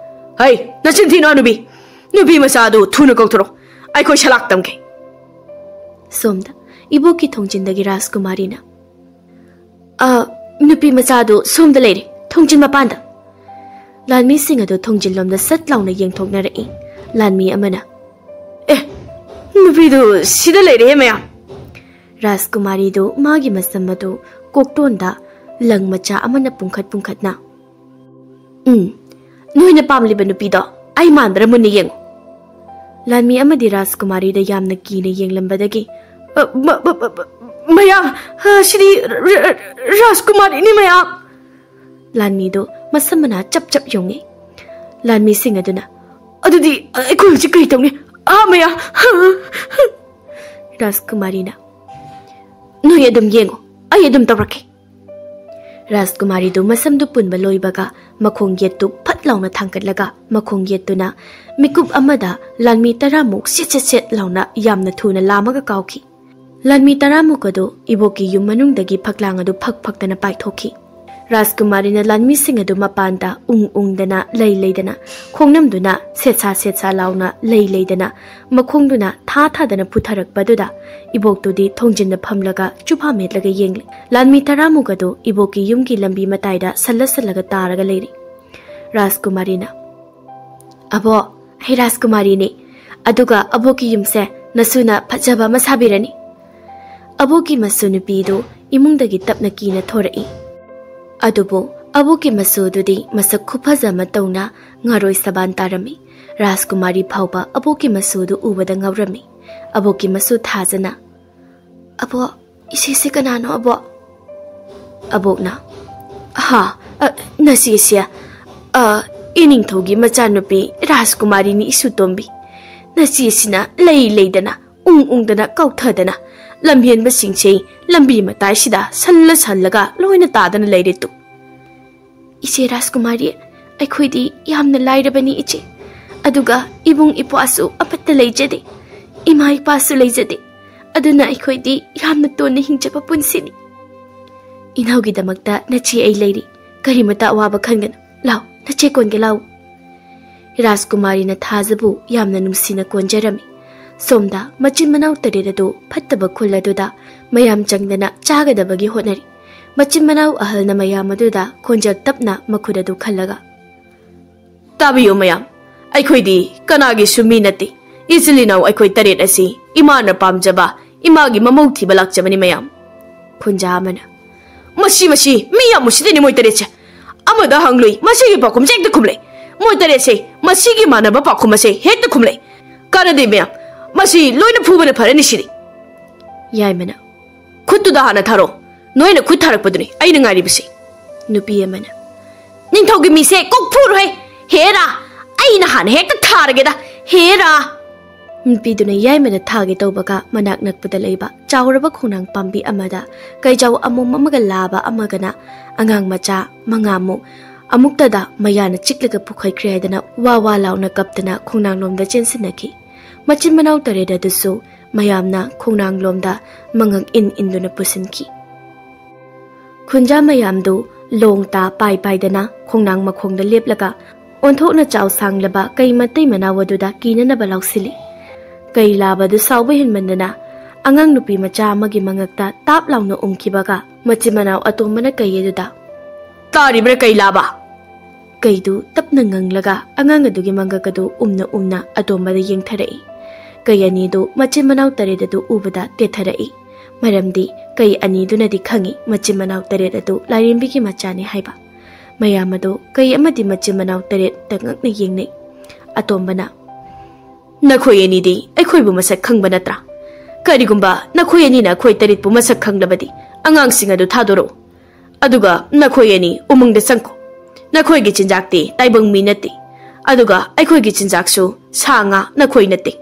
"ꯍꯩ, ꯅꯆꯤꯟ ꯊꯤꯅꯣ, ꯅꯨꯄꯤ꯫ ꯅꯨꯄꯤ ꯃꯆꯥꯗꯨ ꯊꯨꯅ ꯀꯧꯊꯣꯔꯛꯑꯣ, ꯑꯩꯈꯣꯏ ꯁꯂꯥꯛ ꯇꯝꯒꯦ꯫" ꯁꯣꯝꯗ ꯏꯕꯣꯛꯀꯤ ꯊꯣꯡꯖꯤꯟꯗꯒꯤ ꯔꯥꯖꯀꯨꯃꯥꯔꯤꯅ, "ꯑ, ꯅꯨꯄꯤ ꯃꯆꯥꯗꯨ ꯁꯣꯝꯗ ꯂꯩꯔꯦ, ꯊꯣꯡꯖꯤꯟ ꯃꯄꯥꯟꯗ꯫" ꯂꯥꯟꯃꯤꯁꯤꯡ ꯑꯗꯨ ꯊꯣꯡꯖꯤꯜꯂꯣꯝꯗ ꯁꯠ ꯂꯥꯎꯅ ꯌꯦꯡꯊꯣꯛꯅꯔꯛꯏ꯫ ꯂꯥꯟꯃꯤ ꯑꯃꯅ, "ꯑꯦ, ꯅꯨꯄꯤꯗꯨ ꯁꯤꯗ ꯂꯩꯔꯦꯍꯦ ꯃꯌꯥꯝ!" ꯔꯥꯖꯀꯨꯃꯥꯔꯤꯗꯨ ꯃꯥꯒꯤ ꯃꯁꯝ ꯑꯗꯨ ꯀꯣꯛꯇꯣꯟꯗ ꯂꯪ ꯃꯆꯥ ꯑꯃꯅ ꯄꯨꯡꯈꯠ ꯄꯨꯡꯈꯠꯅ, "ꯎꯝ, ꯅꯣꯏꯅ ꯄꯥꯝꯂꯤꯕ ꯅꯨꯄꯤꯗꯣ ꯑꯩ ꯃꯥꯟꯕ꯭ꯔꯥ ꯃꯨꯟꯅ ꯌꯦꯡꯉꯨ꯫" ꯂꯥꯟꯃꯤ ꯑꯃꯗꯤ ꯔꯥꯖꯀꯨꯃꯥꯔꯤꯗ ꯌꯥꯝꯅ ꯀꯤꯅ ꯌꯦꯡꯂꯝꯕꯗꯒꯤ, "ꯑ, ꯃ-, ꯃ-, ꯃ-, ꯃ-, ꯃꯌꯥꯝ, ꯑ, ꯁꯤꯗꯤ ꯔ-, ꯔ-, ꯔꯥꯖꯀꯨꯃꯥꯔꯤꯅꯤ, ꯃꯌꯥꯝ!" ꯂꯥꯟꯃꯤꯗꯨ ꯃꯁꯝ ꯃꯅꯥ ꯆꯞ ꯆꯞ ꯌꯨꯡꯉꯤ꯫ ꯂꯥꯟꯃꯤꯁꯤꯡ ꯑꯗꯨꯅ, "ꯑꯗꯨꯗꯤ ꯑꯩꯈꯣꯏ ꯍꯧꯖꯤꯛ ꯀꯔꯤ ꯇꯧꯅꯤ? ꯑꯥ, ꯃꯌꯥꯝ!" ꯔꯥꯖꯀꯨꯃꯥꯔꯤꯅ, "ꯅꯣꯏ ꯑꯗꯨꯝ ꯌꯦꯡꯉꯨ, ꯑꯩ ꯑꯗꯨꯝ ꯇꯧꯔꯛꯀꯦ꯫" ꯔꯥꯖꯀꯨꯃꯥꯔꯤꯗꯨ ꯃꯁꯝꯗꯨ ꯄꯨꯟꯕ ꯂꯣꯏꯕꯒ ꯃꯈꯣꯡ ꯌꯦꯠꯇꯨ ꯐꯠ ꯂꯥꯎꯅ ꯊꯥꯡꯒꯠꯂꯒ ꯃꯈꯣꯡ ꯌꯦꯠꯇꯨꯅ ꯃꯤꯀꯨꯞ ꯑꯃꯗ ꯂꯥꯟꯃꯤ ꯇꯔꯥꯃꯨꯛ ꯁꯦꯠ ꯁꯦꯠ ꯁꯦꯠ ꯂꯥꯎꯅ ꯌꯥꯝꯅ ꯊꯨꯅ ꯂꯥꯝꯃꯒ ꯀꯥꯎꯈꯤ꯫ ꯂꯥꯟꯃꯤ ꯇꯔꯥꯃꯨꯛ ꯑꯗꯨ ꯏꯕꯣꯛꯀꯤ ꯌꯨꯝ ꯃꯅꯨꯡꯗꯒꯤ ꯐꯛꯂꯥꯡ ꯑꯗꯨ ꯐꯛ ꯐꯛꯇꯅ ꯄꯥꯏꯊꯣꯛꯈꯤ꯫ ꯔꯥꯖꯀꯨꯃꯥꯔꯤꯅ ꯂꯥꯟꯃꯤꯁꯤꯡ ꯑꯗꯨ ꯃꯄꯥꯟꯗ ꯎꯪ ꯎꯪꯗꯅ ꯂꯩ ꯂꯩꯗꯅ ꯈꯣꯡꯅꯝꯗꯨꯅ ꯁꯦꯠꯁꯥ ꯁꯦꯠꯁꯥ ꯂꯥꯎꯅ ꯂꯩ ꯂꯩꯗꯅ ꯃꯈꯣꯡꯗꯨꯅ ꯊꯥ ꯊꯥꯗꯅ ꯄꯨꯊꯔꯛꯄꯗꯨꯗ ꯏꯕꯣꯛꯇꯨꯗꯤ ꯊꯣꯡꯖꯤꯟꯗ ꯐꯝꯂꯒ ꯆꯨꯐꯥ ꯃꯦꯠꯂꯒ ꯌꯦꯡꯂꯤ꯫ ꯂꯥꯟꯃꯤ ꯇꯔꯥꯃꯨꯛ ꯑꯗꯨ ꯏꯕꯣꯛꯀꯤ ꯌꯨꯝꯒꯤ ꯂꯝꯕꯤ ꯃꯇꯥꯏꯗ ꯁꯜꯂ ꯁꯜꯂꯒ ꯇꯥꯔꯒ ꯂꯩꯔꯤ꯫ ꯔꯥꯖꯀꯨꯃꯥꯔꯤꯅ, "ꯑꯕꯣꯛ, ꯑꯩ ꯔꯥꯖꯀꯨꯃꯥꯔꯤꯅꯤ꯫ ꯑꯗꯨꯒ ꯑꯕꯣꯛꯀꯤ ꯌꯨꯝꯁꯦ ꯅꯁꯨꯅ ꯐꯖꯕ ꯑꯃ ꯁꯥꯕꯤꯔꯅꯤ꯫" ꯑꯕꯣꯛꯀꯤ ꯃꯁꯨ ꯅꯨꯄꯤꯗꯨ ꯏꯃꯨꯡꯗꯒꯤ ꯇꯞꯅ ꯀꯤꯅ ꯊꯣꯔꯛꯏ꯫ ꯑꯗꯨꯕꯨ ꯑꯕꯣꯛꯀꯤ ꯃꯁꯨꯗꯨꯗꯤ ꯃꯁꯛ ꯈꯨꯐꯖ ꯑꯃ ꯇꯧꯅ ꯉꯥꯔꯣꯏ ꯁꯕꯥꯟ ꯇꯥꯔꯝꯃꯤ꯫ ꯔꯥꯖꯀꯨꯃꯥꯔꯤ ꯐꯥꯎꯕ ꯑꯕꯣꯛꯀꯤ ꯃꯁꯨꯗꯨ ꯎꯕꯗ ꯉꯥꯎꯔꯝꯃꯤ꯫ ꯑꯕꯣꯛꯀꯤ ꯃꯁꯨ ꯊꯥꯖꯅ, "ꯑꯕꯣꯛ, ꯏꯆꯦꯁꯤ ꯀꯅꯥꯅꯣ, ꯑꯕꯣꯛ?" ꯑꯕꯣꯛꯅ, "ꯍꯥ, ꯑ, ꯅꯆꯦꯁꯦ, ꯑ, ꯏꯅꯤꯡꯊꯧꯒꯤ ꯃꯆꯥꯅꯨꯄꯤ ꯔꯥꯖꯀꯨꯃꯥꯔꯤꯅꯤ, ꯏꯁꯨ ꯇꯣꯝꯕꯤ꯫ ꯅꯆꯦꯁꯤꯅ ꯂꯩ ꯂꯩꯗꯅ, ꯎꯪ ꯎꯪꯗꯅ, ꯀꯥꯎꯊꯗꯅ, ꯂꯝꯍꯦꯟꯕꯁꯤꯡꯁꯦ ꯂꯝꯕꯤ ꯃꯇꯥꯏꯁꯤꯗ ꯁꯜꯂ ꯁꯜꯂꯒ ꯂꯣꯏꯅ ꯇꯥꯗꯅ ꯂꯩꯔꯦ ꯇꯨ꯫" "ꯏꯆꯦ ꯔꯥꯖꯀꯨꯃꯥꯔꯤ, ꯑꯩꯈꯣꯏꯗꯤ ꯌꯥꯝꯅ ꯂꯥꯏꯔꯕꯅꯤ ꯏꯆꯦ꯫ ꯑꯗꯨꯒ ꯏꯕꯨꯡ ꯏꯄ꯭ꯋꯥꯁꯨ ꯑꯃꯠꯇ ꯂꯩꯖꯗꯦ꯫ ꯏꯃꯥ ꯏꯄꯥꯁꯨ ꯂꯩꯖꯗꯦ꯫ ꯑꯗꯨꯅ ꯑꯩꯈꯣꯏꯗꯤ ꯌꯥꯝꯅ ꯇꯣꯟꯅ ꯍꯤꯡꯖꯕ ꯄꯨꯟꯁꯤꯅꯤ꯫" "ꯏꯅꯥꯎꯒꯤꯗꯃꯛꯇ ꯅꯆꯦ ꯑꯩ ꯂꯩꯔꯤ꯫ ꯀꯔꯤꯃꯇ ꯑꯋꯥꯕ ꯈꯟꯒꯅꯨ꯫ ꯂꯥꯎ, ꯅꯆꯦ ꯀꯣꯟꯒꯦ ꯂꯥꯎ꯫" ꯔꯥꯖꯀꯨꯃꯥꯔꯤꯅ ꯊꯥꯖꯕꯨ ꯌꯥꯝꯅ ꯅꯨꯡꯁꯤꯅ ꯀꯣꯟꯖꯔꯝꯃꯤ꯫ ꯁꯣꯝꯗ ꯃꯆꯤꯟ ꯃꯅꯥꯎ ꯇꯔꯦꯠ ꯑꯗꯨ ꯐꯠꯇꯕ ꯈꯨꯜ ꯑꯗꯨꯗ ꯃꯌꯥꯝ ꯆꯪꯗꯅ ꯆꯥꯒꯗꯕꯒꯤ ꯍꯣꯠꯅꯔꯤ꯫ ꯃꯆꯤꯟ ꯃꯅꯥꯎ ꯑꯍꯜꯅ ꯃꯌꯥꯝ ꯑꯗꯨꯗ ꯈꯣꯟꯖꯦꯜ ꯇꯞꯅ ꯃꯈꯨꯠ ꯑꯗꯨ ꯈꯜꯂꯒ, "ꯇꯥꯕꯤꯌꯨ ꯃꯌꯥꯝ, ꯑꯩꯈꯣꯏꯗꯤ ꯀꯅꯥꯒꯤꯁꯨ ꯃꯤ ꯅꯠꯇꯦ꯫ ꯏꯆꯤꯜ ꯏꯅꯥꯎ ꯑꯩꯈꯣꯏ ꯇꯔꯦꯠ ꯑꯁꯤ ꯏꯃꯥꯅ ꯄꯥꯝꯖꯕ ꯏꯃꯥꯒꯤ ꯃꯃꯧ ꯊꯤꯕ ꯂꯥꯛꯆꯕꯅꯤ ꯃꯌꯥꯝ꯫" ꯈꯨꯟꯖꯥ ꯑꯃꯅ, "ꯃꯁꯤ, ꯃꯁꯤ ꯃꯤ ꯌꯥꯝ ꯎꯁꯤꯠꯇꯦꯅꯦ ꯃꯣꯏ ꯇꯔꯦꯠꯁꯦ꯫ ꯑꯃꯗ ꯍꯪꯂꯨꯏ, ꯃꯁꯤꯒꯤ ꯄꯥꯎꯈꯨꯝꯁꯦ ꯍꯦꯛꯇ ꯈꯨꯝꯂꯦ꯫ ꯃꯣꯏ ꯇꯔꯦꯠꯁꯦ ꯃꯁꯤꯒꯤ ꯃꯥꯟꯅꯕ ꯄꯥꯎꯈꯨꯝ ꯑꯁꯦ ꯍꯦꯛꯇ ꯈꯨꯝꯂꯦ꯫ ꯀꯥꯟꯅꯗꯦ ꯃꯌꯥꯝ, ꯃꯁꯤ ꯂꯣꯏꯅ ꯐꯨꯕꯅ ꯐꯔꯅꯤ ꯁꯤꯗꯤ꯫" ꯌꯥꯏꯃꯅ, "ꯈꯨꯠꯇꯨꯗ ꯍꯥꯟꯅ ꯊꯥꯔꯣ꯫ ꯅꯣꯏꯅ ꯈꯨꯠ ꯊꯥꯔꯛꯄꯗꯨꯅꯤ ꯑꯩꯅ ꯉꯥꯏꯔꯤꯕꯁꯤ꯫" ꯅꯨꯄꯤ ꯑꯃꯅ, "ꯅꯤꯡꯊꯧꯒꯤ ꯃꯤꯁꯦ ꯀꯣꯛ ꯐꯨꯔꯣꯍꯦ꯫ ꯍꯦꯔꯥ, ꯑꯩꯅ ꯍꯥꯟꯅ ꯍꯦꯛꯇ ꯊꯥꯔꯒꯦꯗ꯫ ꯍꯦꯔꯥ!" ꯅꯨꯄꯤꯗꯨꯅ ꯌꯥꯏꯃꯗ ꯊꯥꯒꯦ ꯇꯧꯕꯒ ꯃꯅꯥꯛ ꯅꯛꯄꯗ ꯂꯩꯕ ꯆꯥꯎꯔꯕ ꯈꯣꯡꯅꯥꯡ ꯄꯥꯝꯕꯤ ꯑꯃꯗ ꯀꯩꯖꯥꯎ ꯑꯃꯣꯝ ꯑꯃꯒ ꯂꯥꯕ ꯑꯃꯒꯅ ꯑꯉꯥꯡ ꯃꯆꯥ ꯃꯉꯥꯃꯨꯛ ꯑꯃꯨꯛꯇꯗ ꯃꯌꯥꯅ ꯆꯤꯛꯂꯒ ꯄꯨꯈꯠꯈ꯭ꯔꯦ ꯍꯥꯏꯗꯅ ꯋꯥ ꯋꯥ ꯂꯥꯎꯅ ꯀꯞꯇꯅ ꯈꯣꯡꯅꯥꯡꯂꯣꯝꯗ ꯆꯦꯟꯁꯤꯟꯅꯈꯤ꯫ ꯃꯆꯤꯟ ꯃꯅꯥꯎ ꯇꯔꯦꯠ ꯑꯗꯨꯁꯨ ꯃꯌꯥꯝꯅ ꯈꯣꯡꯅꯥꯡꯂꯣꯝꯗ ꯃꯉꯛ ꯏꯟ ꯏꯟꯗꯨꯅ ꯄꯨꯁꯤꯟꯈꯤ꯫ ꯈꯨꯟꯖꯥ ꯃꯌꯥꯝꯗꯨ ꯂꯣꯡ ꯇꯥ ꯄꯥꯏ ꯄꯥꯏꯗꯅ ꯈꯣꯡꯅꯥꯡ ꯃꯈꯣꯡꯗ ꯂꯦꯞꯂꯒ ꯑꯣꯟꯊꯣꯛꯅ ꯆꯥꯎ ꯁꯥꯡꯂꯕ ꯀꯩ ꯃꯇꯩ ꯃꯅꯥꯎ ꯑꯗꯨꯗ ꯀꯤꯅꯅꯕ ꯂꯥꯎꯁꯤꯜꯂꯤ꯫ ꯀꯩ ꯂꯥꯕꯗꯨ ꯁꯥꯎꯕ ꯍꯦꯟꯃꯟꯗꯅ ꯑꯉꯥꯡ ꯅꯨꯄꯤ ꯃꯆꯥ ꯑꯃꯒꯤ ꯃꯉꯛꯇ ꯇꯥꯞ ꯂꯥꯎꯅ ꯎꯝꯈꯤꯕꯒ ꯃꯆꯤꯟ ꯃꯅꯥꯎ ꯑꯇꯣꯝꯕꯅ ꯀꯩ ꯑꯗꯨꯗ, "ꯇꯥꯔꯤꯕ꯭ꯔꯥ ꯀꯩ ꯂꯥꯕ?" ꯀꯩꯗꯨ ꯇꯞꯅ ꯉꯪꯂꯒ ꯑꯉꯥꯡ ꯑꯗꯨꯒꯤ ꯃꯉꯛ ꯑꯗꯨ ꯎꯝꯅ ꯎꯝꯅ ꯑꯇꯣꯝꯕꯗ ꯌꯦꯡꯊꯔꯛꯏ꯫ ꯀꯩ ꯑꯅꯤꯗꯨ ꯃꯆꯤꯟ ꯃꯅꯥꯎ ꯇꯔꯦꯠ ꯑꯗꯨ ꯎꯕꯗ ꯇꯦꯊꯔꯛꯏ꯫ ꯃꯔꯝꯗꯤ ꯀꯩ ꯑꯅꯤꯗꯨꯅꯗꯤ ꯈꯪꯏ ꯃꯆꯤꯟ ꯃꯅꯥꯎ ꯇꯔꯦꯠ ꯑꯗꯨ ꯂꯥꯏꯔꯦꯝꯕꯤꯒꯤ ꯃꯆꯥꯅꯤ ꯍꯥꯏꯕ꯫ ꯃꯌꯥꯝ ꯑꯗꯨ ꯀꯩ ꯑꯃꯗꯤ ꯃꯆꯤꯟ ꯃꯅꯥꯎ ꯇꯔꯦꯠꯇ ꯉꯛꯅ ꯌꯦꯡꯅꯩ꯫ ꯑꯇꯣꯝꯕꯅ, "ꯅꯈꯣꯏ ꯑꯅꯤꯗꯤ ꯑꯩꯈꯣꯏꯕꯨ ꯃꯁꯛ ꯈꯪꯕ ꯅꯠꯇ꯭ꯔꯥ? ꯀꯔꯤꯒꯨꯝꯕ ꯅꯈꯣꯏ ꯑꯅꯤꯅ ꯑꯩꯈꯣꯏ ꯇꯔꯦꯠꯄꯨ ꯃꯁꯛ ꯈꯪꯂꯕꯗꯤ ꯑꯉꯥꯡꯁꯤꯡ ꯑꯗꯨ ꯊꯥꯗꯣꯔꯛꯎ꯫ ꯑꯗꯨꯒ ꯅꯈꯣꯏ ꯑꯅꯤ ꯎꯃꯪꯗ ꯆꯪꯈꯣ꯫ ꯅꯈꯣꯏꯒꯤ ꯆꯤꯟꯖꯥꯛꯇꯤ ꯇꯥꯏꯕꯪ ꯃꯤ ꯅꯠꯇꯦ꯫ ꯑꯗꯨꯒ ꯑꯩꯈꯣꯏꯒꯤ ꯆꯤꯟꯖꯥꯛꯁꯨ ꯁꯥ ꯉꯥ ꯅꯈꯣꯏ ꯅꯠꯇꯦ꯫"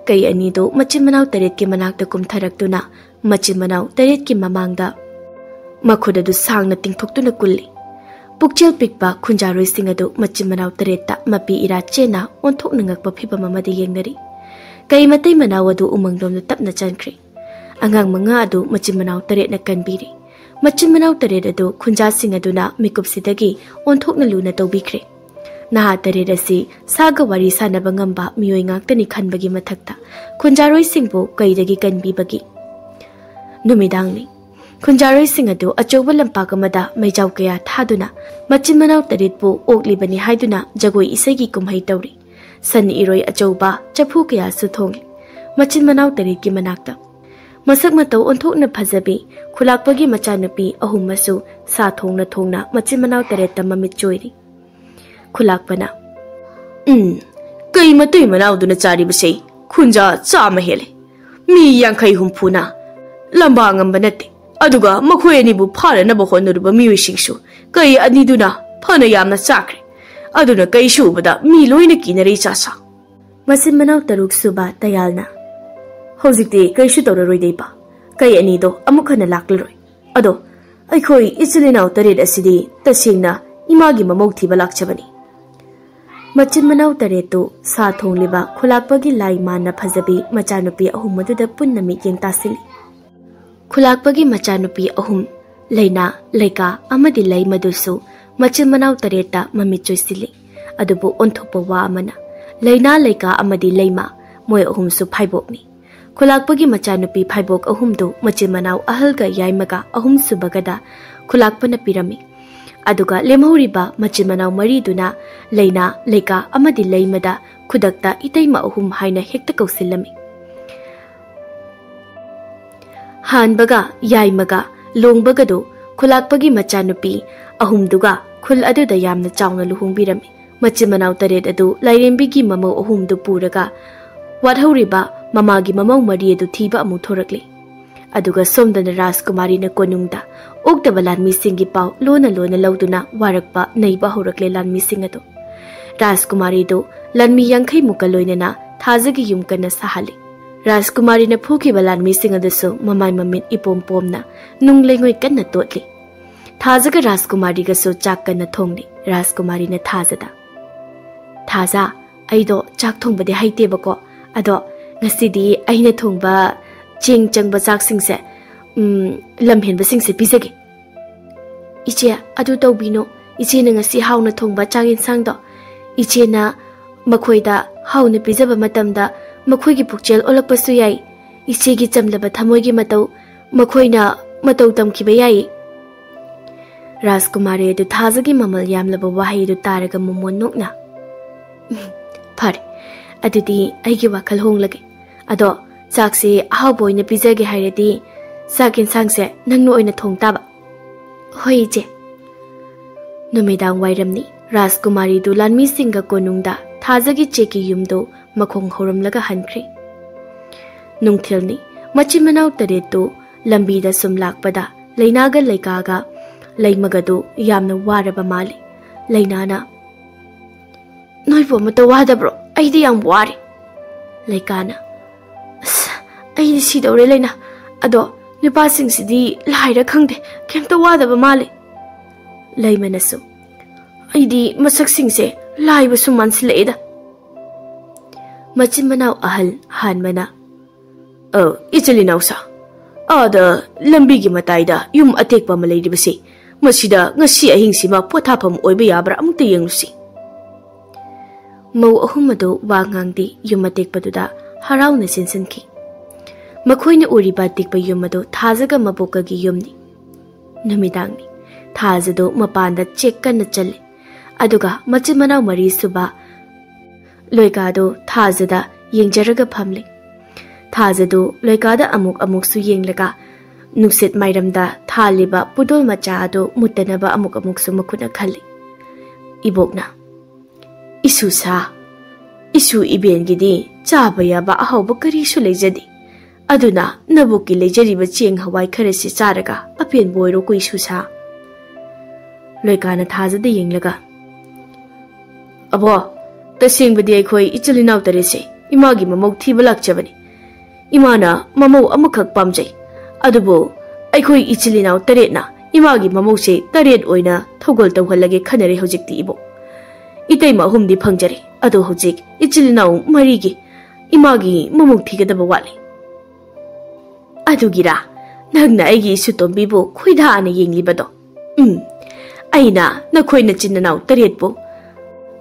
ꯀꯩ ꯑꯅꯤꯗꯨ ꯃꯆꯤꯟ ꯃꯅꯥꯎ ꯇꯔꯦꯠꯀꯤ ꯃꯅꯥꯛꯇ ꯀꯨꯝꯊꯔꯛꯇꯨꯅ ꯃꯆꯤꯟ ꯃꯅꯥꯎ ꯇꯔꯦꯠꯀꯤ ꯃꯃꯥꯡꯗ ꯃꯈꯨꯠ ꯑꯗꯨ ꯁꯥꯡꯅ ꯇꯤꯡꯊꯣꯛꯇꯨꯅ ꯀꯨꯜꯂꯤ꯫ ꯄꯨꯛꯆꯦꯜ ꯄꯤꯛꯄ ꯈꯨꯟꯖꯥꯔꯣꯏꯁꯤꯡ ꯑꯗꯨ ꯃꯆꯤꯟ ꯃꯅꯥꯎ ꯇꯔꯦꯠꯇ ꯃꯄꯤ ꯏꯔꯥ ꯆꯦꯟꯅ ꯑꯣꯟꯊꯣꯛꯅ ꯉꯛꯄ ꯐꯤꯚꯝ ꯑꯃꯗ ꯌꯦꯡꯅꯔꯤ꯫ ꯀꯩ ꯃꯇꯩ ꯃꯅꯥꯎ ꯑꯗꯨ ꯎꯃꯪꯂꯣꯝꯗ ꯇꯞꯅ ꯆꯪꯈ꯭ꯔꯦ꯫ ꯑꯉꯥꯡ ꯃꯉꯥ ꯑꯗꯨ ꯃꯆꯤꯟ ꯃꯅꯥꯎ ꯇꯔꯦꯠꯅ ꯀꯟꯕꯤꯔꯤ꯫ ꯃꯆꯤꯟ ꯃꯅꯥꯎ ꯇꯔꯦꯠ ꯑꯗꯨ ꯈꯨꯟꯖꯥꯁꯤꯡ ꯑꯗꯨꯅ ꯃꯤꯀꯨꯞꯁꯤꯗꯒꯤ ꯑꯣꯟꯊꯣꯛꯅ ꯂꯨꯅ ꯇꯧꯕꯤꯈ꯭ꯔꯦ꯫ ꯅꯍꯥ ꯇꯔꯦꯠ ꯑꯁꯤ ꯁꯥꯒ ꯋꯥꯔꯤ ꯁꯥꯟꯅꯕ ꯉꯝꯕ ꯃꯤꯑꯣꯏ ꯉꯥꯛꯇꯅꯤ ꯈꯟꯕꯒꯤ ꯃꯊꯛꯇ ꯈꯨꯟꯖꯥꯔꯣꯏꯁꯤꯡꯕꯨ ꯀꯩꯗꯒꯤ ꯀꯟꯕꯤꯕꯒꯤ꯫ ꯅꯨꯃꯤꯗꯥꯡꯅꯤ꯫ ꯈꯨꯟꯖꯥꯔꯣꯏꯁꯤꯡ ꯑꯗꯨ ꯑꯆꯧꯕ ꯂꯝꯄꯥꯛ ꯑꯃꯗ ꯃꯩꯖꯥꯎ ꯀꯌꯥ ꯊꯥꯗꯨꯅ ꯃꯆꯤꯟ ꯃꯅꯥꯎ ꯇꯔꯦꯠꯄꯨ ꯑꯣꯛꯂꯤꯕꯅꯤ ꯍꯥꯏꯗꯨꯅ ꯖꯒꯣꯏ ꯏꯁꯩꯒꯤ ꯀꯨꯝꯍꯩ ꯇꯧꯔꯤ꯫ ꯁꯟ ꯏꯔꯣꯏ ꯑꯆꯧꯕ, ꯆꯐꯨ ꯀꯌꯥꯁꯨ ꯊꯣꯡꯂꯤ ꯃꯆꯤꯟ ꯃꯅꯥꯎ ꯇꯔꯦꯠꯀꯤ ꯃꯅꯥꯛꯇ꯫ ꯃꯁꯛ ꯃꯇꯧ ꯑꯣꯟꯊꯣꯛꯅ ꯐꯖꯕꯤ ꯈꯨꯂꯥꯛꯄꯒꯤ ꯃꯆꯥꯅꯨꯄꯤ ꯑꯍꯨꯝ ꯑꯃꯁꯨ ꯁꯥ ꯊꯣꯡꯅ ꯊꯣꯡꯅ ꯃꯆꯤꯟ ꯃꯅꯥꯎ ꯇꯔꯦꯠꯇ ꯃꯃꯤꯠ ꯆꯣꯏꯔꯤ꯫ ꯈꯨꯂꯥꯛꯄꯅ, "ꯎꯝ, ꯀꯩ ꯃꯇꯩ ꯃꯅꯥꯎꯗꯨꯅ ꯆꯥꯔꯤꯕꯁꯦ ꯈꯨꯟꯖꯥ ꯆꯥꯝꯃ ꯍꯦꯜꯂꯦ꯫ ꯃꯤ ꯌꯥꯡꯈꯩ ꯍꯨꯝꯐꯨꯅ ꯂꯝꯕꯥ ꯉꯝꯕ ꯅꯠꯇꯦ꯫ ꯑꯗꯨꯒ ꯃꯈꯣꯏ ꯑꯅꯤꯕꯨ ꯐꯥꯅꯅꯕ ꯍꯣꯠꯅꯔꯨꯕ ꯃꯤꯑꯣꯏꯁꯤꯡꯁꯨ ꯀꯩ ꯑꯅꯤꯗꯨꯅ ꯐꯅ ꯌꯥꯝꯅ ꯆꯥꯈ꯭ꯔꯦ꯫ ꯑꯗꯨꯅ ꯀꯩꯁꯨ ꯎꯕꯗ ꯃꯤ ꯂꯣꯏꯅ ꯀꯤꯅꯔꯦ, ꯏꯆꯥꯁꯥ꯫" ꯃꯆꯤꯟ ꯃꯅꯥꯎ ꯇꯔꯨꯛ ꯁꯨꯕ ꯇꯌꯥꯜꯅ, "ꯍꯧꯖꯤꯛꯇꯤ ꯀꯩꯁꯨ ꯇꯧꯔꯔꯣꯏꯗꯩꯕ, ꯀꯩ ꯑꯅꯤꯗꯣ ꯑꯃꯨꯛ ꯍꯟꯅ ꯂꯥꯛꯂꯔꯣꯏ꯫ ꯑꯗꯣ ꯑꯩꯈꯣꯏ ꯏꯆꯤꯜ ꯏꯅꯥꯎ ꯇꯔꯦꯠ ꯑꯁꯤꯗꯤ ꯇꯁꯦꯡꯅ ꯏꯃꯥꯒꯤ ꯃꯃꯧ ꯊꯤꯕ ꯂꯥꯛꯆꯕꯅꯤ"꯫ ꯃꯆꯤꯟ ꯃꯅꯥꯎ ꯇꯔꯦꯠꯇꯨ ꯁꯥ ꯊꯣꯡꯂꯤꯕ ꯈꯨꯂꯥꯛꯄꯒꯤ ꯂꯥꯏ ꯃꯥꯟꯅ ꯐꯖꯕꯤ ꯃꯆꯥꯅꯨꯄꯤ ꯑꯍꯨꯝ ꯑꯗꯨꯗ ꯄꯨꯟꯅ ꯃꯤꯠꯌꯦꯡ ꯇꯥꯁꯤꯜꯂꯤ꯫ ꯈꯨꯂꯥꯛꯄꯒꯤ ꯃꯆꯥꯅꯨꯄꯤ ꯑꯍꯨꯝ, ꯂꯩꯅꯥ, ꯂꯩꯀꯥ ꯑꯃꯗꯤ ꯂꯩꯃꯗꯨꯁꯨ ꯃꯆꯤꯟ ꯃꯅꯥꯎ ꯇꯔꯦꯠꯇ ꯃꯃꯤꯠ ꯆꯣꯏꯁꯤꯜꯂꯤ꯫ ꯑꯗꯨꯕꯨ ꯑꯣꯟꯊꯣꯛꯄ ꯋꯥ ꯑꯃꯅ, ꯂꯩꯅꯥ, ꯂꯩꯀꯥ ꯑꯃꯗꯤ ꯂꯩꯃ, ꯃꯣꯏ ꯑꯍꯨꯝꯁꯨ ꯐꯥꯏꯕꯣꯛꯅꯤ꯫ ꯈꯨꯂꯥꯛꯄꯒꯤ ꯃꯆꯥꯅꯨꯄꯤ ꯐꯥꯏꯕꯣꯛ ꯑꯍꯨꯝꯗꯨ ꯃꯆꯤꯟ ꯃꯅꯥꯎ ꯑꯍꯜꯒ ꯌꯥꯏꯃꯒ ꯑꯍꯨꯝꯁꯨꯕꯒꯗ ꯈꯨꯂꯥꯛꯄꯅ ꯄꯤꯔꯝꯃꯤ꯫ ꯑꯗꯨꯒ ꯂꯦꯝꯍꯧꯔꯤꯕ ꯃꯆꯤꯟ ꯃꯅꯥꯎ ꯃꯔꯤꯗꯨꯅ ꯂꯩꯅꯥ, ꯂꯩꯀꯥ ꯑꯃꯗꯤ ꯂꯩꯃꯗ ꯈꯨꯗꯛꯇ ꯏꯇꯩꯃ ꯑꯍꯨꯝ ꯍꯥꯏꯅ ꯍꯦꯛꯇ ꯀꯧꯁꯤꯜꯂꯝꯃꯤ꯫ ꯍꯥꯟꯕꯒ, ꯌꯥꯏꯃꯒ, ꯂꯣꯡꯕꯒꯗꯨ ꯈꯨꯂꯥꯛꯄꯒꯤ ꯃꯆꯥꯅꯨꯄꯤ ꯑꯍꯨꯝꯗꯨꯒ ꯈꯨꯜ ꯑꯗꯨꯗ ꯌꯥꯝꯅ ꯆꯥꯎꯅ ꯂꯨꯍꯣꯡꯕꯤꯔꯝꯃꯤ꯫ ꯃꯆꯤꯟ ꯃꯅꯥꯎ ꯇꯔꯦꯠ ꯑꯗꯨ ꯂꯥꯏꯔꯦꯝꯕꯤꯒꯤ ꯃꯃꯧ ꯑꯍꯨꯝꯗꯨ ꯄꯨꯔꯒ ꯋꯥꯠꯍꯧꯔꯤꯕ ꯃꯃꯥꯒꯤ ꯃꯃꯧ ꯃꯔꯤ ꯑꯗꯨ ꯊꯤꯕ ꯑꯃꯨꯛ ꯊꯣꯔꯛꯂꯤ꯫ ꯑꯗꯨꯒ ꯁꯣꯝꯗꯅ ꯔꯥꯖꯀꯨꯃꯥꯔꯤꯅ ꯀꯣꯅꯨꯡꯗ ꯑꯣꯛꯇꯕ ꯂꯥꯟꯃꯤꯁꯤꯡꯒꯤ ꯄꯥꯎ ꯂꯣꯟꯅ ꯂꯣꯟꯅ ꯂꯧꯗꯨꯅ ꯋꯥꯔꯛꯄ ꯅꯩꯕ ꯍꯧꯔꯛꯂꯦ ꯂꯥꯟꯃꯤꯁꯤꯡ ꯑꯗꯨ꯫ ꯔꯥꯖꯀꯨꯃꯥꯔꯤꯗꯨ ꯂꯥꯟꯃꯤ ꯌꯥꯡꯈꯩ ꯃꯨꯛꯀ ꯂꯣꯏꯅꯅ ꯊꯥꯖꯒꯤ ꯌꯨꯝ ꯀꯟꯅ ꯁꯥꯍꯜꯂꯤ꯫ ꯔꯥꯖꯀꯨꯃꯥꯔꯤꯅ ꯐꯨꯈꯤꯕ ꯂꯥꯟꯃꯤꯁꯤꯡ ꯑꯗꯨꯁꯨ ꯃꯃꯥꯏ ꯃꯃꯤꯠ ꯏꯄꯣꯝ ꯄꯣꯝꯅ ꯅꯨꯡ ꯂꯩꯉꯣꯏ ꯀꯟꯅ ꯇꯣꯠꯂꯤ꯫ ꯊꯥꯖꯒ ꯔꯥꯖꯀꯨꯃꯥꯔꯤꯒꯁꯨ ꯆꯥꯛ ꯀꯟꯅ ꯊꯣꯡꯂꯤ꯫ ꯔꯥꯖꯀꯨꯃꯥꯔꯤꯅ ꯊꯥꯖꯗ, "ꯊꯥꯖ, ꯑꯩꯗꯣ ꯆꯥꯛ ꯊꯣꯡꯕꯗꯤ ꯍꯩꯇꯦꯕꯀꯣ, ꯑꯗꯣ ꯉꯁꯤꯗꯤ ꯑꯩꯅ ꯊꯣꯡꯕ ꯆꯦꯡ ꯆꯪꯕ ꯆꯥꯛꯁꯤꯡꯁꯦ, ꯎꯝ, ꯂꯝꯍꯦꯟꯕꯁꯤꯡꯁꯦ ꯄꯤꯖꯒꯦ"꯫ "ꯏꯆꯦ, ꯑꯗꯨ ꯇꯧꯕꯤꯅꯣ꯫ ꯏꯆꯦꯅ ꯉꯁꯤ ꯍꯥꯎꯅ ꯊꯣꯡꯕ ꯆꯥꯛ ꯌꯦꯟꯁꯥꯡꯗꯣ ꯏꯆꯦꯅ ꯃꯈꯣꯏꯗ ꯍꯥꯎꯅ ꯄꯤꯖꯕ ꯃꯇꯝꯗ ꯃꯈꯣꯏꯒꯤ ꯄꯨꯛꯆꯦꯜ ꯑꯣꯜꯂꯛꯄꯁꯨ ꯌꯥꯏ꯫ ꯏꯆꯦꯒꯤ ꯆꯝꯂꯕ ꯊꯃꯣꯏꯒꯤ ꯃꯇꯧ ꯃꯈꯣꯏꯅ ꯃꯇꯧ ꯇꯝꯈꯤꯕ ꯌꯥꯏ"꯫ ꯔꯥꯖꯀꯨꯃꯥꯔꯤ ꯑꯗꯨ ꯊꯥꯖꯒꯤ ꯃꯃꯜ ꯌꯥꯝꯂꯕ ꯋꯥꯍꯩ ꯑꯗꯨ ꯇꯥꯔꯒ ꯃꯣꯃꯣꯟ ꯅꯣꯛꯅ, "ꯎꯝ, ꯐꯔꯦ, ꯑꯗꯨꯗꯤ ꯑꯩꯒꯤ ꯋꯥꯈꯜ ꯍꯣꯡꯂꯒꯦ꯫ ꯑꯗꯣ ꯆꯥꯛꯁꯦ ꯑꯍꯥꯎꯕ ꯑꯣꯏꯅ ꯄꯤꯖꯒꯦ ꯍꯥꯏꯔꯗꯤ ꯆꯥꯛ ꯌꯦꯟꯁꯥꯡꯁꯦ ꯅꯪꯅ ꯑꯣꯏꯅ ꯊꯣꯡ ꯇꯥꯕ"꯫ "ꯍꯣꯏ, ꯏꯆꯦ"꯫ ꯅꯨꯃꯤꯗꯥꯡ ꯋꯥꯏꯔꯝꯅꯤ꯫ ꯔꯥꯖꯀꯨꯃꯥꯔꯤꯗꯨ ꯂꯥꯟꯃꯤꯁꯤꯡꯒ ꯀꯣꯅꯨꯡꯗ ꯊꯥꯖꯒꯤ ꯆꯦꯛꯀꯤ ꯌꯨꯝꯗꯨ ꯃꯈꯣꯡ ꯍꯧꯔꯝꯂꯒ ꯍꯟꯈ꯭ꯔꯦ꯫ ꯅꯨꯡꯊꯤꯜꯅꯤ꯫ ꯃꯆꯤꯟ ꯃꯅꯥꯎ ꯇꯔꯦꯠꯇꯨ ꯂꯝꯕꯤꯗ ꯁꯨꯝ ꯂꯥꯛꯄꯗ ꯂꯩꯅꯥꯒ ꯂꯩꯀꯥꯒ ꯂꯩꯃꯒꯗꯨ ꯌꯥꯝꯅ ꯋꯥꯔꯕ ꯃꯥꯜꯂꯤ꯫ ꯂꯩꯅꯥꯅ, "ꯅꯣꯏꯕꯨ ꯑꯃꯠꯇ ꯋꯥꯗꯕ꯭ꯔꯣ?" ꯑꯩꯗꯤ ꯌꯥꯝ ꯋꯥꯔꯦ꯫ ꯂꯩꯀꯥꯅ, "ꯑꯁ, ꯑꯩꯗꯤ ꯁꯤꯗꯧꯔꯦ ꯂꯩꯅꯥ꯫ ꯑꯗꯣ ꯅꯨꯄꯥꯁꯤꯡꯁꯤꯗꯤ ꯂꯥꯏꯔ ꯈꯪꯗꯦ, ꯀꯩꯝꯇ ꯋꯥꯗꯕ ꯃꯥꯜꯂꯦ"꯫ ꯂꯩꯃꯅꯁꯨ, "ꯑꯩꯗꯤ ꯃꯁꯛꯁꯤꯡꯁꯦ ꯂꯥꯏꯕꯁꯨ ꯃꯥꯟꯁꯤꯜꯂꯛꯑꯦꯗ"꯫ ꯃꯆꯤꯟ ꯃꯅꯥꯎ ꯑꯍꯜ ꯍꯥꯟꯕꯅ, "ꯑ, ꯏꯆꯤꯜ ꯏꯅꯥꯎꯁꯥ, ꯑꯥꯗ ꯂꯝꯕꯤꯒꯤ ꯃꯇꯥꯏꯗ ꯌꯨꯝ ꯑꯇꯦꯛꯄ ꯑꯃ ꯂꯩꯔꯤꯕꯁꯤ, ꯃꯁꯤꯗ ꯉꯁꯤ ꯑꯍꯤꯡꯁꯤꯃ ꯄꯣꯊꯥꯐꯝ ꯑꯣꯏꯕ ꯌꯥꯕ꯭ꯔꯥ, ꯑꯃꯨꯛꯇ ꯌꯦꯡꯂꯨꯁꯤ"꯫ ꯃꯧ ꯑꯍꯨꯝ ꯑꯗꯨ ꯋꯥ ꯉꯥꯡꯗꯦ, ꯌꯨꯝ ꯑꯇꯦꯛꯄꯗꯨꯗ ꯍꯔꯥꯎꯅ ꯆꯦꯟꯁꯤꯟꯈꯤ꯫ ꯃꯈꯣꯏꯅ ꯎꯔꯤꯕ ꯑꯇꯦꯛꯄ ꯌꯨꯝ ꯑꯗꯨ ꯊꯥꯖꯒ ꯃꯕꯣꯛꯀꯒꯤ ꯌꯨꯝꯅꯤ꯫ ꯅꯨꯃꯤꯗꯥꯡꯅꯤ꯫ ꯊꯥꯖꯗꯨ ꯃꯄꯥꯟꯗ ꯆꯦꯛ ꯀꯟꯅ ꯆꯜꯂꯤ꯫ ꯑꯗꯨꯒ ꯃꯆꯤꯟ ꯃꯅꯥꯎ ꯃꯔꯤꯁꯨꯕ ꯂꯣꯏꯀꯥꯗꯨ ꯊꯥꯖꯗ ꯌꯦꯡꯖꯔꯒ ꯐꯝꯂꯤ꯫ ꯊꯥꯖꯗꯨ ꯂꯣꯏꯀꯥꯗ ꯑꯃꯨꯛ ꯑꯃꯨꯛꯁꯨ ꯌꯦꯡꯂꯒ, ꯅꯨꯡꯁꯤꯠ ꯃꯥꯏꯔꯝꯗ ꯊꯥꯜꯂꯤꯕ ꯄꯨꯗꯣꯜ ꯃꯆꯥ ꯑꯗꯨ ꯃꯨꯠꯇꯅꯕ ꯑꯃꯨꯛ ꯑꯃꯨꯛꯁꯨ ꯃꯈꯨꯠꯅ ꯈꯜꯂꯤ꯫ ꯏꯕꯣꯛꯅ, "ꯏꯁꯨꯁꯥ, ꯏꯁꯨ ꯏꯕꯦꯟꯒꯤꯗꯤ ꯆꯥꯕ ꯌꯥꯕ ꯑꯍꯥꯎꯕ ꯀꯔꯤꯁꯨ ꯂꯩꯖꯗꯦ꯫ ꯑꯗꯨꯅ ꯅꯕꯨꯛꯀꯤ ꯂꯩꯖꯔꯤꯕ ꯆꯦꯡ ꯍꯋꯥꯏ ꯈꯔꯁꯤ ꯆꯥꯔꯒ ꯑꯄꯦꯟꯕ ꯑꯣꯏꯔꯣꯀꯣ, ꯏꯁꯨꯁꯥ"꯫ ꯂꯣꯏꯀꯥꯅ ꯊꯥꯖꯗ ꯌꯦꯡꯂꯒ, "ꯑꯕꯣ, ꯇꯁꯦꯡꯕꯗꯤ ꯑꯩꯈꯣꯏ ꯏꯆꯤꯜ ꯏꯅꯥꯎ ꯇꯔꯦꯠꯁꯦ ꯏꯃꯥꯒꯤ ꯃꯃꯧ ꯊꯤꯕ ꯂꯥꯛꯆꯕꯅꯤ꯫ ꯏꯃꯥꯅ ꯃꯃꯧ ꯑꯃꯈꯛ ꯄꯥꯝꯖꯩ꯫ ꯑꯗꯨꯕꯨ ꯑꯩꯈꯣꯏ ꯏꯆꯤꯜ ꯏꯅꯥꯎ ꯇꯔꯦꯠꯅ ꯏꯃꯥꯒꯤ ꯃꯃꯧꯁꯦ ꯇꯔꯦꯠ ꯑꯣꯏꯅ ꯊꯧꯒꯜ ꯇꯧꯍꯜꯂꯒꯦ ꯈꯟꯅꯔꯦ ꯍꯧꯖꯤꯛꯇꯤ ꯏꯕꯣꯛ꯫ ꯏꯇꯩꯃ ꯑꯍꯨꯝꯗꯤ ꯐꯪꯖꯔꯦ, ꯑꯗꯣ ꯍꯧꯖꯤꯛ ꯏꯆꯤꯜ ꯏꯅꯥꯎ ꯃꯔꯤꯒꯤ ꯏꯃꯥꯒꯤ ꯃꯃꯧ ꯊꯤꯒꯗꯕ ꯋꯥꯠꯂꯤ"꯫ "ꯑꯗꯨꯒꯤꯔꯥ ꯅꯪꯅ ꯑꯩꯒꯤ ꯏꯁꯨ ꯇꯣꯝꯕꯤꯕꯨ ꯈꯣꯏꯗꯥꯅ ꯌꯦꯡꯂꯤꯕꯗꯣ? ꯎꯝ, ꯑꯩꯅ ꯅꯈꯣꯏ ꯅꯆꯤꯟ ꯅꯅꯥꯎ ꯇꯔꯦꯠꯄꯨ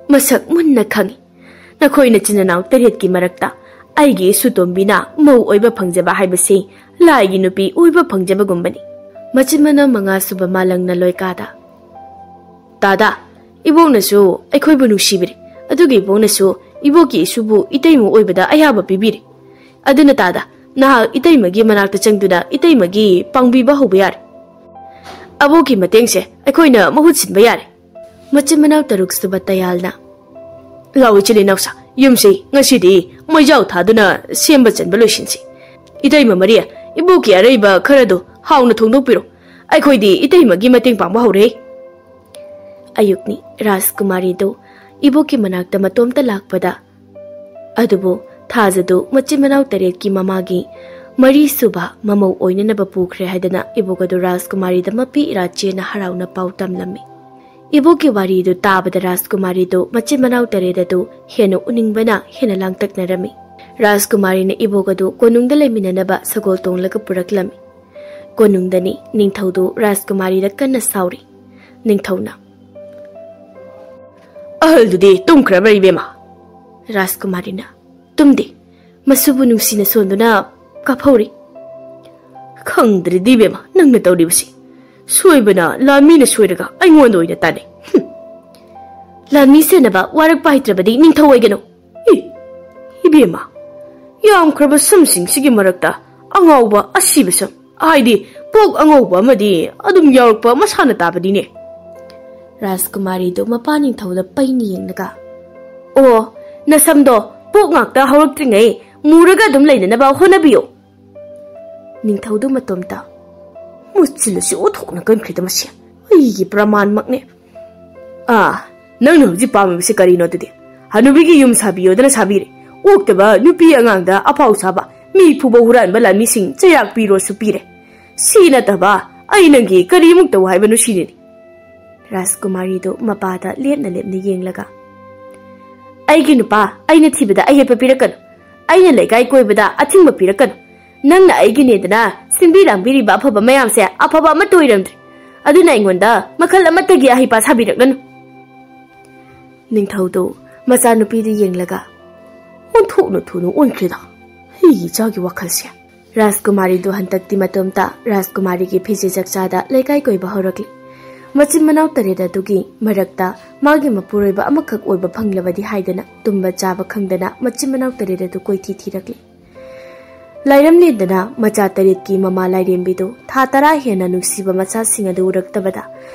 ꯃꯁꯛ ꯃꯨꯟꯅ ꯈꯪꯏ꯫ ꯅꯈꯣꯏ ꯅꯆꯤꯟ ꯅꯅꯥꯎ ꯇꯔꯦꯠꯀꯤ ꯃꯔꯛꯇ ꯑꯩꯒꯤ ꯏꯁꯨ ꯇꯣꯝꯕꯤꯅ ꯃꯧ ꯑꯣꯏꯕ ꯐꯪꯖꯕ ꯍꯥꯏꯕꯁꯤ ꯂꯥꯏꯒꯤ ꯅꯨꯄꯤ ꯑꯣꯏꯕ ꯐꯪꯖꯕꯒꯨꯝꯕꯅꯤ"꯫ ꯃꯆꯤꯟ ꯃꯅꯥꯎ ꯃꯉꯥ ꯁꯨꯕ ꯃꯥꯂꯪꯅ ꯂꯣꯏꯀꯥꯗ, "ꯇꯥꯗꯥ, ꯏꯕꯣꯛꯅꯁꯨ ꯑꯩꯈꯣꯏꯕꯨ ꯅꯨꯡꯁꯤꯕꯤꯔꯦ, ꯑꯗꯨꯒ ꯏꯕꯣꯛꯅꯁꯨ ꯏꯕꯣꯛꯀꯤ ꯏꯁꯨꯕꯨ ꯏꯇꯩꯃ ꯑꯣꯏꯕꯗ ꯑꯌꯥꯕ ꯄꯤꯕꯤꯔꯦ꯫ ꯑꯗꯨꯅ ꯇꯥꯗꯥ, ꯅꯍꯥꯛ ꯏꯇꯩꯃꯒꯤ ꯃꯅꯥꯛꯇ ꯆꯪꯗꯨꯅ ꯏꯇꯩꯃꯒꯤ ꯄꯥꯡꯕꯤꯕ ꯍꯧꯕ ꯌꯥꯔꯦ꯫ ꯑꯕꯣꯛꯀꯤ ꯃꯇꯦꯡꯁꯦ ꯑꯩꯈꯣꯏꯅ ꯃꯍꯨꯠ ꯁꯤꯟꯕ ꯌꯥꯔꯦ"꯫ ꯃꯆꯤꯟ ꯃꯅꯥꯎ ꯇꯔꯨꯛ ꯁꯨꯕ ꯇꯌꯥꯜꯅ, "ꯂꯥꯛꯑꯣ ꯏꯆꯤꯜ ꯏꯅꯥꯎꯁꯥ, ꯌꯨꯝꯁꯤ ꯉꯁꯤꯗꯤ ꯃꯩꯖꯥꯎ ꯊꯥꯗꯨꯅ ꯁꯦꯝꯕ ꯆꯟꯕ ꯂꯣꯏꯁꯤꯟꯁꯤ꯫ ꯏꯇꯩꯃ ꯃꯔꯤ, ꯏꯕꯣꯛꯀꯤ ꯑꯔꯩꯕ ꯈꯔꯗꯨ ꯍꯥꯎꯅ ꯊꯣꯡꯗꯣꯛꯄꯤꯔꯣ꯫ ꯑꯩꯈꯣꯏꯗꯤ ꯏꯇꯩꯃꯒꯤ ꯃꯇꯦꯡ ꯄꯥꯡꯕ ꯍꯧꯔꯦ"꯫ ꯑꯌꯨꯛꯅꯤ꯫ ꯔꯥꯖꯀꯨꯃꯥꯔꯤꯗꯨ ꯏꯕꯣꯛꯀꯤ ꯃꯅꯥꯛꯇ ꯃꯇꯣꯝꯇ ꯂꯥꯛꯄꯗ ꯑꯗꯨꯕꯨ ꯊꯥꯖꯗꯨ ꯃꯆꯤꯟ ꯃꯅꯥꯎ ꯇꯔꯦꯠꯀꯤ ꯃꯃꯥꯒꯤ ꯃꯔꯤꯁꯨꯕ ꯃꯃꯧ ꯑꯣꯏꯅꯅꯕ ꯄꯨꯈ꯭ꯔꯦ ꯍꯥꯏꯗꯅ ꯏꯕꯣꯛ ꯑꯗꯨ ꯔꯥꯖꯀꯨꯃꯥꯔꯤꯗ ꯃꯄꯤ ꯏꯔꯥ ꯆꯦꯟꯅ ꯍꯔꯥꯎꯅ ꯄꯥꯎ ꯇꯝꯂꯝꯃꯤ꯫ ꯏꯕꯣꯛꯀꯤ ꯋꯥꯔꯤꯗꯨ ꯇꯥꯕꯗ ꯔꯥꯖꯀꯨꯃꯥꯔꯤꯗꯨ ꯃꯆꯤꯟ ꯃꯅꯥꯎ ꯇꯔꯦꯠ ꯑꯗꯨ ꯍꯦꯟꯅ ꯎꯅꯤꯡꯕꯅ ꯍꯦꯟꯅ ꯂꯥꯡꯇꯛꯅꯔꯝꯃꯤ꯫ ꯔꯥꯖꯀꯨꯃꯥꯔꯤꯅ ꯏꯕꯣꯛ ꯑꯗꯨ ꯀꯣꯅꯨꯡꯗ ꯂꯩꯃꯤꯟꯅꯅꯕ ꯁꯒꯣꯜ ꯇꯣꯡꯂꯒ ꯄꯨꯔꯛꯂꯝꯃꯤ꯫ ꯀꯣꯅꯨꯡꯗꯅꯤ ꯅꯤꯡꯊꯧꯗꯨ ꯔꯥꯖꯀꯨꯃꯥꯔꯤꯗ ꯀꯟꯅ ꯁꯥꯎꯔꯤ꯫ ꯅꯤꯡꯊꯧꯅ, "ꯑꯍꯜꯗꯨꯗꯤ ꯇꯨꯝꯈ꯭ꯔꯕ꯭ꯔꯥ, ꯏꯕꯦꯝꯃ?" ꯔꯥꯖꯀꯨꯃꯥꯔꯤꯅ, "ꯇꯨꯝꯗꯦ꯫ ꯃꯁꯨꯕꯨ ꯅꯨꯡꯁꯤꯅ ꯁꯣꯟꯗꯨꯅ ꯀꯥꯞꯍꯧꯔꯤ꯫" "ꯈꯪꯗ꯭ꯔꯦꯗꯤ, ꯏꯕꯦꯝꯃ, ꯅꯪꯅ ꯇꯧꯔꯤꯕꯁꯤ꯫ ꯁꯣꯏꯕꯅ ꯂꯥꯟꯃꯤꯅ ꯁꯣꯏꯔꯒ ꯑꯩꯉꯣꯟꯗ ꯑꯣꯏꯅ ꯇꯥꯟꯅꯩ꯫ ꯍꯨꯝ꯫ ꯂꯥꯟꯃꯤ ꯁꯦꯟꯅꯕ ꯋꯥꯔꯛꯄ ꯍꯩꯇ꯭ꯔꯕꯗꯤ ꯅꯤꯡꯊꯧ ꯑꯣꯏꯒꯅꯨ꯫" "ꯏ, ꯏꯕꯦꯝꯃ, ꯌꯥꯝꯈ꯭ꯔꯕ ꯁꯝꯁꯤꯡꯁꯤꯒꯤ ꯃꯔꯛꯇ ꯑꯉꯥꯎꯕ ꯑꯁꯤꯕ ꯁꯝ, ꯍꯥꯏꯗꯤ ꯄꯣꯛ ꯑꯉꯧꯕ ꯑꯃꯗꯤ ꯑꯗꯨꯝ ꯌꯥꯎꯔꯛꯄ ꯃꯁꯥꯅ ꯇꯥꯕꯅꯤꯅꯦ꯫" ꯔꯥꯖꯀꯨꯃꯥꯔꯤꯗꯨ ꯃꯄꯥ ꯅꯤꯡꯊꯧꯗ ꯄꯩꯅ ꯌꯦꯡꯂꯒ, "ꯑꯣ, ꯅꯁꯝꯗꯣ ꯄꯣꯛ ꯉꯥꯛꯇ ꯍꯧꯔꯛꯇ꯭ꯔꯤꯉꯩ ꯃꯨꯔꯒ ꯑꯗꯨꯝ ꯂꯩꯅꯅꯕ ꯍꯣꯠꯅꯕꯤꯌꯨ꯫" ꯅꯤꯡꯊꯧꯗꯨ ꯃꯇꯣꯝꯇ, "ꯃꯨꯁꯤꯜꯂꯁꯨ ꯑꯣꯟꯊꯣꯛꯅ ꯀꯟꯈ꯭ꯔꯦꯗ ꯃꯁꯤ꯫ ꯑꯩꯒꯤ ꯄ꯭ꯔꯃꯥꯟꯃꯛꯅꯦ꯫ ꯑꯥ, ꯅꯪꯅ ꯍꯧꯖꯤꯛ ꯄꯥꯝꯃꯤꯕꯁꯤ ꯀꯔꯤꯅꯣ ꯑꯗꯨꯗꯤ? ꯍꯅꯨꯕꯤꯒꯤ ꯌꯨꯝ ꯁꯥꯕꯤꯌꯣꯗꯅ ꯁꯥꯕꯤꯔꯦ꯫ ꯑꯣꯛꯇꯕ ꯅꯨꯄꯤ ꯑꯉꯥꯡꯗ ꯑꯐꯥꯎ ꯁꯥꯕ, ꯃꯤ ꯐꯨꯕ ꯍꯨꯔꯥꯟꯕ ꯂꯥꯟꯃꯤꯁꯤꯡ ꯆꯩꯔꯥꯛ ꯄꯤꯔꯣꯁꯨ ꯄꯤꯔꯦ꯫ ꯁꯤ ꯅꯠꯇꯕ ꯑꯩ ꯅꯪꯒꯤ ꯀꯔꯤꯃꯨꯛ ꯇꯧ ꯍꯥꯏꯕꯅꯣ ꯁꯤꯅꯤꯅꯦ꯫" ꯔꯥꯖꯀꯨꯃꯥꯔꯤꯗꯨ ꯃꯄꯥꯗ ꯂꯦꯞꯅ ꯂꯦꯞꯅ ꯌꯦꯡꯂꯒ, "ꯑꯩꯒꯤ ꯅꯨꯄꯥ ꯑꯩꯅ ꯊꯤꯕꯗ ꯑꯌꯦꯠꯄ ꯄꯤꯔꯛꯀꯅꯨ꯫ ꯑꯩꯅ ꯂꯩꯀꯥꯏ ꯀꯣꯏꯕꯗ ꯑꯊꯤꯡꯕ ꯄꯤꯔꯛꯀꯅꯨ꯫ ꯅꯪꯅ ꯑꯩꯒꯤꯅꯦꯗꯅ ꯁꯤꯟꯕꯤ ꯂꯥꯡꯕꯤꯔꯤꯕ ꯑꯐꯕ ꯃꯌꯥꯝꯁꯦ ꯑꯐꯕ ꯑꯃꯠꯇ ꯑꯣꯏꯔꯝꯗ꯭ꯔꯦ꯫ ꯑꯗꯨꯅ ꯑꯩꯉꯣꯟꯗ ꯃꯈꯜ ꯑꯃꯠꯇꯒꯤ ꯑꯍꯩꯄꯥ ꯁꯥꯕꯤꯔꯛꯂꯅꯨ꯫" ꯅꯤꯡꯊꯧꯗꯨ ꯃꯆꯥꯅꯨꯄꯤꯗꯨ ꯌꯦꯡꯂꯒ, "ꯑꯣꯟꯊꯣꯛꯅ ꯊꯨꯅ ꯑꯣꯟꯈ꯭ꯔꯦꯗ ꯑꯩꯒꯤ ꯏꯆꯥꯒꯤ ꯋꯥꯈꯜꯁꯦ꯫" ꯔꯥꯖꯀꯨꯃꯥꯔꯤꯗꯨ ꯍꯟꯗꯛꯇꯤ ꯃꯇꯣꯝꯇ ꯔꯥꯖꯀꯨꯃꯥꯔꯤꯒꯤ ꯐꯤꯖꯦ ꯆꯥꯛꯆꯥꯗ ꯂꯩꯀꯥꯏ ꯀꯣꯏꯕ ꯍꯧꯔꯛꯂꯤ꯫ ꯃꯆꯤꯟ ꯃꯅꯥꯎ ꯇꯔꯦꯠ ꯑꯗꯨꯒꯤ ꯃꯔꯛꯇ ꯃꯥꯒꯤ ꯃꯄꯨꯔꯣꯏꯕ ꯑꯃꯈꯛ ꯑꯣꯏꯕ ꯐꯪꯂꯕꯗꯤ ꯍꯥꯏꯗꯅ ꯇꯨꯝꯕ ꯆꯥꯕ ꯈꯪꯗꯅ ꯃꯆꯤꯟ ꯃꯅꯥꯎ ꯇꯔꯦꯠ ꯑꯗꯨ ꯀꯣꯏꯊꯤ ꯊꯤꯔꯛꯂꯤ꯫ ꯂꯥꯏꯔꯝꯂꯦꯟꯗꯅ ꯃꯆꯥ ꯇꯔꯦꯠꯀꯤ ꯃꯃꯥ ꯂꯥꯏꯔꯦꯝꯕꯤꯗꯨ ꯊꯥ ꯇꯔꯥ ꯍꯦꯟꯅ ꯅꯨꯡꯁꯤꯕ ꯃꯆꯥꯁꯤꯡ ꯑꯗꯨ ꯎꯔꯛꯇꯕꯗ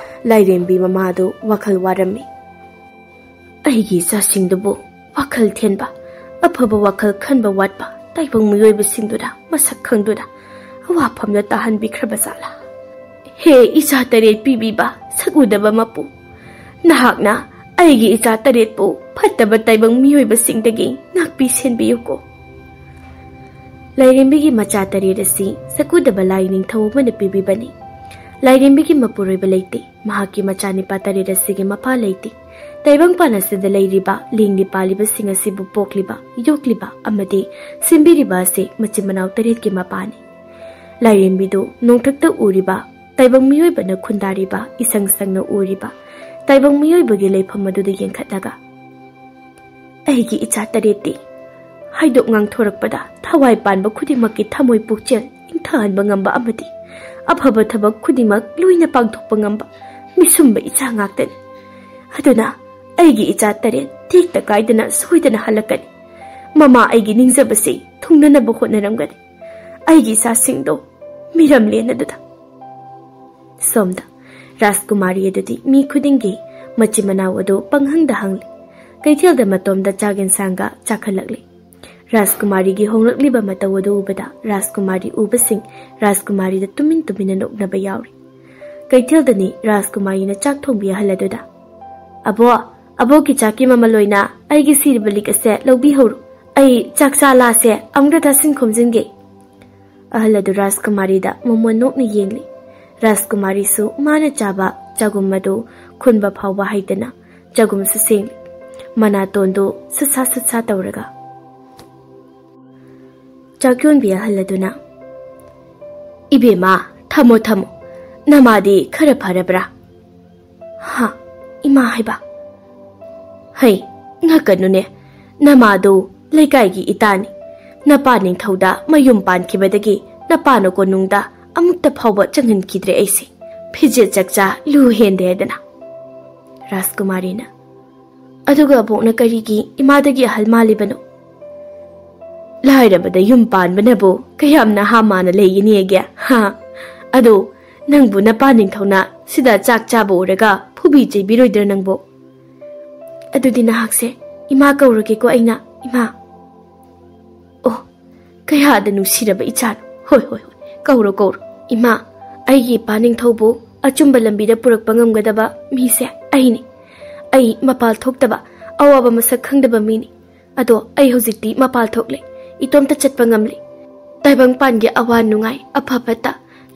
ꯂꯥꯏꯔꯦꯝꯕꯤ ꯃꯃꯥꯗꯨ ꯋꯥꯈꯜ ꯋꯥꯔꯝꯃꯤ꯫ "ꯑꯩꯒꯤ ꯏꯆꯥꯁꯤꯡꯗꯨꯕꯨ ꯋꯥꯈꯜ ꯊꯦꯟꯕ, ꯑꯐꯕ ꯋꯥꯈꯜ ꯈꯟꯕ ꯋꯥꯠꯄ ꯇꯥꯏꯕꯪ ꯃꯤꯑꯣꯏꯕꯁꯤꯡꯗꯨꯅ ꯃꯁꯛ ꯈꯪꯗꯨꯅ ꯑꯋꯥꯐꯝꯗ ꯇꯥꯍꯟꯕꯤꯈ꯭ꯔꯕ ꯖꯥꯠꯂꯥ? ꯍꯦ ꯏꯆꯥ ꯇꯔꯦꯠ ꯄꯤꯕꯤꯕ ꯁꯛ ꯎꯗꯕ ꯃꯄꯨ, ꯅꯍꯥꯛꯅ ꯑꯩꯒꯤ ꯏꯆꯥ ꯇꯔꯦꯠꯄꯨ ꯐꯠꯇꯕ ꯇꯥꯏꯕꯪ ꯃꯤꯑꯣꯏꯕꯁꯤꯡꯗꯒꯤ ꯉꯥꯛꯄꯤ ꯁꯦꯟꯕꯤꯌꯨꯀꯣ꯫ ꯂꯥꯏꯔꯦꯝꯕꯤꯒꯤ ꯃꯆꯥ ꯇꯔꯦꯠ ꯑꯁꯤ ꯁꯀꯨꯗꯕ ꯂꯥꯏ ꯅꯤꯡꯊꯧ ꯑꯃꯅ ꯄꯤꯕꯤꯕꯅꯤ꯫ ꯂꯥꯏꯔꯦꯝꯕꯤꯒꯤ ꯃꯄꯨꯔꯣꯏꯕ ꯂꯩꯇꯦ꯫ ꯃꯍꯥꯛꯀꯤ ꯃꯆꯥꯅꯤꯄꯥ ꯇꯔꯦꯠ ꯑꯁꯤꯒꯤ ꯃꯄꯥ ꯂꯩꯇꯦ꯫ ꯇꯥꯏꯕꯪꯄꯥꯟ ꯑꯁꯤꯗ ꯂꯩꯔꯤꯕ, ꯂꯦꯡꯂꯤ ꯄꯥꯜꯂꯤꯕꯁꯤꯡ ꯑꯁꯤꯕꯨ ꯄꯣꯛꯂꯤꯕ, ꯌꯣꯛꯂꯤꯕ ꯑꯃꯗꯤ ꯁꯦꯝꯕꯤꯔꯤꯕ ꯑꯁꯤ ꯃꯆꯤꯟ ꯃꯅꯥꯎ ꯇꯔꯦꯠꯀꯤ ꯃꯄꯥꯅꯤ꯫ ꯂꯥꯏꯔꯦꯝꯕꯤꯗꯨ ꯅꯣꯡꯊꯛꯇ ꯎꯔꯤꯕ, ꯇꯥꯏꯕꯪ ꯃꯤꯑꯣꯏꯕꯅ ꯈꯨꯟꯗꯥꯔꯤꯕ, ꯏꯁꯪ ꯁꯪꯅ ꯎꯔꯤꯕ ꯇꯥꯏꯕꯪ ꯃꯤꯑꯣꯏꯕꯒꯤ ꯂꯩꯐꯝ ꯑꯗꯨꯗ ꯌꯦꯡꯈꯠꯂꯒ, "ꯑꯩꯒꯤ ꯏꯆꯥ ꯇꯔꯦꯠꯇꯤ ꯍꯥꯏꯗꯣꯛ ꯉꯥꯡꯊꯣꯔꯛꯄꯗ ꯊꯋꯥꯏ ꯄꯥꯟꯕ ꯈꯨꯗꯤꯡꯃꯛꯀꯤ ꯊꯃꯣꯏ ꯄꯨꯛꯆꯦꯜ ꯏꯪꯊꯍꯟꯕ ꯉꯝꯕ ꯑꯃꯗꯤ ꯑꯐꯕ ꯊꯕꯛ ꯈꯨꯗꯤꯡꯃꯛ ꯂꯣꯏꯅ ꯄꯥꯡꯊꯣꯛꯄ ꯉꯝꯕ ꯃꯤꯁꯨꯝꯕ ꯏꯆꯥ ꯉꯥꯛꯇꯅꯤ꯫ ꯑꯗꯨꯅ ꯑꯩꯒꯤ ꯏꯆꯥ ꯇꯔꯦꯠ ꯇꯦꯛꯇ ꯀꯥꯏꯗꯅ ꯁꯣꯏꯗꯅ ꯍꯜꯂꯛꯀꯅꯤ꯫ ꯃꯃꯥ ꯑꯩꯒꯤ ꯅꯤꯡꯖꯕꯁꯤ ꯊꯨꯡꯅꯅꯕ ꯍꯣꯠꯅꯔꯝꯒꯅꯤ꯫ ꯑꯩꯒꯤ ꯏꯆꯥꯁꯤꯡꯗꯣ ꯃꯤꯔꯝꯂꯦꯟ ꯑꯗꯨꯗ"꯫ ꯁꯣꯝꯗ ꯔꯥꯖꯀꯨꯃꯥꯔꯤ ꯑꯗꯨꯗꯤ ꯃꯤ ꯈꯨꯗꯤꯡꯒꯤ ꯃꯆꯤꯟ ꯃꯅꯥꯎ ꯑꯗꯨ ꯄꯪꯍꯪꯗ ꯍꯪꯂꯤ꯫ ꯀꯩꯊꯦꯜꯗ ꯃꯇꯣꯝꯗ ꯆꯥꯛ ꯌꯦꯟꯁꯥꯡꯒ ꯆꯥꯈꯠꯂꯛꯂꯤ꯫ ꯔꯥꯖꯀꯨꯃꯥꯔꯤꯒꯤ ꯍꯣꯡꯂꯛꯂꯤꯕ ꯃꯇꯧ ꯑꯗꯨ ꯎꯕꯗ ꯔꯥꯖꯀꯨꯃꯥꯔꯤ ꯎꯕꯁꯤꯡ ꯔꯥꯖꯀꯨꯃꯥꯔꯤꯗ ꯇꯨꯃꯤꯟ ꯇꯨꯃꯤꯟꯅ ꯅꯣꯛꯅꯕ ꯌꯥꯎꯔꯤ꯫ ꯀꯩꯊꯦꯜꯗꯅꯤ ꯔꯥꯖꯀꯨꯃꯥꯔꯤꯅ ꯆꯥꯛ ꯊꯣꯡꯕꯤ ꯑꯍꯜ ꯑꯗꯨꯗ, "ꯑꯕꯣ, ꯑꯕꯣꯛꯀꯤ ꯆꯥꯛꯀꯤ ꯃꯃꯜ ꯑꯣꯏꯅ ꯑꯩꯒꯤ ꯁꯤꯔꯤꯕ ꯂꯤꯛ ꯑꯁꯦ ꯂꯧꯕꯤꯍꯧꯔꯣ꯫ ꯑꯩ ꯆꯥꯛ ꯆꯥ ꯂꯥꯁꯦ ꯑꯃꯨꯛꯇ ꯇꯥꯁꯤꯟ ꯈꯣꯝꯖꯤꯟꯒꯦ"꯫ ꯑꯍꯜ ꯑꯗꯨ ꯔꯥꯖꯀꯨꯃꯥꯔꯤꯗ ꯃꯃꯣꯟ ꯅꯣꯛꯅ ꯌꯦꯡꯂꯤ꯫ ꯔꯥꯖꯀꯨꯃꯥꯔꯤꯁꯨ ꯃꯥꯅ ꯆꯥꯕ ꯆꯒꯨꯝ ꯑꯗꯨ ꯈꯨꯟꯕ ꯐꯥꯎꯕ ꯍꯩꯇꯅ ꯆꯒꯨꯝꯁꯨ ꯁꯦꯡꯂꯤ꯫ ꯃꯅꯥꯇꯣꯟꯗꯨ ꯁꯨꯠꯁꯥ ꯁꯨꯠꯁꯥ ꯇꯧꯔꯒ꯫ ꯆꯥꯛ ꯌꯣꯟꯕꯤ ꯑꯍꯜ ꯑꯗꯨꯅ, "ꯏꯕꯦꯝꯃ, ꯊꯝꯃꯣ, ꯊꯝꯃꯣ꯫ ꯅꯃꯥꯗꯤ ꯈꯔ ꯐꯔꯕ꯭ꯔꯥ?" "ꯍꯥ? ꯏꯃꯥ ꯍꯥꯏꯕ?" "ꯍꯩ, ꯉꯛꯀꯅꯨꯅꯦ꯫ ꯅꯃꯥꯗꯨ ꯂꯩꯀꯥꯏꯒꯤ ꯏꯇꯥꯅꯤ꯫ ꯅꯄꯥ ꯅꯤꯡꯊꯧꯗ ꯃꯌꯨꯝ ꯄꯥꯟꯈꯤꯕꯗꯒꯤ ꯅꯄꯥꯅ ꯀꯣꯅꯨꯡꯗ ꯑꯃꯨꯛꯇ ꯐꯥꯎꯕ ꯆꯪꯍꯟꯈꯤꯗ꯭ꯔꯦ ꯑꯩꯁꯦ꯫ ꯐꯤꯖꯦꯠ ꯆꯛꯆꯥ ꯂꯨ ꯍꯦꯟꯗꯦ ꯍꯥꯏꯗꯅ"꯫ ꯔꯥꯖꯀꯨꯃꯥꯔꯤꯅ, "ꯑꯗꯨꯒ ꯑꯕꯣꯛꯅ ꯀꯔꯤꯒꯤ ꯏꯃꯥꯗꯒꯤ ꯑꯍꯜ ꯃꯥꯜꯂꯤꯕꯅꯣ?" "ꯂꯥꯏꯔꯕꯗ ꯌꯨꯝ ꯄꯥꯟꯕꯅꯕꯨ ꯀꯌꯥꯝ ꯅꯍꯥ ꯃꯥꯅ ꯂꯩꯒꯅꯤꯒꯦ? ꯍꯥ? ꯑꯗꯣ ꯅꯪꯕꯨ ꯅꯄꯥ ꯅꯤꯡꯊꯧꯅ ꯁꯤꯗ ꯆꯥꯛ ꯆꯥꯕ ꯎꯔꯒ ꯐꯨꯕꯤ ꯆꯩꯕꯤꯔꯣꯏꯗ꯭ꯔꯥ ꯅꯪꯕꯨ?" "ꯑꯗꯨꯗꯤ ꯅꯍꯥꯛꯁꯦ ꯏꯃꯥ ꯀꯧꯔꯒꯦꯀꯣ ꯑꯩꯅ, ꯏꯃꯥ"꯫ ꯑꯣ, ꯀꯌꯥꯗ ꯅꯨꯡꯁꯤꯔꯕ ꯏꯆꯥꯅꯣ! ꯍꯣꯏ, ꯍꯣꯏ, ꯍꯣꯏ, ꯀꯧꯔꯣ, ꯀꯧꯔꯣ꯫ "ꯏꯃꯥ, ꯑꯩꯒꯤ ꯏꯄꯥ ꯅꯤꯡꯊꯧꯕꯨ ꯑꯆꯨꯝꯕ ꯂꯝꯕꯤꯗ ꯄꯨꯔꯛꯄ ꯉꯝꯒꯗꯕ ꯃꯤꯁꯦ ꯑꯩꯅꯤ꯫ ꯑꯩ ꯃꯄꯥꯜ ꯊꯣꯛꯇꯕ, ꯑꯋꯥꯕ ꯃꯁꯛ ꯈꯪꯗꯕ ꯃꯤꯅꯤ꯫ ꯑꯗꯣ ꯑꯩ ꯍꯧꯖꯤꯛꯇꯤ ꯃꯄꯥꯜ ꯊꯣꯛꯂꯦ, ꯏꯇꯣꯝꯇ ꯆꯠꯄ ꯉꯝꯂꯦ꯫ ꯇꯥꯏꯕꯪꯄꯥꯟꯒꯤ ꯑꯋꯥ ꯅꯨꯡꯉꯥꯏ, ꯑꯐ ꯐꯠꯇ,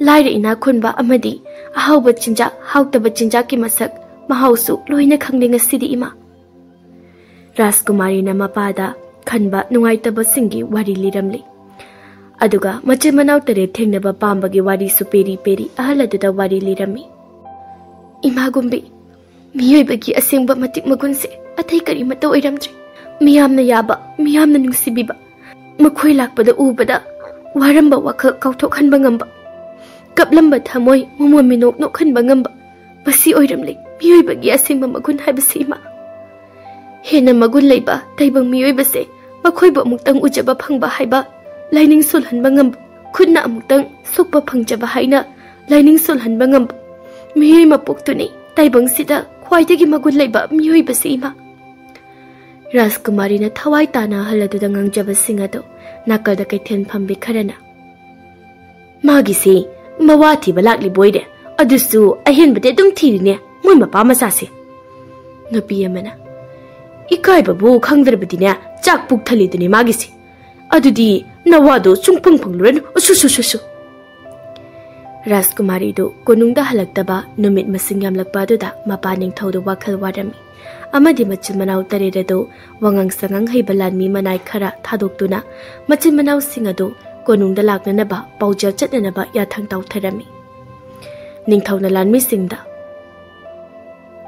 ꯂꯥꯏꯔ ꯏꯅꯥꯛ ꯈꯨꯟꯕ ꯑꯃꯗꯤ ꯑꯍꯥꯎꯕ ꯆꯤꯟꯖꯥꯛ, ꯍꯥꯎꯇꯕ ꯆꯤꯟꯖꯥꯛꯀꯤ ꯃꯁꯛ ꯃꯍꯥꯎꯁꯨ ꯂꯣꯏꯅ ꯈꯪꯂꯦ ꯉꯁꯤꯗꯤ, ꯏꯃꯥ꯫ ꯔꯥꯖꯀꯨꯃꯥꯔꯤꯅ ꯃꯄꯥꯗ ꯈꯟꯕ ꯅꯨꯡꯉꯥꯏꯇꯕꯁꯤꯡꯒꯤ ꯋꯥꯔꯤ ꯂꯤꯔꯝꯂꯤ꯫ ꯑꯗꯨꯒ ꯃꯆꯤꯟ ꯃꯅꯥꯎ ꯇꯔꯦꯠ ꯊꯦꯡꯅꯕ ꯄꯥꯝꯕꯒꯤ ꯋꯥꯔꯤꯁꯨ ꯄꯦꯔꯤ ꯄꯦꯔꯤ ꯑꯍꯜ ꯑꯗꯨꯗ ꯋꯥꯔꯤ ꯂꯤꯔꯝꯃꯤ꯫ ꯏꯃꯥ ꯒꯨꯝꯕꯤ, ꯃꯤꯑꯣꯏꯕꯒꯤ ꯑꯁꯦꯡꯕ ꯃꯇꯤꯛ ꯃꯒꯨꯟꯁꯦ ꯑꯇꯩ ꯀꯔꯤꯃꯠꯇ ꯑꯣꯏꯔꯝꯗ꯭ꯔꯦ꯫ ꯃꯤꯌꯥꯝꯅ ꯌꯥꯕ, ꯃꯤꯌꯥꯝꯅ ꯅꯨꯡꯁꯤꯕꯤꯕ, ꯃꯈꯣꯏ ꯂꯥꯛꯄꯗ ꯎꯕꯗ ꯋꯥꯔꯝꯕ ꯋꯥꯈꯜ ꯀꯥꯎꯊꯣꯛꯍꯟꯕ ꯉꯝꯕ, ꯀꯞꯂꯝꯕ ꯊꯃꯣꯏ ꯃꯣꯃꯣꯟ ꯃꯤꯅꯣꯛ ꯅꯣꯛꯍꯟꯕ ꯉꯝꯕ, ꯃꯁꯤ ꯑꯣꯏꯔꯝꯂꯦ ꯃꯤꯑꯣꯏꯕꯒꯤ ꯑꯁꯦꯡꯕ ꯃꯒꯨꯟ ꯍꯥꯏꯕꯁꯤ, ꯏꯃꯥ꯫ ꯍꯦꯟꯅ ꯃꯒꯨꯟ ꯂꯩꯕ ꯇꯥꯏꯕꯪ ꯃꯤꯑꯣꯏꯕꯁꯦ ꯃꯈꯣꯏꯕꯨ ꯑꯃꯨꯛꯇꯪ ꯎꯖꯕ ꯐꯪꯕ ꯍꯥꯏꯕ ꯂꯥꯏꯅꯤꯡ ꯁꯣꯜꯍꯟꯕ ꯉꯝꯕ, ꯈꯨꯠꯅ ꯑꯃꯨꯛꯇꯪ ꯁꯣꯛꯄ ꯐꯪꯖꯕ ꯍꯥꯏꯅ ꯂꯥꯏꯅꯤꯡ ꯁꯣꯜꯍꯟꯕ ꯉꯝꯕ ꯃꯤꯑꯣꯏ ꯃꯄꯣꯛꯇꯨꯅꯤ ꯇꯥꯏꯕꯪꯁꯤꯗ ꯈ꯭ꯋꯥꯏꯗꯒꯤ ꯃꯒꯨꯟ ꯂꯩꯕ ꯃꯤꯑꯣꯏꯕꯁꯤ, ꯏꯃꯥ꯫ ꯔꯥꯖꯀꯨꯃꯥꯔꯤꯅ ꯊꯋꯥꯏ ꯇꯥꯅ ꯑꯍꯜ ꯑꯗꯨꯗ ꯉꯥꯡꯖꯕꯁꯤꯡ ꯑꯗꯨ ꯅꯥꯀꯜꯗ ꯀꯩꯊꯦꯜ ꯐꯝꯕꯤ ꯈꯔꯅ, "ꯃꯥꯒꯤꯁꯤ ꯃꯋꯥ ꯊꯤꯕ ꯂꯥꯛꯂꯤꯕ ꯑꯣꯏꯔꯦ, ꯑꯗꯨꯁꯨ ꯑꯍꯦꯟꯕꯗꯤ ꯑꯗꯨꯝ ꯊꯤꯔꯤꯅꯦ ꯃꯣꯏ ꯃꯄꯥ ꯃꯆꯥꯁꯦ"꯫ ꯅꯨꯄꯤ ꯑꯃꯅ, "ꯏꯀꯥꯏꯕꯕꯨ ꯈꯪꯗ꯭ꯔꯕꯗꯤꯅꯦ, ꯆꯥꯛ ꯄꯨꯛ ꯊꯜꯂꯤꯗꯨꯅꯤ ꯃꯥꯒꯤꯁꯤ꯫ ꯑꯗꯨꯗꯤ ꯅꯋꯥꯗꯣ ꯁꯨꯡꯐꯪ ꯐꯪꯂꯨꯔꯅꯨ, ꯎꯁꯨ ꯁꯨ ꯁꯨ ꯁꯨ"꯫ ꯔꯥꯖꯀꯨꯃꯥꯔꯤꯗꯨ ꯀꯣꯅꯨꯡꯗ ꯍꯜꯂꯛꯇꯕ ꯅꯨꯃꯤꯠ ꯃꯁꯤꯡ ꯌꯥꯝꯂꯛꯄ ꯑꯗꯨꯗ ꯃꯄꯥ ꯅꯤꯡꯊꯧꯗꯨ ꯋꯥꯈꯜ ꯋꯥꯔꯝꯃꯤ꯫ ꯑꯃꯗꯤ ꯃꯆꯤꯟ ꯃꯅꯥꯎ ꯇꯔꯦꯠ ꯑꯗꯨ ꯋꯥꯉꯥꯡ ꯁꯉꯥꯡ ꯍꯩꯕ ꯂꯥꯟꯃꯤ ꯃꯅꯥꯏ ꯈꯔ ꯊꯥꯗꯣꯛꯇꯨꯅ ꯃꯆꯤꯟ ꯃꯅꯥꯎꯁꯤꯡ ꯑꯗꯨ ꯀꯣꯅꯨꯡꯗ ꯂꯥꯛꯅꯅꯕ ꯄꯥꯎꯖꯦꯜ ꯆꯠꯅꯅꯕ ꯌꯥꯊꯪ ꯇꯧꯊꯔꯝꯃꯤ꯫ ꯅꯤꯡꯊꯧꯅ ꯂꯥꯟꯃꯤꯁꯤꯡꯗ,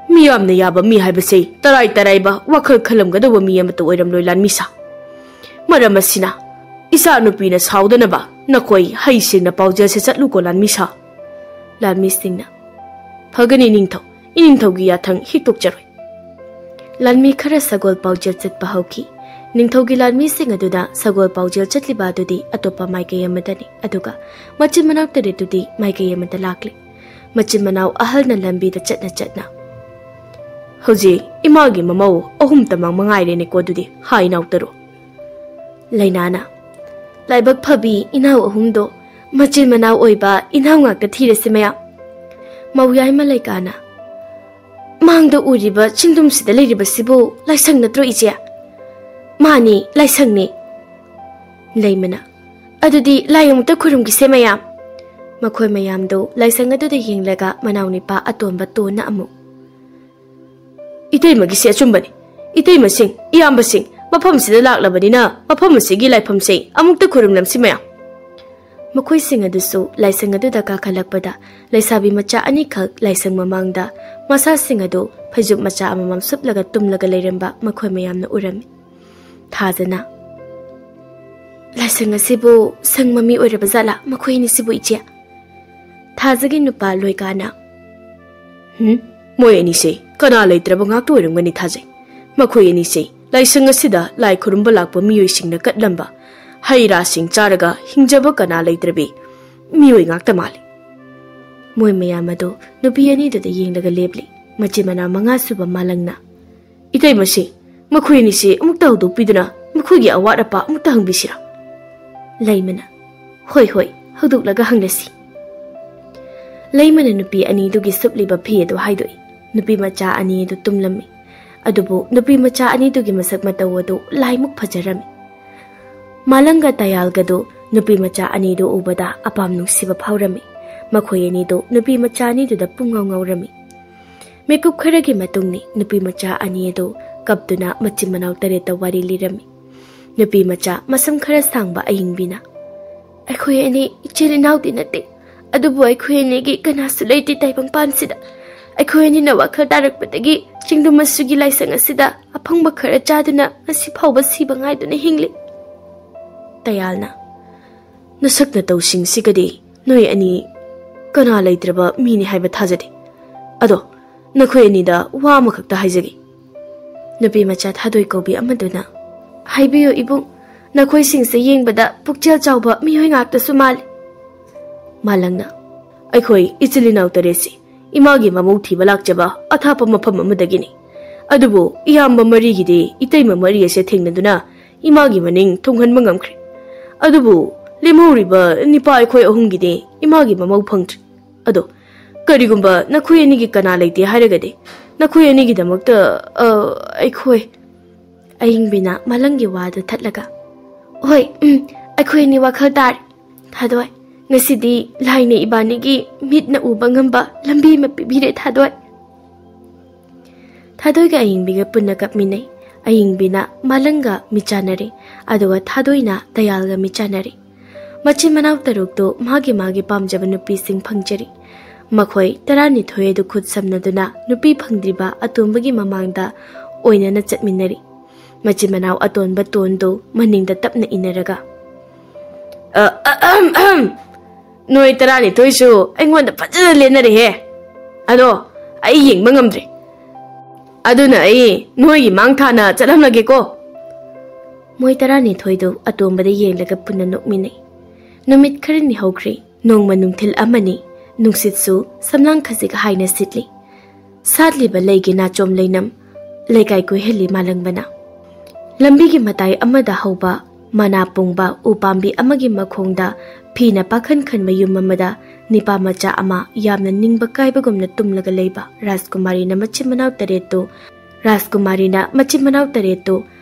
"ꯃꯤꯌꯥꯝꯅ ꯌꯥꯕ ꯃꯤ ꯍꯥꯏꯕꯁꯦ ꯇꯔꯥꯏ ꯇꯔꯥꯏꯕ ꯋꯥꯈꯜ ꯈꯜꯂꯝꯒꯗꯧꯕ ꯃꯤ ꯑꯃꯠꯇ ꯑꯣꯏꯔꯝꯂꯣꯏ, ꯂꯥꯟꯃꯤꯁꯥ꯫ ꯃꯔꯝ ꯑꯁꯤꯅ ꯏꯆꯥ ꯅꯨꯄꯤꯅ ꯁꯥꯎꯗꯅꯕ ꯅꯈꯣꯏ ꯍꯩ ꯁꯤꯡꯅ ꯄꯥꯎꯖꯦꯜꯁꯦ ꯆꯠꯂꯨꯀꯣ, ꯂꯥꯟꯃꯤꯁꯥ"꯫ ꯂꯥꯟꯃꯤꯁꯤꯡꯅ, "ꯐꯒꯅꯤ ꯅꯤꯡꯊꯧ, ꯏꯅꯤꯡꯊꯧꯒꯤ ꯌꯥꯊꯪ ꯍꯤꯛꯇꯣꯛꯆꯔꯣꯏ"꯫ ꯂꯥꯟꯃꯤ ꯈꯔ ꯁꯒꯣꯜ ꯄꯥꯎꯖꯦꯜ ꯆꯠꯄ ꯍꯧꯈꯤ꯫ ꯅꯤꯡꯊꯧꯒꯤ ꯂꯥꯟꯃꯤꯁꯤꯡ ꯑꯗꯨꯗ ꯁꯒꯣꯜ ꯄꯥꯎꯖꯦꯜ ꯆꯠꯂꯤꯕ ꯑꯗꯨꯗꯤ ꯑꯇꯣꯞꯄ ꯃꯥꯏꯀꯩ ꯑꯃꯗꯅꯤ, ꯑꯗꯨꯒ ꯃꯆꯤꯟ ꯃꯅꯥꯎ ꯇꯔꯦꯠꯇꯨꯗꯤ ꯃꯥꯏꯀꯩ ꯑꯃꯗ ꯂꯥꯛꯂꯤ꯫ ꯃꯆꯤꯟ ꯃꯅꯥꯎ ꯑꯍꯜꯅ ꯂꯝꯕꯤꯗ ꯆꯠꯅ ꯆꯠꯅ, "ꯍꯧꯖꯤꯛ ꯏꯃꯥꯒꯤ ꯃꯃꯧ ꯑꯍꯨꯝꯇꯃꯛ ꯃꯉꯥꯏꯔꯦꯅꯦꯀꯣ ꯑꯗꯨꯗꯤ, ꯍꯥ ꯏꯅꯥꯎ ꯇꯔꯨ?" ꯂꯩꯅꯥꯅ, "ꯂꯥꯏꯕꯛ ꯐꯕꯤ ꯏꯅꯥꯎ ꯑꯍꯨꯝꯗꯣ ꯃꯆꯤꯟ ꯃꯅꯥꯎ ꯑꯣꯏꯕ ꯏꯅꯥꯎ ꯉꯥꯛꯇ ꯊꯤꯔꯁꯤ ꯃꯌꯥꯝ"꯫ ꯃꯧꯌꯥꯏꯃ ꯂꯩꯀꯥꯅ, ꯃꯥꯡꯗ ꯎꯔꯤꯕ ꯆꯤꯡꯗꯨꯝꯁꯤꯗ ꯂꯩꯔꯤꯕꯁꯤꯕꯨ ꯂꯥꯏꯁꯪ ꯅꯠꯇ꯭ꯔꯣ, ꯏꯆꯦ? ꯃꯥꯅꯤ, ꯂꯥꯏꯁꯪꯅꯤ꯫ ꯂꯩꯃꯅ, "ꯑꯗꯨꯗꯤ ꯂꯥꯏ ꯑꯃꯨꯛꯇ ꯈꯨꯔꯨꯝꯈꯤꯁꯦ ꯃꯌꯥꯝ꯫" ꯃꯈꯣꯏ ꯃꯌꯥꯝꯗꯨ ꯂꯥꯏꯁꯪ ꯑꯗꯨꯗ ꯌꯦꯡꯂꯒ ꯃꯅꯥꯎꯅꯤꯄꯥ ꯑꯇꯣꯟꯕ ꯇꯣꯟꯅ ꯑꯃꯨꯛ, "ꯏꯇꯩꯃꯒꯤꯁꯦ ꯑꯆꯨꯝꯕꯅꯤ꯫ ꯏꯇꯩꯃꯁꯤꯡ, ꯏꯌꯥꯝꯕꯁꯤꯡ, ꯃꯐꯝꯁꯤꯗ ꯂꯥꯛꯂꯕꯅꯤꯅ ꯃꯐꯝ ꯑꯁꯤꯒꯤ ꯂꯥꯏꯐꯝꯁꯦ ꯑꯃꯨꯛꯇ ꯈꯨꯔꯨꯝꯂꯝꯁꯤ ꯃꯌꯥꯝ꯫" ꯃꯈꯣꯏꯁꯤꯡ ꯑꯗꯨꯁꯨ ꯂꯥꯏꯁꯪ ꯑꯗꯨꯗ ꯀꯥꯈꯠꯂꯛꯄꯗ ꯂꯩꯁꯥꯕꯤ ꯃꯆꯥ ꯑꯅꯤꯈꯛ ꯂꯥꯏꯁꯪ ꯃꯃꯥꯡꯗ ꯃꯁꯥꯁꯤꯡ ꯑꯗꯨ ꯐꯩꯖꯨꯞ ꯃꯆꯥ ꯑꯃꯃꯝ ꯁꯨꯞꯂꯒ ꯇꯨꯝꯂꯒ ꯂꯩꯔꯝꯕ ꯃꯈꯣꯏ ꯃꯌꯥꯝꯅ ꯎꯔꯝꯃꯤ꯫ ꯊꯥꯖꯅ, "ꯂꯥꯏꯁꯪ ꯑꯁꯤꯕꯨ ꯁꯪ ꯃꯃꯤ ꯑꯣꯏꯔꯕ ꯖꯥꯠꯂꯥ ꯃꯈꯣꯏ ꯑꯅꯤꯁꯤꯕꯨ, ꯏꯆꯦ?" ꯊꯥꯖꯒꯤ ꯅꯨꯄꯥ ꯂꯣꯏꯀꯥꯅ, "ꯍꯨꯝ, ꯃꯣꯏ ꯑꯅꯤꯁꯦ ꯀꯅꯥ ꯂꯩꯇ꯭ꯔꯕ ꯉꯥꯛꯇ ꯑꯣꯏꯔꯝꯒꯅꯤ ꯊꯥꯖꯩ꯫ ꯃꯈꯣꯏ ꯑꯅꯤꯁꯦ ꯂꯥꯏꯁꯪ ꯑꯁꯤꯗ ꯂꯥꯏ ꯈꯨꯔꯨꯝꯕ ꯂꯥꯛꯄ ꯃꯤꯑꯣꯏꯁꯤꯡꯅ ꯀꯠꯂꯝꯕ ꯍꯩ ꯔꯥꯁꯤꯡ ꯆꯥꯔꯒ ꯍꯤꯡꯖꯕ ꯀꯅꯥ ꯂꯩꯇ꯭ꯔꯕꯤ ꯃꯤꯑꯣꯏ ꯉꯥꯛꯇ ꯃꯥꯜꯂꯤ꯫" ꯃꯣꯏ ꯃꯌꯥꯝ ꯑꯗꯨ ꯅꯨꯄꯤ ꯑꯅꯤꯗꯨꯗ ꯌꯦꯡꯂꯒ ꯂꯦꯞꯂꯤ꯫ ꯃꯆꯤꯟ ꯃꯅꯥꯎ ꯃꯉꯥ ꯁꯨꯕ ꯃꯥꯂꯪꯅ, "ꯏꯇꯩꯃꯁꯤ, ꯃꯈꯣꯏ ꯑꯅꯤꯁꯤ ꯑꯃꯨꯛꯇ ꯍꯧꯗꯣꯛꯄꯤꯗꯨꯅ ꯃꯈꯣꯏꯒꯤ ꯑꯋꯥꯠ ꯑꯄꯥ ꯑꯃꯨꯛꯇ ꯍꯪꯕꯤꯁꯤꯔꯥ?" ꯂꯩꯃꯅ, "ꯍꯣꯏ, ꯍꯣꯏ, ꯍꯧꯗꯣꯛꯂꯒ ꯍꯪꯂꯁꯤ꯫" ꯂꯩꯃꯅ ꯅꯨꯄꯤ ꯑꯅꯤꯗꯨꯒꯤ ꯁꯨꯞꯂꯤꯕ ꯐꯤ ꯑꯗꯨ ꯍꯥꯏꯗꯣꯛꯏ꯫ ꯅꯨꯄꯤ ꯃꯆꯥ ꯑꯅꯤ ꯑꯗꯨ ꯇꯨꯝꯂꯝꯃꯤ꯫ ꯑꯗꯨꯕꯨ ꯅꯨꯄꯤ ꯃꯆꯥ ꯑꯅꯤꯗꯨꯒꯤ ꯃꯁꯛ ꯃꯇꯧ ꯑꯗꯨ ꯂꯥꯏꯃꯨꯛ ꯐꯖꯔꯝꯃꯤ꯫ ꯃꯥꯂꯪꯒ ꯇꯌꯥꯜꯒꯗꯨ ꯅꯨꯄꯤ ꯃꯆꯥ ꯑꯅꯤꯗꯨ ꯎꯕꯗ ꯑꯄꯥꯝ ꯅꯨꯡꯁꯤꯕ ꯐꯥꯎꯔꯝꯃꯤ꯫ ꯃꯈꯣꯏ ꯑꯅꯤꯗꯨ ꯅꯨꯄꯤ ꯃꯆꯥ ꯑꯅꯤꯗꯨꯗ ꯄꯨꯡꯉꯥꯎ ꯉꯥꯎꯔꯝꯃꯤ꯫ ꯃꯤꯀꯨꯞ ꯈꯔꯒꯤ ꯃꯇꯨꯡꯅꯤ ꯅꯨꯄꯤ ꯃꯆꯥ ꯑꯅꯤ ꯑꯗꯨ ꯀꯞꯇꯨꯅ ꯃꯆꯤꯟ ꯃꯅꯥꯎ ꯇꯔꯦꯠꯇ ꯋꯥꯔꯤ ꯂꯤꯔꯝꯃꯤ꯫ ꯅꯨꯄꯤ ꯃꯆꯥ ꯃꯁꯝ ꯈꯔ ꯁꯥꯡꯕ ꯑꯌꯤꯡꯕꯤꯅ, "ꯑꯩꯈꯣꯏ ꯑꯅꯤ ꯏꯆꯤꯜ ꯏꯅꯥꯎꯗꯤ ꯅꯠꯇꯦ, ꯑꯗꯨꯕꯨ ꯑꯩꯈꯣꯏ ꯑꯅꯤꯒꯤ ꯀꯅꯥꯁꯨ ꯂꯩꯇꯦ ꯇꯥꯏꯕꯪꯄꯥꯟꯁꯤꯗ꯫ ꯑꯩꯈꯣꯏ ꯑꯅꯤꯅ ꯋꯥꯈꯜ ꯇꯥꯔꯛꯄꯗꯒꯤ ꯆꯤꯡꯗꯨꯝ ꯑꯁꯤꯒꯤ ꯂꯥꯏꯁꯪ ꯑꯁꯤꯗ ꯑꯐꯪꯕ ꯈꯔ ꯆꯥꯗꯨꯅ ꯉꯁꯤ ꯐꯥꯎꯕ ꯁꯤꯕ ꯉꯥꯏꯗꯨꯅ ꯍꯤꯡꯂꯤ꯫" ꯇꯌꯥꯜꯅ, "ꯅꯁꯛ ꯅꯇꯧꯁꯤꯡꯁꯤꯒꯗꯤ ꯅꯣꯏ ꯑꯅꯤ ꯀꯅꯥ ꯂꯩꯇ꯭ꯔꯕ ꯃꯤꯅꯤ ꯍꯥꯏꯕ ꯊꯥꯖꯗꯦ꯫ ꯑꯗꯣ ꯅꯈꯣꯏ ꯑꯅꯤꯗ ꯋꯥ ꯑꯃꯈꯛꯇ ꯍꯥꯏꯖꯒꯦ꯫" ꯅꯨꯄꯤ ꯃꯆꯥ ꯊꯥꯗꯣꯏ ꯀꯧꯕꯤ ꯑꯃꯗꯨꯅ, "ꯍꯥꯏꯕꯤꯌꯨ ꯏꯕꯨꯡ, ꯅꯈꯣꯏꯁꯤꯡꯁꯦ ꯌꯦꯡꯕꯗ ꯄꯨꯛꯆꯦꯜ ꯆꯥꯎꯕ ꯃꯤꯑꯣꯏ ꯉꯥꯛꯇꯁꯨ ꯃꯥꯜꯂꯤ꯫" ꯃꯥꯂꯪꯅ, "ꯑꯩꯈꯣꯏ ꯏꯆꯤꯜ ꯏꯅꯥꯎ ꯇꯔꯦꯠꯁꯤ ꯏꯃꯥꯒꯤ ꯃꯃꯧ ꯊꯤꯕ ꯂꯥꯛꯆꯕ ꯑꯊꯥꯞꯄ ꯃꯐꯝ ꯑꯃꯗꯒꯤꯅꯤ꯫ ꯑꯗꯨꯕꯨ ꯏꯌꯥꯝꯕ ꯃꯔꯤꯒꯤꯗꯤ ꯏꯇꯩꯃ ꯃꯔꯤ ꯑꯁꯦ ꯊꯦꯡꯅꯗꯨꯅ ꯏꯃꯥꯒꯤ ꯃꯅꯤꯡ ꯊꯨꯡꯍꯟꯕ ꯉꯝꯈ꯭ꯔꯦ꯫ ꯑꯗꯨꯕꯨ ꯂꯦꯝꯍꯧꯔꯤꯕ ꯅꯤꯄꯥ ꯑꯩꯈꯣꯏ ꯑꯍꯨꯝꯒꯤꯗꯤ ꯏꯃꯥꯒꯤ ꯃꯃꯧ ꯐꯪꯗ꯭ꯔꯤ꯫ ꯑꯗꯣ ꯀꯔꯤꯒꯨꯝꯕ ꯅꯈꯣꯏ ꯑꯅꯤꯒꯤ ꯀꯅꯥ ꯂꯩꯇꯦ ꯍꯥꯏꯔꯒꯗꯤ ꯅꯈꯣꯏ ꯑꯅꯤꯒꯤꯗꯃꯛꯇ, ꯑ, ꯑꯩꯈꯣꯏ꯫ ꯑꯌꯤꯡꯕꯤꯅ ꯃꯥꯂꯪꯒꯤ ꯋꯥꯗꯨ ꯊꯠꯂꯒ, "ꯍꯣꯏ, ꯎꯝ, ꯑꯩꯈꯣꯏ ꯑꯅꯤ ꯋꯥꯈꯜ ꯇꯥꯔꯦ꯫ ꯊꯥꯗꯣꯏ, ꯉꯁꯤꯗꯤ ꯂꯥꯏꯅ ꯏꯕꯥꯅꯤꯒꯤ ꯃꯤꯠꯅ ꯎꯕ ꯉꯝꯕ ꯂꯝꯕꯤ ꯑꯃ ꯄꯤꯕꯤꯔꯦ, ꯊꯥꯗꯣꯏ꯫" ꯊꯥꯗꯣꯏꯒ ꯑꯌꯤꯡꯕꯤꯒ ꯄꯨꯟꯅ ꯀꯞꯃꯤꯟꯅꯩ꯫ ꯑꯌꯤꯡꯕꯤꯅ ꯃꯥꯂꯪꯒ ꯃꯤꯠꯆꯥꯟꯅꯔꯦ, ꯑꯗꯨꯒ ꯊꯥꯗꯣꯏꯅ ꯗꯌꯥꯜꯒ ꯃꯤꯠꯆꯥꯟꯅꯔꯦ꯫ ꯃꯆꯤꯟ ꯃꯅꯥꯎ ꯇꯔꯨꯛꯇꯨ ꯃꯥꯒꯤ ꯃꯥꯒꯤ ꯄꯥꯝꯖꯕ ꯅꯨꯄꯤꯁꯤꯡ ꯐꯪꯖꯔꯤ꯫ ꯃꯈꯣꯏ ꯇꯔꯥꯅꯤꯊꯣꯏ ꯑꯗꯨ ꯈꯨꯠ ꯁꯝꯅꯗꯨꯅ ꯅꯨꯄꯤ ꯐꯪꯗ꯭ꯔꯤꯕ ꯑꯇꯣꯝꯕꯒꯤ ꯃꯃꯥꯡꯗ ꯑꯣꯏꯅꯅ ꯆꯠꯃꯤꯟꯅꯔꯤ꯫ ꯃꯆꯤꯟ ꯃꯅꯥꯎ ꯑꯇꯣꯟꯕ ꯇꯣꯟꯗꯨ ꯃꯅꯤꯡꯗ ꯇꯞꯅ ꯏꯟꯅꯔꯒ, "ꯑ, ꯑꯍꯝ, ꯑꯍꯝ꯫ ꯅꯣꯏ ꯇꯔꯥꯅꯤꯊꯣꯏꯁꯨ ꯑꯩꯉꯣꯟꯗ ꯐꯖꯅ ꯂꯦꯟꯅꯔꯦꯍꯦ꯫ ꯑꯗꯣ ꯑꯩ ꯌꯦꯡꯕ ꯉꯝꯗ꯭ꯔꯦ꯫ ꯑꯗꯨꯅ ꯑꯩ ꯅꯣꯏꯒꯤ ꯃꯥꯡ ꯊꯥꯅ ꯆꯠꯂꯝꯂꯒꯦꯀꯣ꯫" ꯃꯣꯏ ꯇꯔꯥꯅꯤꯊꯣꯏꯗꯨ ꯑꯇꯣꯝꯕꯗ ꯌꯦꯡꯂꯒ ꯄꯨꯟꯅ ꯅꯣꯛꯃꯤꯟꯅꯩ꯫ ꯅꯨꯃꯤꯠ ꯈꯔꯅꯤ ꯍꯧꯈ꯭ꯔꯦ꯫ ꯅꯣꯡꯃ ꯅꯨꯡꯊꯤꯜ ꯑꯃꯅꯤ꯫ ꯅꯨꯡꯁꯤꯠꯁꯨ ꯁꯝꯂꯥꯡ ꯈꯖꯤꯛ ꯍꯥꯏꯅ ꯁꯤꯠꯂꯤ꯫ ꯁꯥꯠꯂꯤꯕ ꯂꯩꯒꯤ ꯅꯥꯆꯣꯝ ꯂꯩꯅꯝ ꯂꯩꯀꯥꯏ ꯀꯣꯏꯍꯜꯂꯤ ꯃꯥꯂꯪꯕꯅ꯫ ꯂꯝꯕꯤꯒꯤ ꯃꯇꯥꯏ ꯑꯃꯗ ꯍꯧꯕ ꯃꯅꯥ ꯄꯨꯡꯕ ꯎ ꯄꯥꯝꯕꯤ ꯑꯃꯒꯤ ꯃꯈꯣꯡꯗ ꯐꯤꯅ ꯄꯥꯈꯟ ꯈꯟꯕ ꯌꯨꯝ ꯑꯃꯗ ꯅꯤꯄꯥ ꯃꯆꯥ ꯑꯃ ꯌꯥꯝꯅ ꯅꯤꯡꯕ ꯀꯥꯏꯕꯒꯨꯝꯅ ꯇꯨꯝꯂꯒ ꯂꯩꯕ ꯔꯥꯖꯀꯨꯃꯥꯔꯤꯅ ꯃꯆꯤꯟ ꯃꯅꯥꯎ ꯇꯔꯦꯠꯇꯨ, ꯔꯥꯖꯀꯨꯃꯥꯔꯤꯅ ꯃꯆꯤꯟ ꯃꯅꯥꯎ ꯇꯔꯦꯠꯇꯨ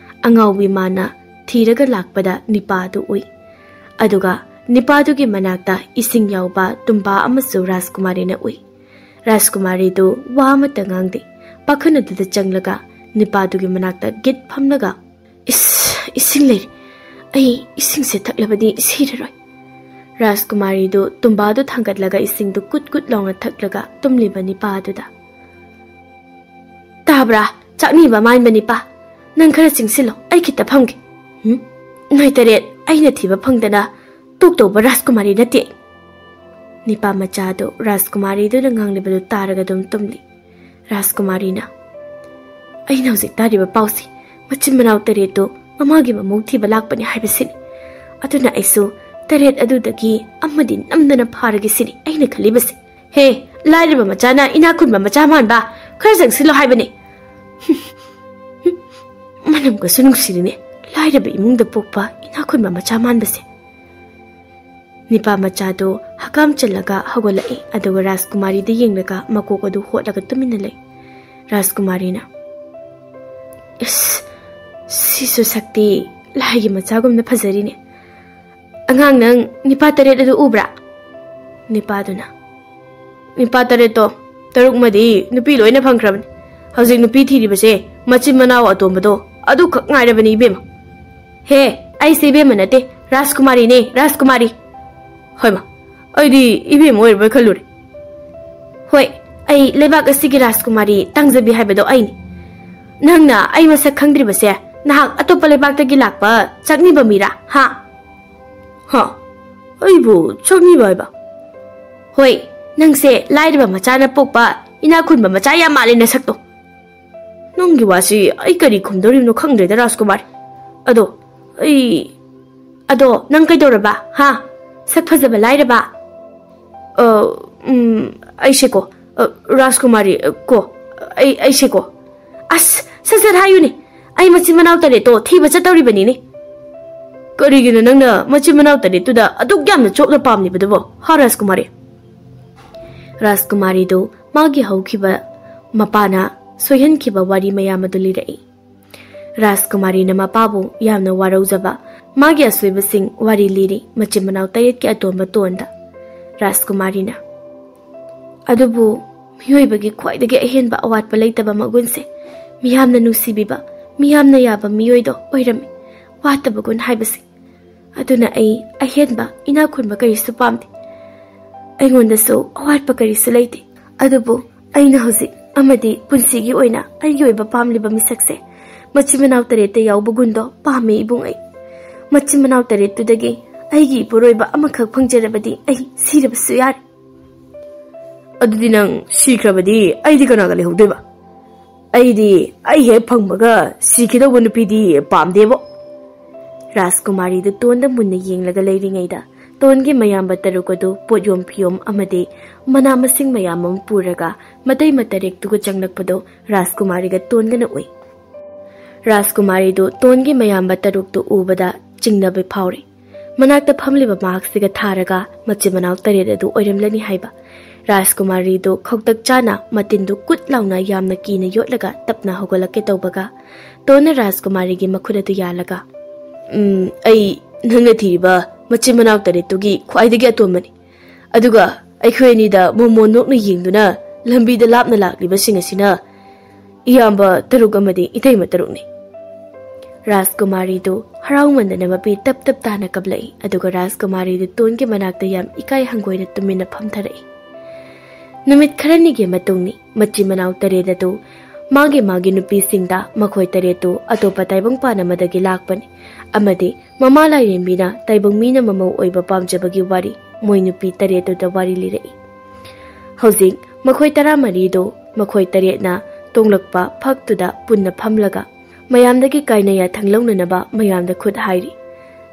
ꯑꯉꯥꯎꯕꯤ ꯃꯥꯅ ꯊꯤꯔꯒ ꯂꯥꯛꯄꯗ ꯅꯤꯄꯥ ꯑꯗꯨ ꯎꯏ꯫ ꯑꯗꯨꯒ ꯅꯤꯄꯥꯗꯨꯒꯤ ꯃꯅꯥꯛꯇ ꯏꯁꯤꯡ ꯌꯥꯎꯕ ꯇꯨꯝꯕꯥ ꯑꯃꯁꯨ ꯔꯥꯖꯀꯨꯃꯥꯔꯤꯅ ꯎꯏ꯫ ꯔꯥꯖꯀꯨꯃꯥꯔꯤꯗꯨ ꯋꯥ ꯑꯃꯠꯇ ꯉꯥꯡꯗꯦ꯫ ꯄꯥꯈꯟ ꯑꯗꯨꯗ ꯆꯪꯂꯒ ꯅꯤꯄꯥꯗꯨꯒꯤ ꯃꯅꯥꯛꯇ ꯒꯤꯠ ꯐꯝꯂꯒ, "ꯏꯁ, ꯏꯁꯤꯡ ꯂꯩꯔꯦ꯫ ꯑꯩ ꯏꯁꯤꯡꯁꯦ ꯊꯛꯂꯕꯗꯤ ꯁꯤꯔꯔꯣꯏ꯫" ꯔꯥꯖꯀꯨꯃꯥꯔꯤꯗꯨ ꯇꯨꯝꯕꯥꯗꯨ ꯊꯥꯡꯒꯠꯂꯒ ꯏꯁꯤꯡꯗꯨ ꯀꯨꯠ ꯀꯨꯠ ꯂꯥꯎꯅ ꯊꯛꯂꯒ ꯇꯨꯝꯂꯤꯕ ꯅꯤꯄꯥꯗꯨꯗ, "ꯇꯥꯕ꯭ꯔꯥ, ꯆꯥꯛꯅꯤꯕ ꯃꯥꯟꯕ ꯅꯤꯄꯥ? ꯅꯪ ꯈꯔ ꯆꯤꯡꯁꯤꯜꯂꯣ, ꯑꯩ ꯈꯤꯠꯇ ꯐꯝꯒꯦ꯫ ꯎꯝ? ꯅꯣꯏ ꯇꯔꯦꯠ ꯑꯩꯅ ꯊꯤꯕ ꯐꯪꯗꯅ ꯇꯣꯛꯇꯧꯕ ꯔꯥꯖꯀꯨꯃꯥꯔꯤ ꯅꯠꯇꯦ ꯑꯩ꯫" ꯅꯤꯄꯥ ꯃꯆꯥꯗꯨ ꯔꯥꯖꯀꯨꯃꯥꯔꯤꯗꯨꯅ ꯉꯥꯡꯂꯤꯕꯗꯨ ꯇꯥꯔꯒ ꯑꯗꯨꯝ ꯇꯨꯝꯂꯤ꯫ ꯔꯥꯖꯀꯨꯃꯥꯔꯤꯅ, "ꯑꯩꯅ ꯍꯧꯖꯤꯛ ꯇꯥꯔꯤꯕ ꯄꯥꯎꯁꯤ ꯃꯆꯤꯟ ꯃꯅꯥꯎ ꯇꯔꯦꯠꯇꯨ ꯃꯃꯥꯒꯤ ꯃꯃꯧ ꯊꯤꯕ ꯂꯥꯛꯄꯅꯤ ꯍꯥꯏꯕꯁꯤꯅꯤ꯫ ꯑꯗꯨꯅ ꯑꯩꯁꯨ ꯇꯔꯦꯠ ꯑꯗꯨꯗꯒꯤ ꯑꯃꯗꯤ ꯅꯝꯗꯅ ꯐꯥꯔꯒꯦ ꯁꯤꯅꯤ ꯑꯩꯅ ꯈꯜꯂꯤꯕꯁꯦ꯫ ꯍꯦ, ꯂꯥꯏꯔꯕ ꯃꯆꯥꯅ ꯏꯅꯥꯛ ꯈꯨꯟꯕ ꯃꯆꯥ ꯃꯥꯟꯕ, ꯈꯔ ꯆꯪꯁꯤꯜꯂꯣ ꯍꯥꯏꯕꯅꯦ꯫" ꯃꯅꯝꯒꯁꯨ ꯅꯨꯡꯁꯤꯔꯤꯅꯦ, ꯂꯥꯏꯔꯕ ꯏꯃꯨꯡꯗ ꯄꯣꯛꯄ ꯏꯅꯥꯛ ꯈꯨꯟꯕ ꯃꯆꯥ ꯃꯥꯟꯕꯁꯦ꯫ ꯅꯤꯄꯥ ꯃꯆꯥꯗꯨ ꯍꯀꯥꯝ ꯆꯜꯂꯒ ꯍꯧꯒꯠꯂꯛꯏ, ꯑꯗꯨꯒ ꯔꯥꯖꯀꯨꯃꯥꯔꯤꯗ ꯌꯦꯡꯂꯒ ꯃꯀꯣꯛ ꯑꯗꯨ ꯍꯣꯠꯂꯒ ꯇꯨꯃꯤꯟꯅ ꯂꯩ꯫ ꯔꯥꯖꯀꯨꯃꯥꯔꯤꯅ, "ꯏꯁ, ꯁꯤꯁꯨ ꯁꯛꯇꯤ ꯂꯥꯏꯒꯤ ꯃꯆꯥꯒꯨꯝꯅ ꯐꯖꯔꯤꯅꯦ꯫ ꯑꯉꯥꯡ ꯅꯪ ꯅꯤꯄꯥ ꯇꯔꯦꯠ ꯑꯗꯨ ꯎꯕ꯭ꯔꯥ?" ꯅꯤꯄꯥꯗꯨꯅ, "ꯅꯤꯄꯥ ꯇꯔꯦꯠꯇꯣ, ꯇꯔꯨꯛꯃꯗꯤ ꯅꯨꯄꯤ ꯂꯣꯏꯅ ꯐꯪꯈ꯭ꯔꯕꯅꯤ꯫ ꯍꯧꯖꯤꯛ ꯅꯨꯄꯤ ꯊꯤꯔꯤꯕꯁꯦ ꯃꯆꯤꯟ ꯃꯅꯥꯎ ꯑꯇꯣꯝꯕꯗꯣ ꯑꯗꯨꯈꯛ ꯉꯥꯏꯔꯕꯅꯤ ꯏꯕꯦꯝꯃ꯫ ꯍꯦ, ꯑꯩꯁꯦ ꯏꯕꯦꯝꯃ ꯅꯠꯇꯦ, ꯔꯥꯖꯀꯨꯃꯥꯔꯤꯅꯦ, ꯔꯥꯖꯀꯨꯃꯥꯔꯤ꯫" ꯍꯣꯏꯃ, ꯑꯩꯗꯤ ꯏꯕꯦꯝꯃ ꯑꯣꯏꯔꯕꯣꯏ ꯈꯜꯂꯨꯔꯦ꯫ "ꯍꯣꯏ, ꯑꯩ ꯂꯩꯕꯥꯛ ꯑꯁꯤꯒꯤ ꯔꯥꯖꯀꯨꯃꯥꯔꯤ ꯇꯥꯡꯖꯕꯤ ꯍꯥꯏꯕꯗꯣ ꯑꯩꯅꯤ꯫ ꯅꯪꯅ ꯑꯩ ꯃꯁꯛ ꯈꯪꯗ꯭ꯔꯤꯕꯁꯦ ꯅꯍꯥꯛ ꯑꯇꯣꯞꯄ ꯂꯩꯕꯥꯛꯇꯒꯤ ꯂꯥꯛꯄ ꯆꯥꯛꯅꯤꯕ ꯃꯤꯔꯥ, ꯍꯥ?" "ꯍꯥ? ꯑꯩꯕꯨ ꯆꯥꯛꯅꯤꯕ ꯍꯥꯏꯕ?" "ꯍꯣꯏ, ꯅꯪꯁꯦ ꯂꯥꯏꯔꯕ ꯃꯆꯥꯅ ꯄꯣꯛꯄ ꯏꯅꯥꯛ ꯈꯨꯟꯕ ꯃꯆꯥ ꯌꯥꯝ ꯃꯥꯜꯂꯦ ꯅꯁꯛꯇꯣ꯫" "ꯅꯪꯒꯤ ꯋꯥꯁꯤ ꯑꯩ ꯀꯔꯤ ꯈꯨꯝꯗꯧꯔꯤꯕꯅꯣ ꯈꯪꯗ꯭ꯔꯦꯗ ꯔꯥꯖꯀꯨꯃꯥꯔꯤ꯫ ꯑꯗꯣ ꯑꯩ..." "ꯑꯗꯣ ꯅꯪ ꯀꯩꯗꯧꯔꯕ, ꯍꯥ? ꯁꯛ ꯐꯖꯕ ꯂꯥꯏꯔꯕ?" "ꯑ, ꯎꯝ, ꯑꯩꯁꯦꯀꯣ, ꯑ, ꯔꯥꯖꯀꯨꯃꯥꯔꯤ, ꯑ, ꯀꯣ, ꯑꯩ, ꯑꯩꯁꯦꯀꯣ꯫" "ꯑꯁ, ꯁꯠ ꯁꯠ ꯍꯥꯏꯌꯨꯅꯦ, ꯑꯩ ꯃꯆꯤꯟ ꯃꯅꯥꯎ ꯇꯔꯦꯠꯇꯣ ꯊꯤꯕ ꯆꯠꯇꯧꯔꯤꯕꯅꯤꯅꯦ꯫" "ꯀꯔꯤꯒꯤꯅꯣ ꯅꯪꯅ ꯃꯆꯤꯟ ꯃꯅꯥꯎ ꯇꯔꯦꯠꯇꯨꯗ ꯑꯗꯨꯛ ꯌꯥꯝꯅ ꯆꯣꯞꯅ ꯄꯥꯝꯂꯤꯕꯗꯨꯕꯣ, ꯍꯥ ꯔꯥꯖꯀꯨꯃꯥꯔꯤ?" ꯔꯥꯖꯀꯨꯃꯥꯔꯤꯗꯨ ꯃꯥꯒꯤ ꯍꯧꯈꯤꯕ ꯃꯄꯥꯅ ꯁꯣꯏꯍꯟꯈꯤꯕ ꯋꯥꯔꯤ ꯃꯌꯥꯝ ꯑꯗꯨ ꯂꯤꯔꯛꯏ꯫ ꯔꯥꯖꯀꯨꯃꯥꯔꯤꯅ ꯃꯄꯥꯕꯨ ꯌꯥꯝꯅ ꯋꯥꯔꯧꯖꯕ, ꯃꯥꯒꯤ ꯑꯁꯣꯏꯕꯁꯤꯡ ꯋꯥꯔꯤ ꯂꯤꯔꯤ ꯃꯆꯤꯟ ꯃꯅꯥꯎ ꯇꯔꯦꯠꯀꯤ ꯑꯇꯣꯟꯕ ꯇꯣꯟꯗ꯫ ꯔꯥꯖꯀꯨꯃꯥꯔꯤꯅ, "ꯑꯗꯨꯕꯨ ꯃꯤꯑꯣꯏꯕꯒꯤ ꯈ꯭ꯋꯥꯏꯗꯒꯤ ꯑꯍꯦꯟꯕ ꯑꯋꯥꯠꯄ ꯂꯩꯇꯕ ꯃꯒꯨꯟꯁꯦ ꯃꯤꯌꯥꯝꯅ ꯅꯨꯡꯁꯤꯕꯤꯕ, ꯃꯤꯌꯥꯝꯅ ꯌꯥꯕ ꯃꯤꯑꯣꯏꯗꯣ ꯑꯣꯏꯔꯝꯃꯤ꯫ ꯋꯥꯠꯇꯕ ꯒꯨꯟ ꯍꯥꯏꯕꯁꯦ꯫ ꯑꯗꯨꯅ ꯑꯩ ꯑꯍꯦꯟꯕ ꯏꯅꯥꯛ ꯈꯨꯟꯕ ꯀꯔꯤꯁꯨ ꯄꯥꯝꯗꯦ꯫ ꯑꯩꯉꯣꯟꯗꯁꯨ ꯑꯋꯥꯠꯄ ꯀꯔꯤꯁꯨ ꯂꯩꯇꯦ꯫ ꯑꯗꯨꯕꯨ ꯑꯩꯅ ꯍꯧꯖꯤꯛ ꯑꯃꯗꯤ ꯄꯨꯟꯁꯤꯒꯤ ꯑꯣꯏꯅ ꯑꯩꯒꯤ ꯑꯣꯏꯕ ꯄꯥꯝꯂꯤꯕ ꯃꯤꯁꯛꯁꯦ ꯃꯆꯤꯟ ꯃꯅꯥꯎ ꯇꯔꯦꯠꯇ ꯌꯥꯎꯕ ꯒꯨꯟꯗꯣ ꯄꯥꯝꯃꯦ ꯏꯕꯨꯡ ꯑꯩ꯫ ꯃꯆꯤꯟ ꯃꯅꯥꯎ ꯇꯔꯦꯠꯇꯨꯗꯒꯤ ꯑꯩꯒꯤ ꯏꯄꯨꯔꯣꯏꯕ ꯑꯃꯈꯛ ꯐꯪꯖꯔꯕꯗꯤ ꯑꯩ ꯁꯤꯔꯕꯁꯨ ꯌꯥꯔꯦ꯫" "ꯑꯗꯨꯗꯤ ꯅꯪ ꯁꯤꯈ꯭ꯔꯕꯗꯤ ꯑꯩꯗꯤ ꯀꯅꯥꯒ ꯂꯩꯍꯧꯗꯣꯏꯕ? ꯑꯩꯗꯤ ꯑꯩ ꯍꯦꯛ ꯐꯪꯕꯒ ꯁꯤꯈꯤꯗꯧꯕ ꯅꯨꯄꯤꯗꯤ ꯄꯥꯝꯗꯦꯕꯣ꯫" ꯔꯥꯖꯀꯨꯃꯥꯔꯤꯗꯨ ꯇꯣꯟꯗ ꯃꯨꯟꯅ ꯌꯦꯡꯂꯒ ꯂꯩꯔꯤꯉꯩꯗ ꯇꯣꯟꯒꯤ ꯃꯌꯥꯝꯕ ꯇꯔꯨꯛ ꯑꯗꯨ ꯄꯣꯠꯌꯣꯝ ꯐꯤꯌꯣꯝ ꯑꯃꯗꯤ ꯃꯅꯥ ꯃꯁꯤꯡ ꯃꯌꯥꯝ ꯑꯃ ꯄꯨꯔꯒ ꯃꯇꯩ ꯃꯇꯔꯦꯛꯇꯨꯒ ꯆꯪꯂꯛꯄꯗꯨ ꯔꯥꯖꯀꯨꯃꯥꯔꯤꯒ ꯇꯣꯟꯒꯅ ꯎꯏ꯫ ꯔꯥꯖꯀꯨꯃꯥꯔꯤꯗꯨ ꯇꯣꯟꯒꯤ ꯃꯌꯥꯝꯕ ꯇꯔꯨꯛꯇꯨ ꯎꯕꯗ ꯆꯤꯡꯅꯕ ꯐꯥꯎꯔꯤ꯫ ꯃꯅꯥꯛꯇ ꯐꯝꯂꯤꯕ ꯃꯍꯥꯛꯁꯤꯒ ꯊꯥꯔꯒ ꯃꯆꯤꯟ ꯃꯅꯥꯎ ꯇꯔꯦꯠ ꯑꯗꯨ ꯑꯣꯏꯔꯝꯂꯅꯤ ꯍꯥꯏꯕ ꯔꯥꯖꯀꯨꯃꯥꯔꯤꯗꯨ ꯈꯧꯇꯛ ꯆꯥꯅ ꯃꯇꯤꯟꯗꯨ ꯀꯨꯠ ꯂꯥꯎꯅ ꯌꯥꯝꯅ ꯀꯤꯅ ꯌꯣꯠꯂꯒ ꯇꯞꯅ ꯍꯧꯒꯠꯂꯛꯀꯦ ꯇꯧꯕꯒ, ꯇꯣꯟꯅ ꯔꯥꯖꯀꯨꯃꯥꯔꯤꯒꯤ ꯃꯈꯨꯠ ꯑꯗꯨ ꯌꯥꯜꯂꯒ, "ꯎꯝ, ꯑꯩ ꯅꯪꯅ ꯊꯤꯔꯤꯕ ꯃꯆꯤꯟ ꯃꯅꯥꯎ ꯇꯔꯦꯠꯇꯨꯒꯤ ꯈ꯭ꯋꯥꯏꯗꯒꯤ ꯑꯇꯣꯟꯕꯅꯤ꯫ ꯑꯗꯨꯒ ꯑꯩꯈꯣꯏ ꯑꯅꯤꯗ ꯃꯣꯃꯣꯟ ꯅꯣꯛꯅ ꯌꯦꯡꯗꯨꯅ ꯂꯝꯕꯤꯗ ꯂꯥꯞꯅ ꯂꯥꯛꯂꯤꯕꯁꯤꯡ ꯑꯁꯤꯅ ꯏꯌꯥꯝꯕ ꯇꯔꯨꯛ ꯑꯃꯗꯤ ꯏꯇꯩꯃ ꯇꯔꯨꯛꯅꯤ꯫" ꯔꯥꯖꯀꯨꯃꯥꯔꯤꯗꯨ ꯍꯔꯥꯎꯃꯟꯗꯅ ꯃꯄꯤ ꯇꯞ ꯇꯞ ꯇꯥꯅ ꯀꯞꯂꯛꯏ, ꯑꯗꯨꯒ ꯔꯥꯖꯀꯨꯃꯥꯔꯤꯗꯨ ꯇꯣꯟꯒꯤ ꯃꯅꯥꯛꯇ ꯌꯥꯝ ꯏꯀꯥꯏ ꯍꯪꯒꯣꯏꯅ ꯇꯨꯃꯤꯟꯅ ꯐꯝꯊꯔꯛꯏ꯫ ꯅꯨꯃꯤꯠ ꯈꯔꯅꯤꯒꯤ ꯃꯇꯨꯡꯅꯤ꯫ ꯃꯆꯤꯟ ꯃꯅꯥꯎ ꯇꯔꯦꯠ ꯑꯗꯨ ꯃꯥꯒꯤ ꯃꯥꯒꯤ ꯅꯨꯄꯤꯁꯤꯡꯗ, ꯃꯈꯣꯏ ꯇꯔꯦꯠꯇꯨ ꯑꯇꯣꯞꯄ ꯇꯥꯏꯕꯪꯄꯥꯟ ꯑꯃꯗꯒꯤ ꯂꯥꯛꯄꯅꯤ ꯑꯃꯗꯤ ꯃꯃꯥ ꯂꯥꯏꯔꯦꯝꯕꯤꯅ ꯇꯥꯏꯕꯪ ꯃꯤꯅ ꯃꯃꯧ ꯑꯣꯏꯕ ꯄꯥꯝꯖꯕꯒꯤ ꯋꯥꯔꯤ ꯃꯣꯏ ꯅꯨꯄꯤ ꯇꯔꯦꯠꯇꯨꯗ ꯋꯥꯔꯤ ꯂꯤꯔꯛꯏ꯫ ꯍꯧꯖꯤꯛ ꯃꯈꯣꯏ ꯇꯔꯥꯃꯔꯤꯗꯨ ꯃꯈꯣꯏ ꯇꯔꯦꯠꯅ ꯇꯣꯡꯂꯛꯄ ꯐꯛꯇꯨꯗ ꯄꯨꯟꯅ ꯐꯝꯂꯒ ꯃꯌꯥꯝꯗꯒꯤ ꯀꯥꯏꯅ ꯌꯥꯊꯪ ꯂꯧꯅꯅꯕ ꯃꯌꯥꯝꯗ ꯈꯨꯠ ꯍꯥꯏꯔꯤ꯫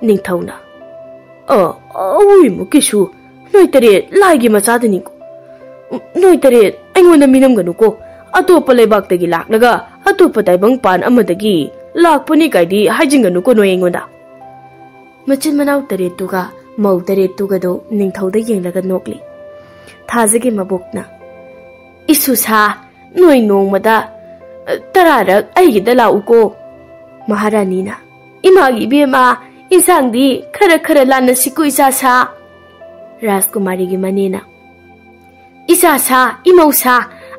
ꯅꯤꯡꯊꯧꯅ, "ꯑ, ꯑꯋꯣꯏꯃꯨꯛꯀꯤꯁꯨ ꯅꯣꯏ ꯇꯔꯦꯠ ꯂꯥꯏꯒꯤ ꯃꯆꯥꯗꯅꯤꯀꯣ꯫ ꯅꯣꯏ ꯇꯔꯦꯠ ꯑꯩꯉꯣꯟꯗ ꯃꯤꯅꯝꯒꯅꯨꯀꯣ꯫ ꯑꯇꯣꯞꯄ ꯂꯩꯕꯥꯛꯇꯒꯤ ꯂꯥꯛꯂꯒ ꯑꯇꯣꯞꯄ ꯇꯥꯏꯕꯪ ꯄꯥꯟ ꯑꯃꯗꯒꯤ ꯂꯥꯛꯄꯅꯤ ꯀꯥꯏꯗꯤ ꯍꯥꯏꯖꯤꯟꯒꯅꯨꯀꯣ ꯅꯣꯏ ꯑꯩꯉꯣꯟꯗ꯫" ꯃꯆꯤꯟ ꯃꯅꯥꯎ ꯇꯔꯦꯠꯇꯨꯒ ꯃꯧ ꯇꯔꯦꯠꯇꯨꯒꯗꯣ ꯅꯤꯡꯊꯧꯗ ꯌꯦꯡꯂꯒ ꯅꯣꯛꯂꯤ꯫ ꯊꯥꯖꯒꯤ ꯃꯕꯣꯛꯅ, "ꯏꯁꯨꯁꯥ, ꯅꯣꯏ ꯅꯣꯡꯃꯗ, ꯑ, ꯇꯔꯥꯔꯛ ꯑꯩꯒꯤꯗ ꯂꯥꯛꯎꯀꯣ꯫" ꯃꯍꯥꯔꯥꯅꯤꯅ, "ꯏꯃꯥꯒꯤ ꯏꯕꯦꯝꯃ, ꯏꯟꯁꯥꯡꯗꯤ ꯈꯔ ꯈꯔ ꯂꯥꯟꯅꯁꯤꯀꯣ ꯏꯆꯥꯁꯥ꯫" ꯔꯥꯖꯀꯨꯃꯥꯔꯤꯒꯤ ꯃꯅꯦꯅ, "ꯏꯆꯥꯁꯥ, ꯏꯃꯧꯁꯥ,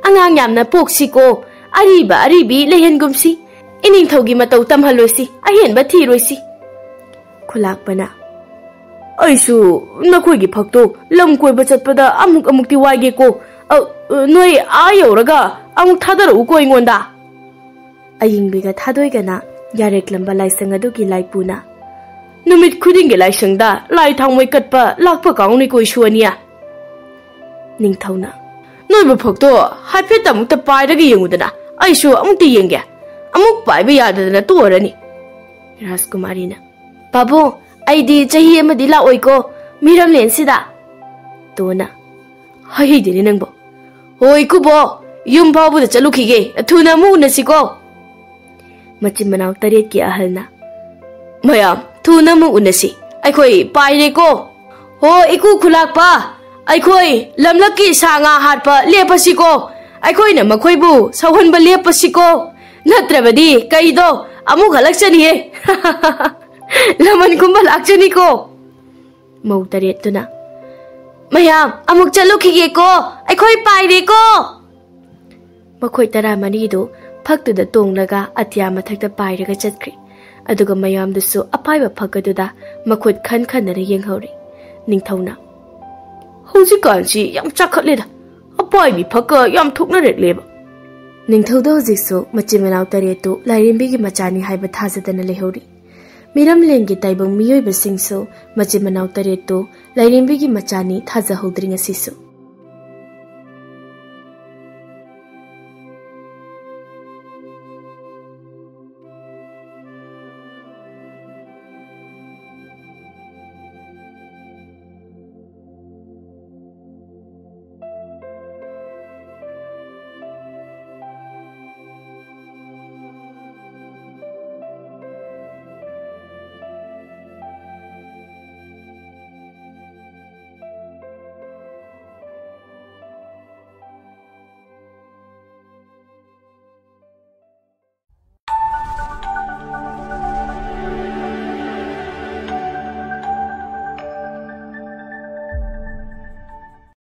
ꯑꯉꯥꯡ ꯌꯥꯝꯅ ꯄꯣꯛꯁꯤꯀꯣ, ꯑꯔꯤꯕ ꯑꯔꯤꯕꯤ ꯂꯩꯍꯟꯒꯨꯝꯁꯤ, ꯏꯅꯤꯡꯊꯧꯒꯤ ꯃꯇꯧ ꯇꯝꯍꯜꯂꯣꯏꯁꯤ, ꯑꯍꯦꯟꯕ ꯊꯤꯔꯣꯏꯁꯤ꯫" ꯈꯨꯂꯥꯛꯄꯅ, "ꯑꯩꯁꯨ ꯅꯈꯣꯏꯒꯤ ꯐꯛꯇꯣ ꯂꯝ ꯀꯣꯏꯕ ꯆꯠꯄꯗ ꯑꯃꯨꯛ ꯑꯃꯨꯛꯇꯤ ꯋꯥꯏꯒꯦꯀꯣ꯫ ꯑ, ꯅꯣꯏ ꯑꯥ ꯌꯧꯔꯒ ꯑꯃꯨꯛ ꯊꯥꯗꯔꯛꯎꯀꯣ ꯑꯩꯉꯣꯟꯗ꯫" ꯑꯌꯤꯡꯕꯤꯒ ꯊꯥꯗꯣꯏꯒꯅ ꯌꯥꯔꯦꯛꯂꯝꯕ ꯂꯥꯏꯁꯪ ꯑꯗꯨꯒꯤ ꯂꯥꯏꯄꯨꯅ, "ꯅꯨꯃꯤꯠ ꯈꯨꯗꯤꯡꯒꯤ ꯂꯥꯏꯁꯪꯗ ꯂꯥꯏ ꯊꯥꯎꯃꯩ ꯀꯠꯄ ꯂꯥꯛꯄ ꯀꯥꯡꯅꯤꯀꯣ ꯏꯁꯨ ꯑꯅꯤꯌꯥ꯫" ꯅꯤꯡꯊꯧꯅ, "ꯅꯣꯏꯕꯨ ꯐꯛꯇꯣ ꯍꯥꯏꯐꯦꯠ ꯑꯃꯨꯛꯇ ꯄꯥꯏꯔꯒ ꯌꯦꯡꯉꯨꯗꯅ, ꯑꯩꯁꯨ ꯑꯃꯨꯛꯇ ꯌꯦꯡꯒꯦ꯫ ꯑꯃꯨꯛ ꯄꯥꯏꯕ ꯌꯥꯗꯗꯅ ꯇꯣꯛꯑꯔꯅꯤ꯫" ꯔꯥꯖꯀꯨꯃꯥꯔꯤꯅ, "ꯄꯥꯕꯨꯡ, ꯑꯩꯗꯤ ꯆꯍꯤ ꯑꯃꯗꯤ ꯂꯥꯛꯑꯣꯏꯀꯣ ꯃꯤꯔꯝꯂꯦꯟꯁꯤꯗ꯫" ꯇꯣꯟꯅ, "ꯍꯥꯏꯍꯩꯗꯦꯅꯦ ꯅꯪꯕꯣ꯫ ꯍꯣꯏ ꯏꯀꯨꯕꯣ, ꯌꯨꯝ ꯐꯥꯎꯕꯗ ꯆꯠꯂꯨꯈꯤꯒꯦ, ꯊꯨꯅ ꯑꯃꯨꯛ ꯎꯅꯁꯤꯀꯣ꯫" ꯃꯆꯤꯟ ꯃꯅꯥꯎ ꯇꯔꯦꯠꯀꯤ ꯑꯍꯜꯅ, "ꯃꯌꯥꯝ ꯊꯨꯅ ꯑꯃꯨꯛ ꯎꯅꯁꯤ, ꯑꯩꯈꯣꯏ ꯄꯥꯏꯔꯦꯀꯣ꯫ ꯍꯣ ꯏꯀꯨ ꯈꯨꯂꯥꯛꯄ, ꯑꯩꯈꯣꯏ ꯂꯝꯂꯛꯀꯤ ꯁꯥ ꯉꯥ ꯍꯥꯠꯄ ꯂꯦꯞꯄꯁꯤꯀꯣ꯫ ꯑꯩꯈꯣꯏꯅ ꯃꯈꯣꯏꯕꯨ ꯁꯧꯍꯟꯕ ꯂꯦꯞꯄꯁꯤꯀꯣ꯫ ꯅꯠꯇ꯭ꯔꯕꯗꯤ ꯀꯩꯗꯣ ꯑꯃꯨꯛ ꯍꯜꯂꯛꯆꯅꯤꯌꯦ꯫ ꯂꯃꯟ ꯈꯨꯝꯕ ꯂꯥꯛꯆꯅꯤꯀꯣ꯫ ꯃꯧ ꯇꯔꯦꯠꯇꯨꯅ, "ꯃꯌꯥꯝ ꯑꯃꯨꯛ ꯆꯠꯂꯨꯈꯤꯒꯦꯀꯣ, ꯑꯩꯈꯣꯏ ꯄꯥꯏꯔꯦꯀꯣ!" ꯃꯈꯣꯏ ꯇꯔꯥꯃꯔꯤꯗꯨ ꯐꯛꯇꯨꯗ ꯇꯣꯡꯂꯒ ꯑꯇꯤꯌꯥ ꯃꯊꯛꯇ ꯄꯥꯏꯔꯒ ꯆꯠꯈ꯭ꯔꯦ꯫ ꯑꯗꯨꯒ ꯃꯌꯥꯝꯗꯨꯁꯨ ꯑꯄꯥꯏꯕ ꯐꯛ ꯑꯗꯨꯗ ꯃꯈꯨꯠ ꯈꯟ ꯈꯟꯅꯅ ꯌꯦꯡꯍꯧꯔꯤ꯫ ꯅꯤꯡꯊꯧꯅ, "ꯍꯧꯖꯤꯛꯀꯥꯟꯁꯤ ꯌꯥꯝ ꯆꯥꯈꯠꯂꯦꯗ, ꯑꯄꯥꯏꯕꯤ ꯐꯛꯀ ꯌꯥꯝ ꯊꯣꯛꯅꯔꯛꯂꯦꯕ꯫" ꯅꯤꯡꯊꯧꯗ ꯍꯧꯖꯤꯛꯁꯨ ꯃꯆꯤꯟ ꯃꯅꯥꯎ ꯇꯔꯦꯠꯇꯨ ꯂꯥꯏꯔꯦꯝꯕꯤꯒꯤ ꯃꯆꯥꯅꯤ ꯍꯥꯏꯕ ꯊꯥꯖꯗꯅ ꯂꯩꯍꯧꯔꯤ꯫ ꯃꯤꯔꯝꯂꯦꯟꯒꯤ ꯇꯥꯏꯕꯪ ꯃꯤꯑꯣꯏꯕꯁꯤꯡꯁꯨ ꯃꯆꯤꯟ ꯃꯅꯥꯎ ꯇꯔꯦꯠꯇꯨ ꯂꯥꯏꯔꯦꯝꯕꯤꯒꯤ ꯃꯆꯥꯅꯤ ꯊꯥꯖꯍꯧꯗ꯭ꯔꯤ ꯉꯁꯤꯁꯨ꯫